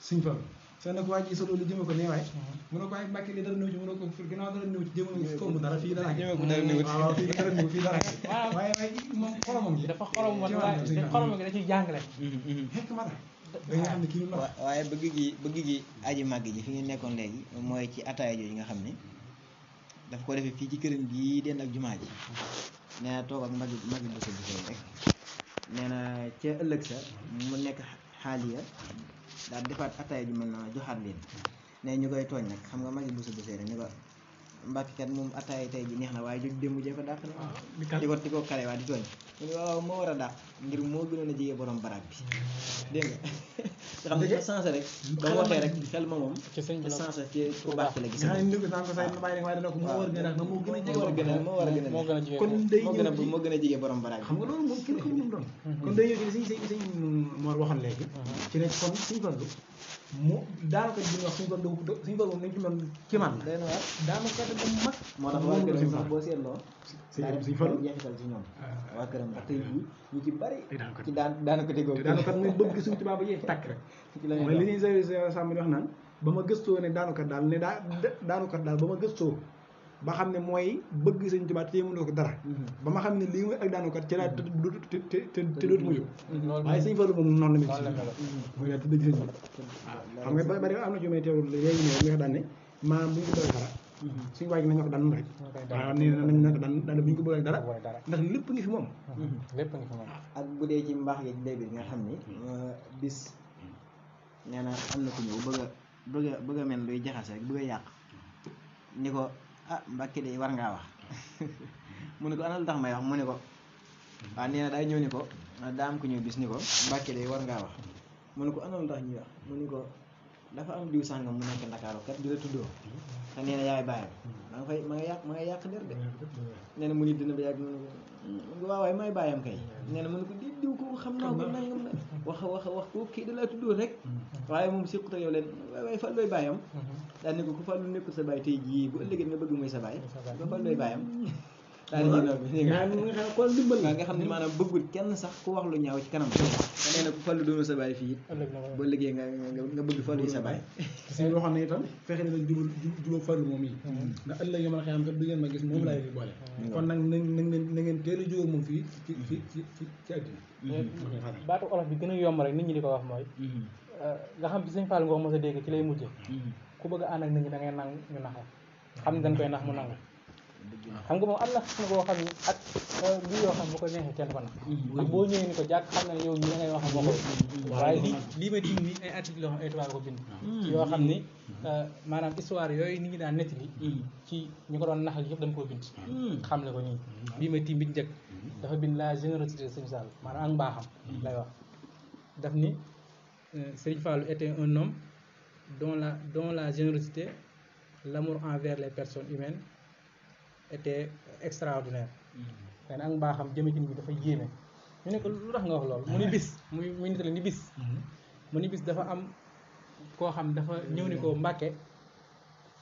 Sëñ Fall soo ne ko waa ji sa loolu jëme ko nee waay mu ne ko waaye Mbàkke li dara ñëw ci mu ne ko ginnaaw dara ñëw ci jëme ko mu dara fii dara waaw fii dara ñëw fii dara waaye moom xoromam yi dafa xorom woon waaye xorom gi da ciy jàngale xekk ma da nga xam ne kii lu waaye bëgg gi aji màgg ji fi ngeen nekkoon léegi mooy ci ataaya jooju nga xam ne daf ko defee fii ci këram gii den ak jumaa ji nee na toog ak magi bësa bi rek nee na ca ëllëg sa mu nekk xaaliya daal defaat ataaya ju mel na joxaat leen ne ñu koy tooñ nag xam nga magi bësa bi rek ni ko Mbàkke kat moom ataaya tey ji neex na waaye jóg démb jee ko dàq ne di ko kale waa di tooñ mu ne waaw moo war a dàq ngir moo gënoon a jege borom baraag bi dégg nga xam ne dafa sensé rek ba mu waxee rek xel ma moom ci sensé ci ku baax la gis moo gën a jege borom baraag bi xam nga loolu moom kenn xamul mu doon kon day ñëw ci sëñ Mor waxoon léegi ci ne kon Sëñ Fallu mu daanaka di wax Sëñ Fallu moom nañ ci doon ci man daanaka da mag moo tax waa këram sax boo seetloo Sëñ Fallu jeexital ci ñoom waa këram ba tey jii ñu ci bari ci daanaka tegoo daanaka muy bëgg Sëñ Tuubaa ba jeex tàkk rek mooy li ñuy sa sàmm di wax naan ba ma gëstoo ne daanukat daal ba ma gëstoo ba xam ne mooy bëgg sëñ Tuubaa te mënoo ko dara ba ma xam ne lii mooy ak daanukat ci laa te dootuma jóg waaye sëñ Fallu moom noonu la mel mooy daal tëdd sëñ bi waaw xam nga bari am na ci may teewul léegi ñëw nga daan ne maanaam bu ñu ko bëgg dara suñu waay gi nañoo ko daan rek waaw nee nañ na ko daan bu ñu ko bëgg dara ndax lépp ngi fi moom lépp ngi fi moom ak bu dee ci mbaax gi day bi nga xam ni bis nee na am na ku ñëw bëgg a mel luy jaxase rek bëgg a yàq ni ko ah Mbàkke de war ngaa wax mu ne ko ana lu tax may wax mu ne ko waaw nee na day ñëw ni ko daa am ku ñëw bis ni ko Mbàkke de war ngaa wax mu ne ko ana lu tax ñuy wax mu ne ko dafa am diw sàngam mu nekk Ndakaaru kat di la tuddoo te nee na yaay bàyyam ma nga yàq der de nee na mu nit dina ba yàgg mu ne ko waaw waaye may bàyyam kay nee na mu ne ko di diw ko xam naa ko nangam na wax ko kii da laa tuddoo rek waaye moom siqut ak yow leen waaye fal looy bàyyam daal ne ko ku fal lu nekkul sa bàyyi tey jii bu ëllëgee nga bëgg muy sa bàyyi ko fal looy bàyyam daal di ñëw bi nga xam ne maanaam bëggul kenn sax ku wax lu ñaaw ci kanam te nee na ku fallu doonu sa bàyyi fii ba liggéey nga bëgg fallu yi sa bàyyi si loo xam ne itam fexe na jubóo fallu moom yi ndax ëllëg nga mën a xam kat du ngeen ma gis moom laay di boole kon nag na ngeen teel a jóg moom fii ci àddina baatu olof bi gën a yomb rek nit ñi di ko wax mooy nga xam ci sëñ Fall nga wax mos a dégg ci lay mujje ku bëgg a ànd ak nit ñi da ngay nangu ñu nax la xam ne dañ koy nax mu nangu xam nga moom am na xis na boo xam ne ak lii yoo xam bu ko neexee kenn ko nax ndax boo ñëwee ni ko jàkk xam na ne yow ñi da ngay wax moo ko waaye lii ma tiim nii ay article yoo xam ay tubaab ko bind yoo xam ni maanaam histoire yooyu nit ñi daan nettali ci ñu ko doon naxal yëpp dañ koo bind xam le ko nii bii ma tiim bi njëkk dafa bind la générosité de Sëñ Sall maanaam ak mbaaxam lay wax daf ni Sëñ Fall était un homme dont la générosité l'amour envers les personnes humaines était extraordinaire xëy na ak mbaaxam jëme ci nit bi dafa yéeme ñu ne ko lu tax nga wax loolu mu ni bis muy nitale ni bis mu ni bis dafa am koo xam dafa ñëw ni ko Mbàkke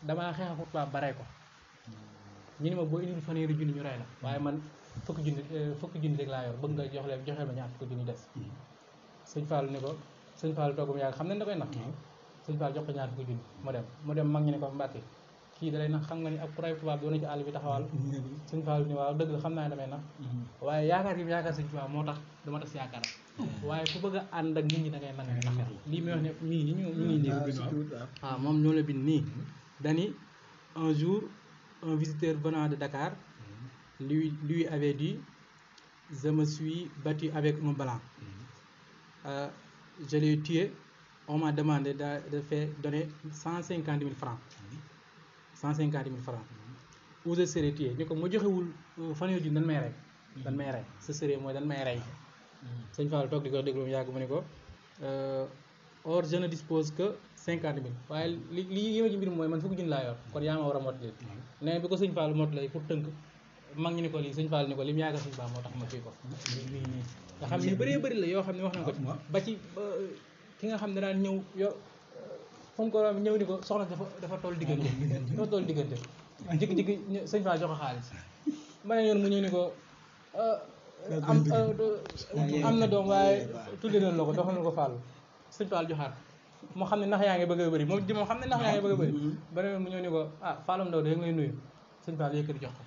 damaa xeex ak tubaab ba rey ko ñu ni ma boo indil fanweeri junni ñu rey la waaye man fukki junni rek laa yor bëgg nga joxeel ma ñaar fukki junni des sëñ Fall ni ko sëñ Fall toogum yàgg xam ne da koy nax sëñ Fall jox ko ñaar fukki junni mu dem mag ñu ne ko Mbàkke kii da lay nax xam nga ni ak ku ray tubaab doona ci àll bi taxawal sëñ Fall ni waaw dëgg la xam naa ne damay nax waaye yaakaar gi yaakaar sëñ tubaab moo tax dama tas yaakaaram waaye ku bëgg a ànd ak nit ñi da ngay nangu nax lii muy wax ne mii ni ñu ngi nii waaw moom ñoo la bind nii dani un jour un visiteur venant de Dakar lui avait dit je me suis battu avec un blanc je l'ai tué on m'a demandé de faire donner 150 000 francs 150 000 francs où je serai tué ni ko ma joxewul fanweeri junni dañ may rey ce serait mooy dañ may rey sëñ Fall toog di ko déglu mu yàgg mu ne ko or je ne dispose que 50 000 waaye li yéma ci mbir mooy man fukki junni laa yor kon yaa ma war a mottali nee bi ko sëñ Fall mottali pour tënk mag ñi ni ko lii sëñ Fall ni ko li mu yàggal sëñ Fall moo tax ma kii ko nga xam ne yu bëree bëri la yoo xam ne wax na ko ba ci ki nga xam ne daan ñëw yo fu mu ko ñëw ni ko soxna dafa toll diggante jikki-jikki sëñ Fall jox ko xaalis beneen yoon mu ñëw ni ko am na doom waaye tudde nañ la ko doxal na ko Fall sëñ Fall joxaat moo xam ne nax yaa ngi bëgg a bëri moom xam ne nax yaa ngi bëgg a bëri beneen yoon mu ñëw ni ko Fallam Ndaw de nga lay nuyu sëñ Fall yëkkati jox ko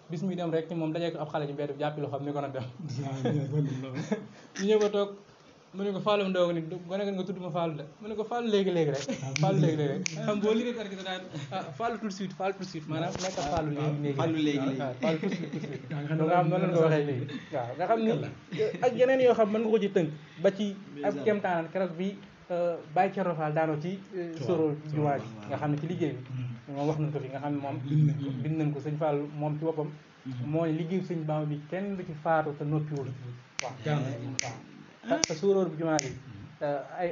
bis muy dem rek ni moom dajee ko ab xale ci mbedd jàppi loo xam ni ko na dem ñu ñëw ba toog mu ne ko Fallou Ndaw ni gone nga tudd ma Fallou de mu ne ko Fallou léegi-léegi rek Fallou léegi-léegi rek xam boo liggéey ko rek da daan Fallou tout de suite maanaam nekk Fallou léegi Fallou tout de suite nga xam noonu lañ ko waxee léegi waaw nga xam ni ak yeneen yoo xam mën nga ko ci tënk ba ci ak kéemtaanan keroog bi Baye Thierno Fall daanoo ci soro jumaa ji nga xam ne ci liggéey bi moom wax nañ ko fi nga xam ne moom bind nañ ko sëñ Fall moom ci boppam mooy liggéey sëñ Bamba bi kenn du ci faatu te noppiwul waaw te suuróor bu jumaa bi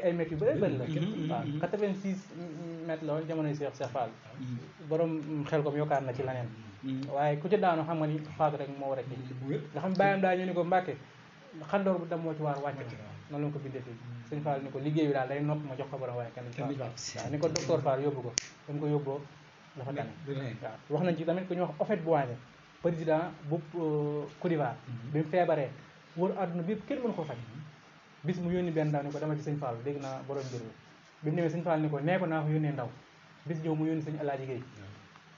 ay mètres yu bëri bëri la waaw 86 mètres la woon jamonoy Cheikh Fall borom xel kom yokkaat na ci leneen waaye ku ci daanu xam nga ni faatu rek moo war a kii nga xam bàyyam daa ñu ni ko Mbàkke xandoor bu dem moo ci waar wàcc noonu la ko bindee fii sëñ Fall ni ko liggéey bi daal day nopp ma jox ko borom waaye kenn waaw ni ko docteur Fall yóbbu ko dañ ko yóbboo dafa tane waaw wax nañ ci tamit ku ñu wax Houphouët-Boigny président bu Côte d'Ivoire bi mu feebaree wër àdduna bi yëpp kenn mënu ko faj bis mu yónni benn ndaw ni ko dama ci sëñ Fall dégg naa borom mbir bi mu ñëwee sëñ Fall ni ko nee ko naa ko yónnee ndaw bis ñëw mu yónni sëñ Alaaji Géey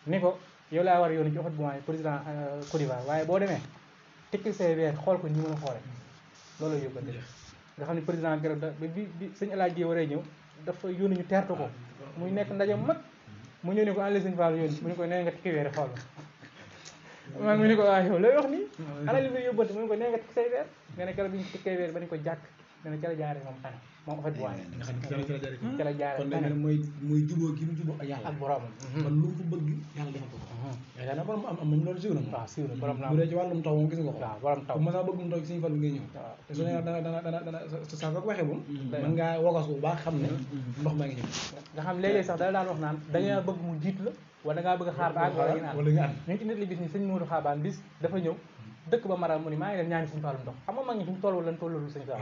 ni ko yow laa war a yónni ci waxat bu maay président Côte d'Ivoire waaye boo demee tekki say weer xool ko ñi mën a xoole loolu la yóbbante nga xam ne président keroog da bi sëñ El Hadj waree ñëw dafa yónni ñu teertu ko muy nekk ndaje mag mu ñëw ne ko àll sëñ Fall yónni mu ne ko nee nga tekki weer xool maa ngi ne ko waaw yow looy wax nii ana li muy yóbbante mu ne ko nee nga tekki say weer nga ne keroog bi ñu tekkee weer ba ñu ko jàkk nga ne ca la jaaree moom tane moom waxat bu waay nga xam ne ca la jaaree kon tane mooy jubóo gi mu jubóo ak yàlla ak boromam kon lu mu ko bëgg yàlla defal ko yaakaar naa borom am nañ loolu siiw na moom waaw siiw na borom bu dee ci wàllum taw moom gis nga ko waaw borom taw bu ma saa bëgg mu taw Sëñ Fallu ngay ñëw waaw te su ne dana saa ko waxee moom mën ngaa wogas bu baax xam ne ndox maa ngi ñëw nga xam léeg-léeg sax dala daan wax naan da nga bëgg mu jiitu la wala da ngaa bëgg a xaar ba àgg wala nga naan wala nga ànd ñu ngi ci nit li bis ni sëñ Modou Xaabaan bis dafa ñëw dëkk ba maral mu ni maa ngi dem ñaani sëñ Fallum ndox xam nga mag ñi fi ñu toll lan tollalu sëñ Fall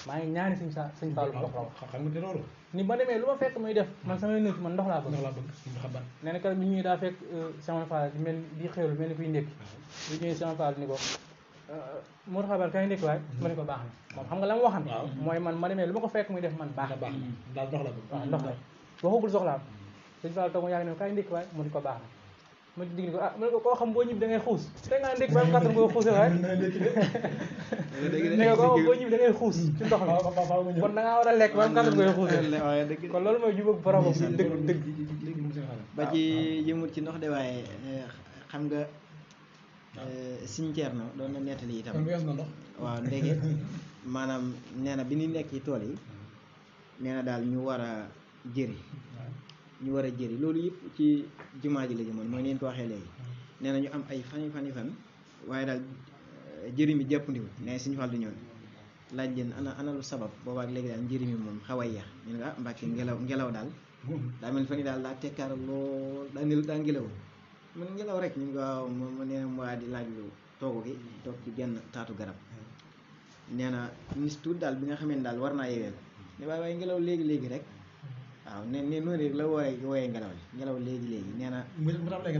maa ngi ñaani sëñ Fallum ndox la wax xam nga te loolu ni ba demee lu ma fekk muy def man samay nëkk man ndox laa bëgg ndox laa bëgg ñu xabar nee na keroog bi ñuy daa fekk sama Fall di mel di xéewlu mel ni kuy ndékki bi ñëwee sama Fall ni ko Modou Xaabaan kay ndékki waay ma ni ko baax na moom xam nga la ma waxan mooy man ma demee lu ma ko fekk muy def man baax baax daal ndox la bëgg waaw ndox la waxagul soxlaam sëñ Fall toog mu yàgg ne kay ndékki waay mu ni ko baax na ma dig ni ko mu ne ko koo xam boo ñibbi da ngay xuus te nga ndékki ba am kàttan boo xuusee waaye ne ko koo xam boo ñibbi da ngay xuus ci ndox mi kon da ngaa war a lekk ba am kàttan booy xuusee kon loolu mooy jubóog borom bi dëgg ba ci yëmut ci ndox de waaye xam nga Sëñ Ceerno doon na nettali itam kon wees na ndox waaw ndege maanaam nee na bi ñu nekk ci tool yi nee na daal ñu war a jëri loolu yëpp ci jumaa ji la jëmoon mooy neen ko waxee léegi nee na ñu am ay fan waaye daal jëri mi jàppandiwul ne Sëñ Fallu ñëw laaj leen ana lu sabab boobaak léegi daal njëri mi moom xaw a yeex ñu ne ko ah Mbàkke ngelaw daal daa mel fan yi daal daa tekkaaral lool daa ngelaw man ngelaw rek ñu ngi waaw ma nee na waa di laaj lu toogu gi toog ci genn taatu garab nee na nis tuut daal bi nga xamee ne daal war naa yeweel ne waaye ngelaw léegi rek waaw ne noonu rek la wooyee ngelaw léegi nee na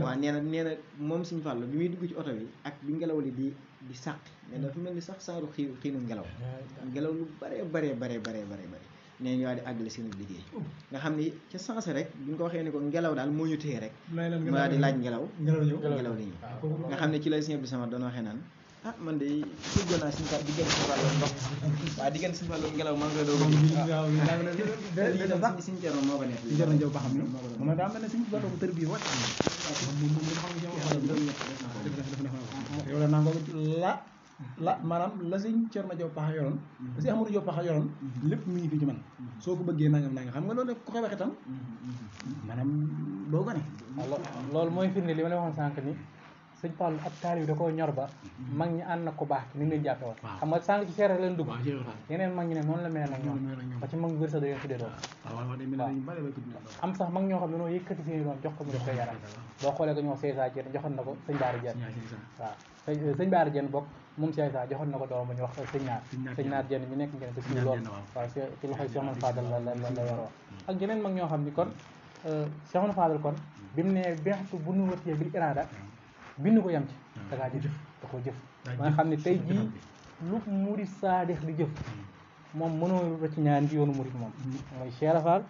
waaw nee na moom Sëñ Fallu bi muy dugg ci oto bi ak bi ngelaw li di sàq ne dafa mel ni sax saaru xiinu ngelaw lu bare nee ñu waa di àggale seen liggéey nga xam ni ca sens rek bi ñu ko waxee ne ko ngelaw daal moo ñu téye rek mu daal di laaj ngelaw li ñëw nga xam ne ci la Sëñ Abdou Samad doon waxee naan ah man de suggoon naa Sëñ Fallu diggante Sëñ Fallu ndox waaye diggante Sëñ Fallu ngelaw maa ngi koy doog a Sëñ Ceerno moo ko nekk li jar na jëw ba xam ne moom daa mel ne Sëñ Fallu ko tër bii wàcc moom xam nga yow la nangoo la maanaam la Sëñ Ceerno Jaw Paxa yoroon la Sëñ Ahmadu Jaw Paxa yoroon lépp mi ngi fi ci man soo ko bëggee nangam xam nga loolu ku koy wax itam maanaam doo ko ne loolu mooy firnde li ma la waxoon sànq ni Sëñ Fallu ab taalibe bi da koo ñor ba mag ñi ànd na ko baax ni mu leen jàppe woon xam nga sànq ci seere leen dugg yeneen mag ñi ne noonu la mel nag ñoom ba ci mag ñu bëri sax da leen tuddee doom am sax mag ñoo xam ne dañoo yëkkati seen doom jox ko mu def koy yaram boo xoolee ko ñoo Seysa Dieng joxoon na ko Sëñ Baara Dieng waaw Sëñ Baara Dieng bokk moom Seysa joxoon na ko doom bu ñu wax Sëñ Naar Dieng mi nekk ngeen ko ci loolu waaw ci loxoy Cheikh Ahmadou Fadal la yoroo ak yeneen mag ñoo xam ni kon Cheikh Ahmadou Fadal kon bi mu ne beextu bu nu wëtiyee bil iraada bind ko yem ci da ngaa jëf da koo jëf ba nga xam ne tey jii lu murid saadix di jëf moom mënoo rëcc ñaan ci yoonu murid moom mooy Cheikh Fall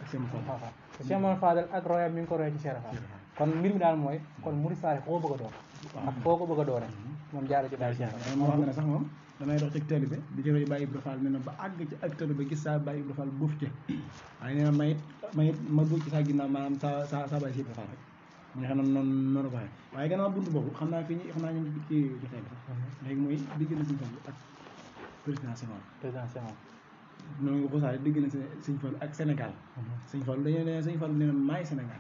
ak Cheikh Ahmadou Fadal ak royam mi ngi ko roy ci Cheikh Fall kon mbir mi daal mooy kon murid saadix foo bëgg a doon ak foo ko bëgg a doone moom jaara ci daal Cheikh moo xam ne sax moom damay dox ci taalibe bi di roy Baye Ibra Fall ne na ba àgg ci ak taalibe gis saa Baye Ibra Fall buuf ci waaye nee na mayit ma buuf ci saa ginnaaw maanaam saa Baye Ibra Fall rek mu nga xam ne noonu ko waxee waaye gannaaw buntu boobu xam naa fii xam naa ñu ci jotaay bi sax léegi mooy diggante Sëñ Fallu ak président Senghor noonu nga ko sax diggante Sëñ Fallu ak Sénégal Sëñ Fallu dañoo ne Sëñ Fallu nee na maay Sénégal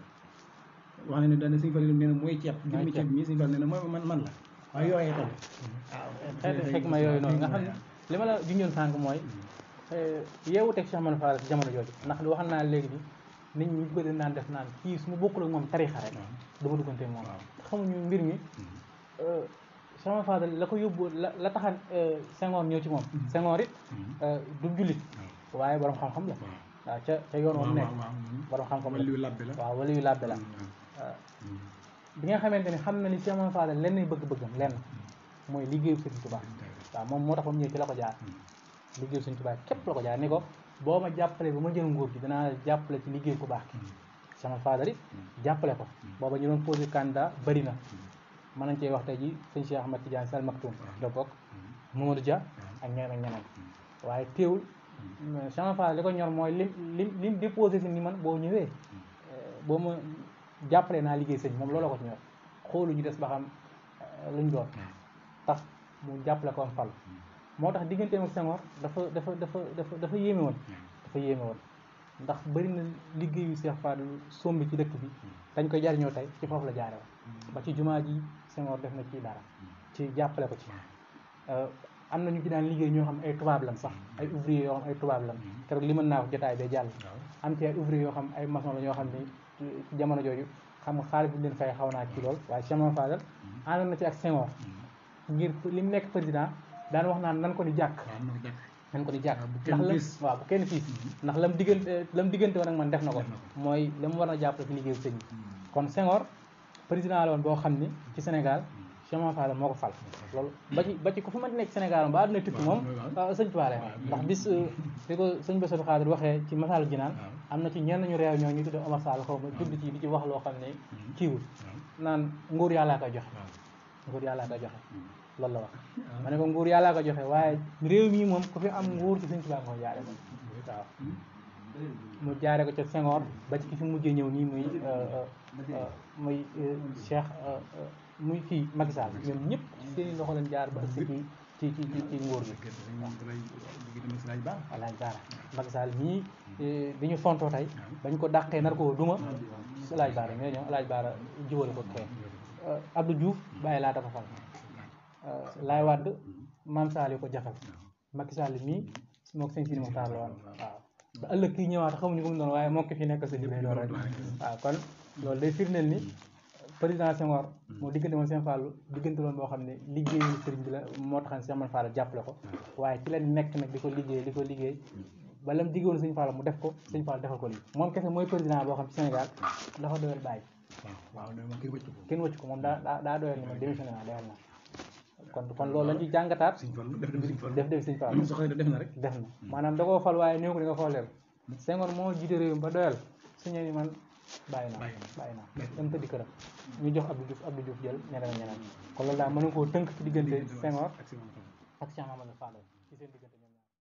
wax na ne dañ ne Sëñ Fallu nee na mooy ceeb jëmmi ceeb mi Sëñ Fallu nee na mooy man la waaye yooyee tam waaw xeeti fekk ma yooyu noonu nga xam ne li ma la junjoon sànq mooy yeewu teg Cheikh Ahmadou Fall ci jamono jooju ndax lu waxal naa léegi ni nit ñi bëri naan def naan kii su ma bokkul ak moom tarixa rek dama duggante moom xamuñu mbir mi Cheikh Ahmadou Fall la ko yóbbu la taxan Senghor ñëw ci moom Senghor it du jullit waaye borom xam-xam la waaw ca yoon woon nekk borom xam-xam la waaw wala yu làbbe la bi nga xamante ni xam na ni Cheikh Ahmadou Fall lenn bëgg-bëggam lenn mooy liggéeyu Sëriñ Tuubaa waaw moom moo tax ba mu ñëw ci la ko jaar liggéeyu Sëriñ Tuubaa képp la ko jaar ni ko boo ma jàppale ba ma jël nguur gi danaa jàppale ci liggéey ku baax ki Cheikh Amadou Fadal it jàppale ko booba ñu doon posé candidat bëri na mën nañ cee wax tey ji sëñ Cheikh Ahmad Tidiane Sall Maktoum da bokk Mamadou Dia ak ñeneen ak ñeneen waaye teewul Cheikh Amadou Fadal li ko ñor mooy lim déposé si ni man boo ñëwee boo ma jàppale naa liggéey sëñ moom looloo ko ci ñor xoolu ñu des ba xam luñ doon tax mu jàppale ko am fal moo tax digganteem ak Senghor dafa yéeme woon ndax bëri na liggéeyu Cheikh Fadal sombi ci dëkk bi dañ koy jariñoo tey ci foofu la jaare woon ba ci jumaa ji Senghor def na ci dara ci jàppale ko ci am na ñu ci daan liggéey ñoo xam ay tubaab lan sax ay ouvrier yoo xam ay tubaab lan keroog li mën naa ko jotaay bee jàll am ci ay ouvrier yoo xam ay maçon la ñoo xam ne ci jamono jooju xam nga xaalis bi leen fay xaw naa ci lool waaye Cheikh Amadou Fadal àndoon na ci ak Senghor ngir li mu nekk président daan wax naan nan ko di jàkk ndax waaw bu kenn fiis ndax lam diggante woon ak man def na ko mooy la mu war a jàppale ci liggéeyu sëñ bi kon Senghor président la woon boo xam ni ci Sénégal Cheikh Amadou Fadal moo ko fal loolu ba ci ku fi mënti nekk Sénégal ba àdduna tukki moom sëñ Tuubaa lay ndax bis di ko sëñ Bassirou Khadre waxee ci Masaalikul Jinaan am na ci ñenn ñu réew ñoo ñu tudde Omar Sall xaw ma judd ci di ci wax loo xam ne kiiwul naan nguur yàllaa koy joxe loolu la wax ma ne ko nguur yàllaa ko joxe waaye réew mi moom ku fi am nguur ci sëñ Tuubaa nga ko jaare moom waaw mu jaare ko ca Senghor ba ci ki fi mujjee ñëw nii muy Cheikh muy kii Macky Sall ñoom ñëpp seen i loxo leen jaar ba ëgsi ci nguur gi alaaj baara Macky Sall ñii bi ñu fontoo tey bañ ko dàqee nar ko duma alaaj baara ñoo ñëw alaaj baara jubale ko kee Abdou Diouf bàyyi laa dafa fal Laay Wàdd Maam Sall yi ko jafal Macky Sall mii moo ko sëñ Sidi Mokhtar la woon waaw ba ëllëg kii ñëwaat xamuñu ko mu doon waaye moo ko fi nekk sa liggéey doon rek waaw kon loolu day firndeel ni président Senghor moo diggante woon Sëñ Fallu diggante loon boo xam ne liggéeyu sëriñ bi la moo taxan Cheikh Amadou Fadal jàppale ko waaye ci la nekk nag di ko liggéey ba lam diggoon Sëñ Fallu mu def ko Sëñ Fallu defal ko lii moom kese mooy président boo xam ci Sénégal dafa doyal bàyyi waaw kenn wëcc ko moom daa doyal ni ma démissionné naa doyal naa kon loolu lañ ci jàngataat def Sëñ Fallu def na maanaam da koo fal waaye néew ko di nga xooleel Senghor moo jiite réew mi ba doyal su ñëwee man bàyyi naa dem tëddi këram ñu jox Abdou Diouf jël ñeneen kon loolu daal mën na koo tënk ci diggante Senghor ak Cheikh Amadou Fadal ci seen diggante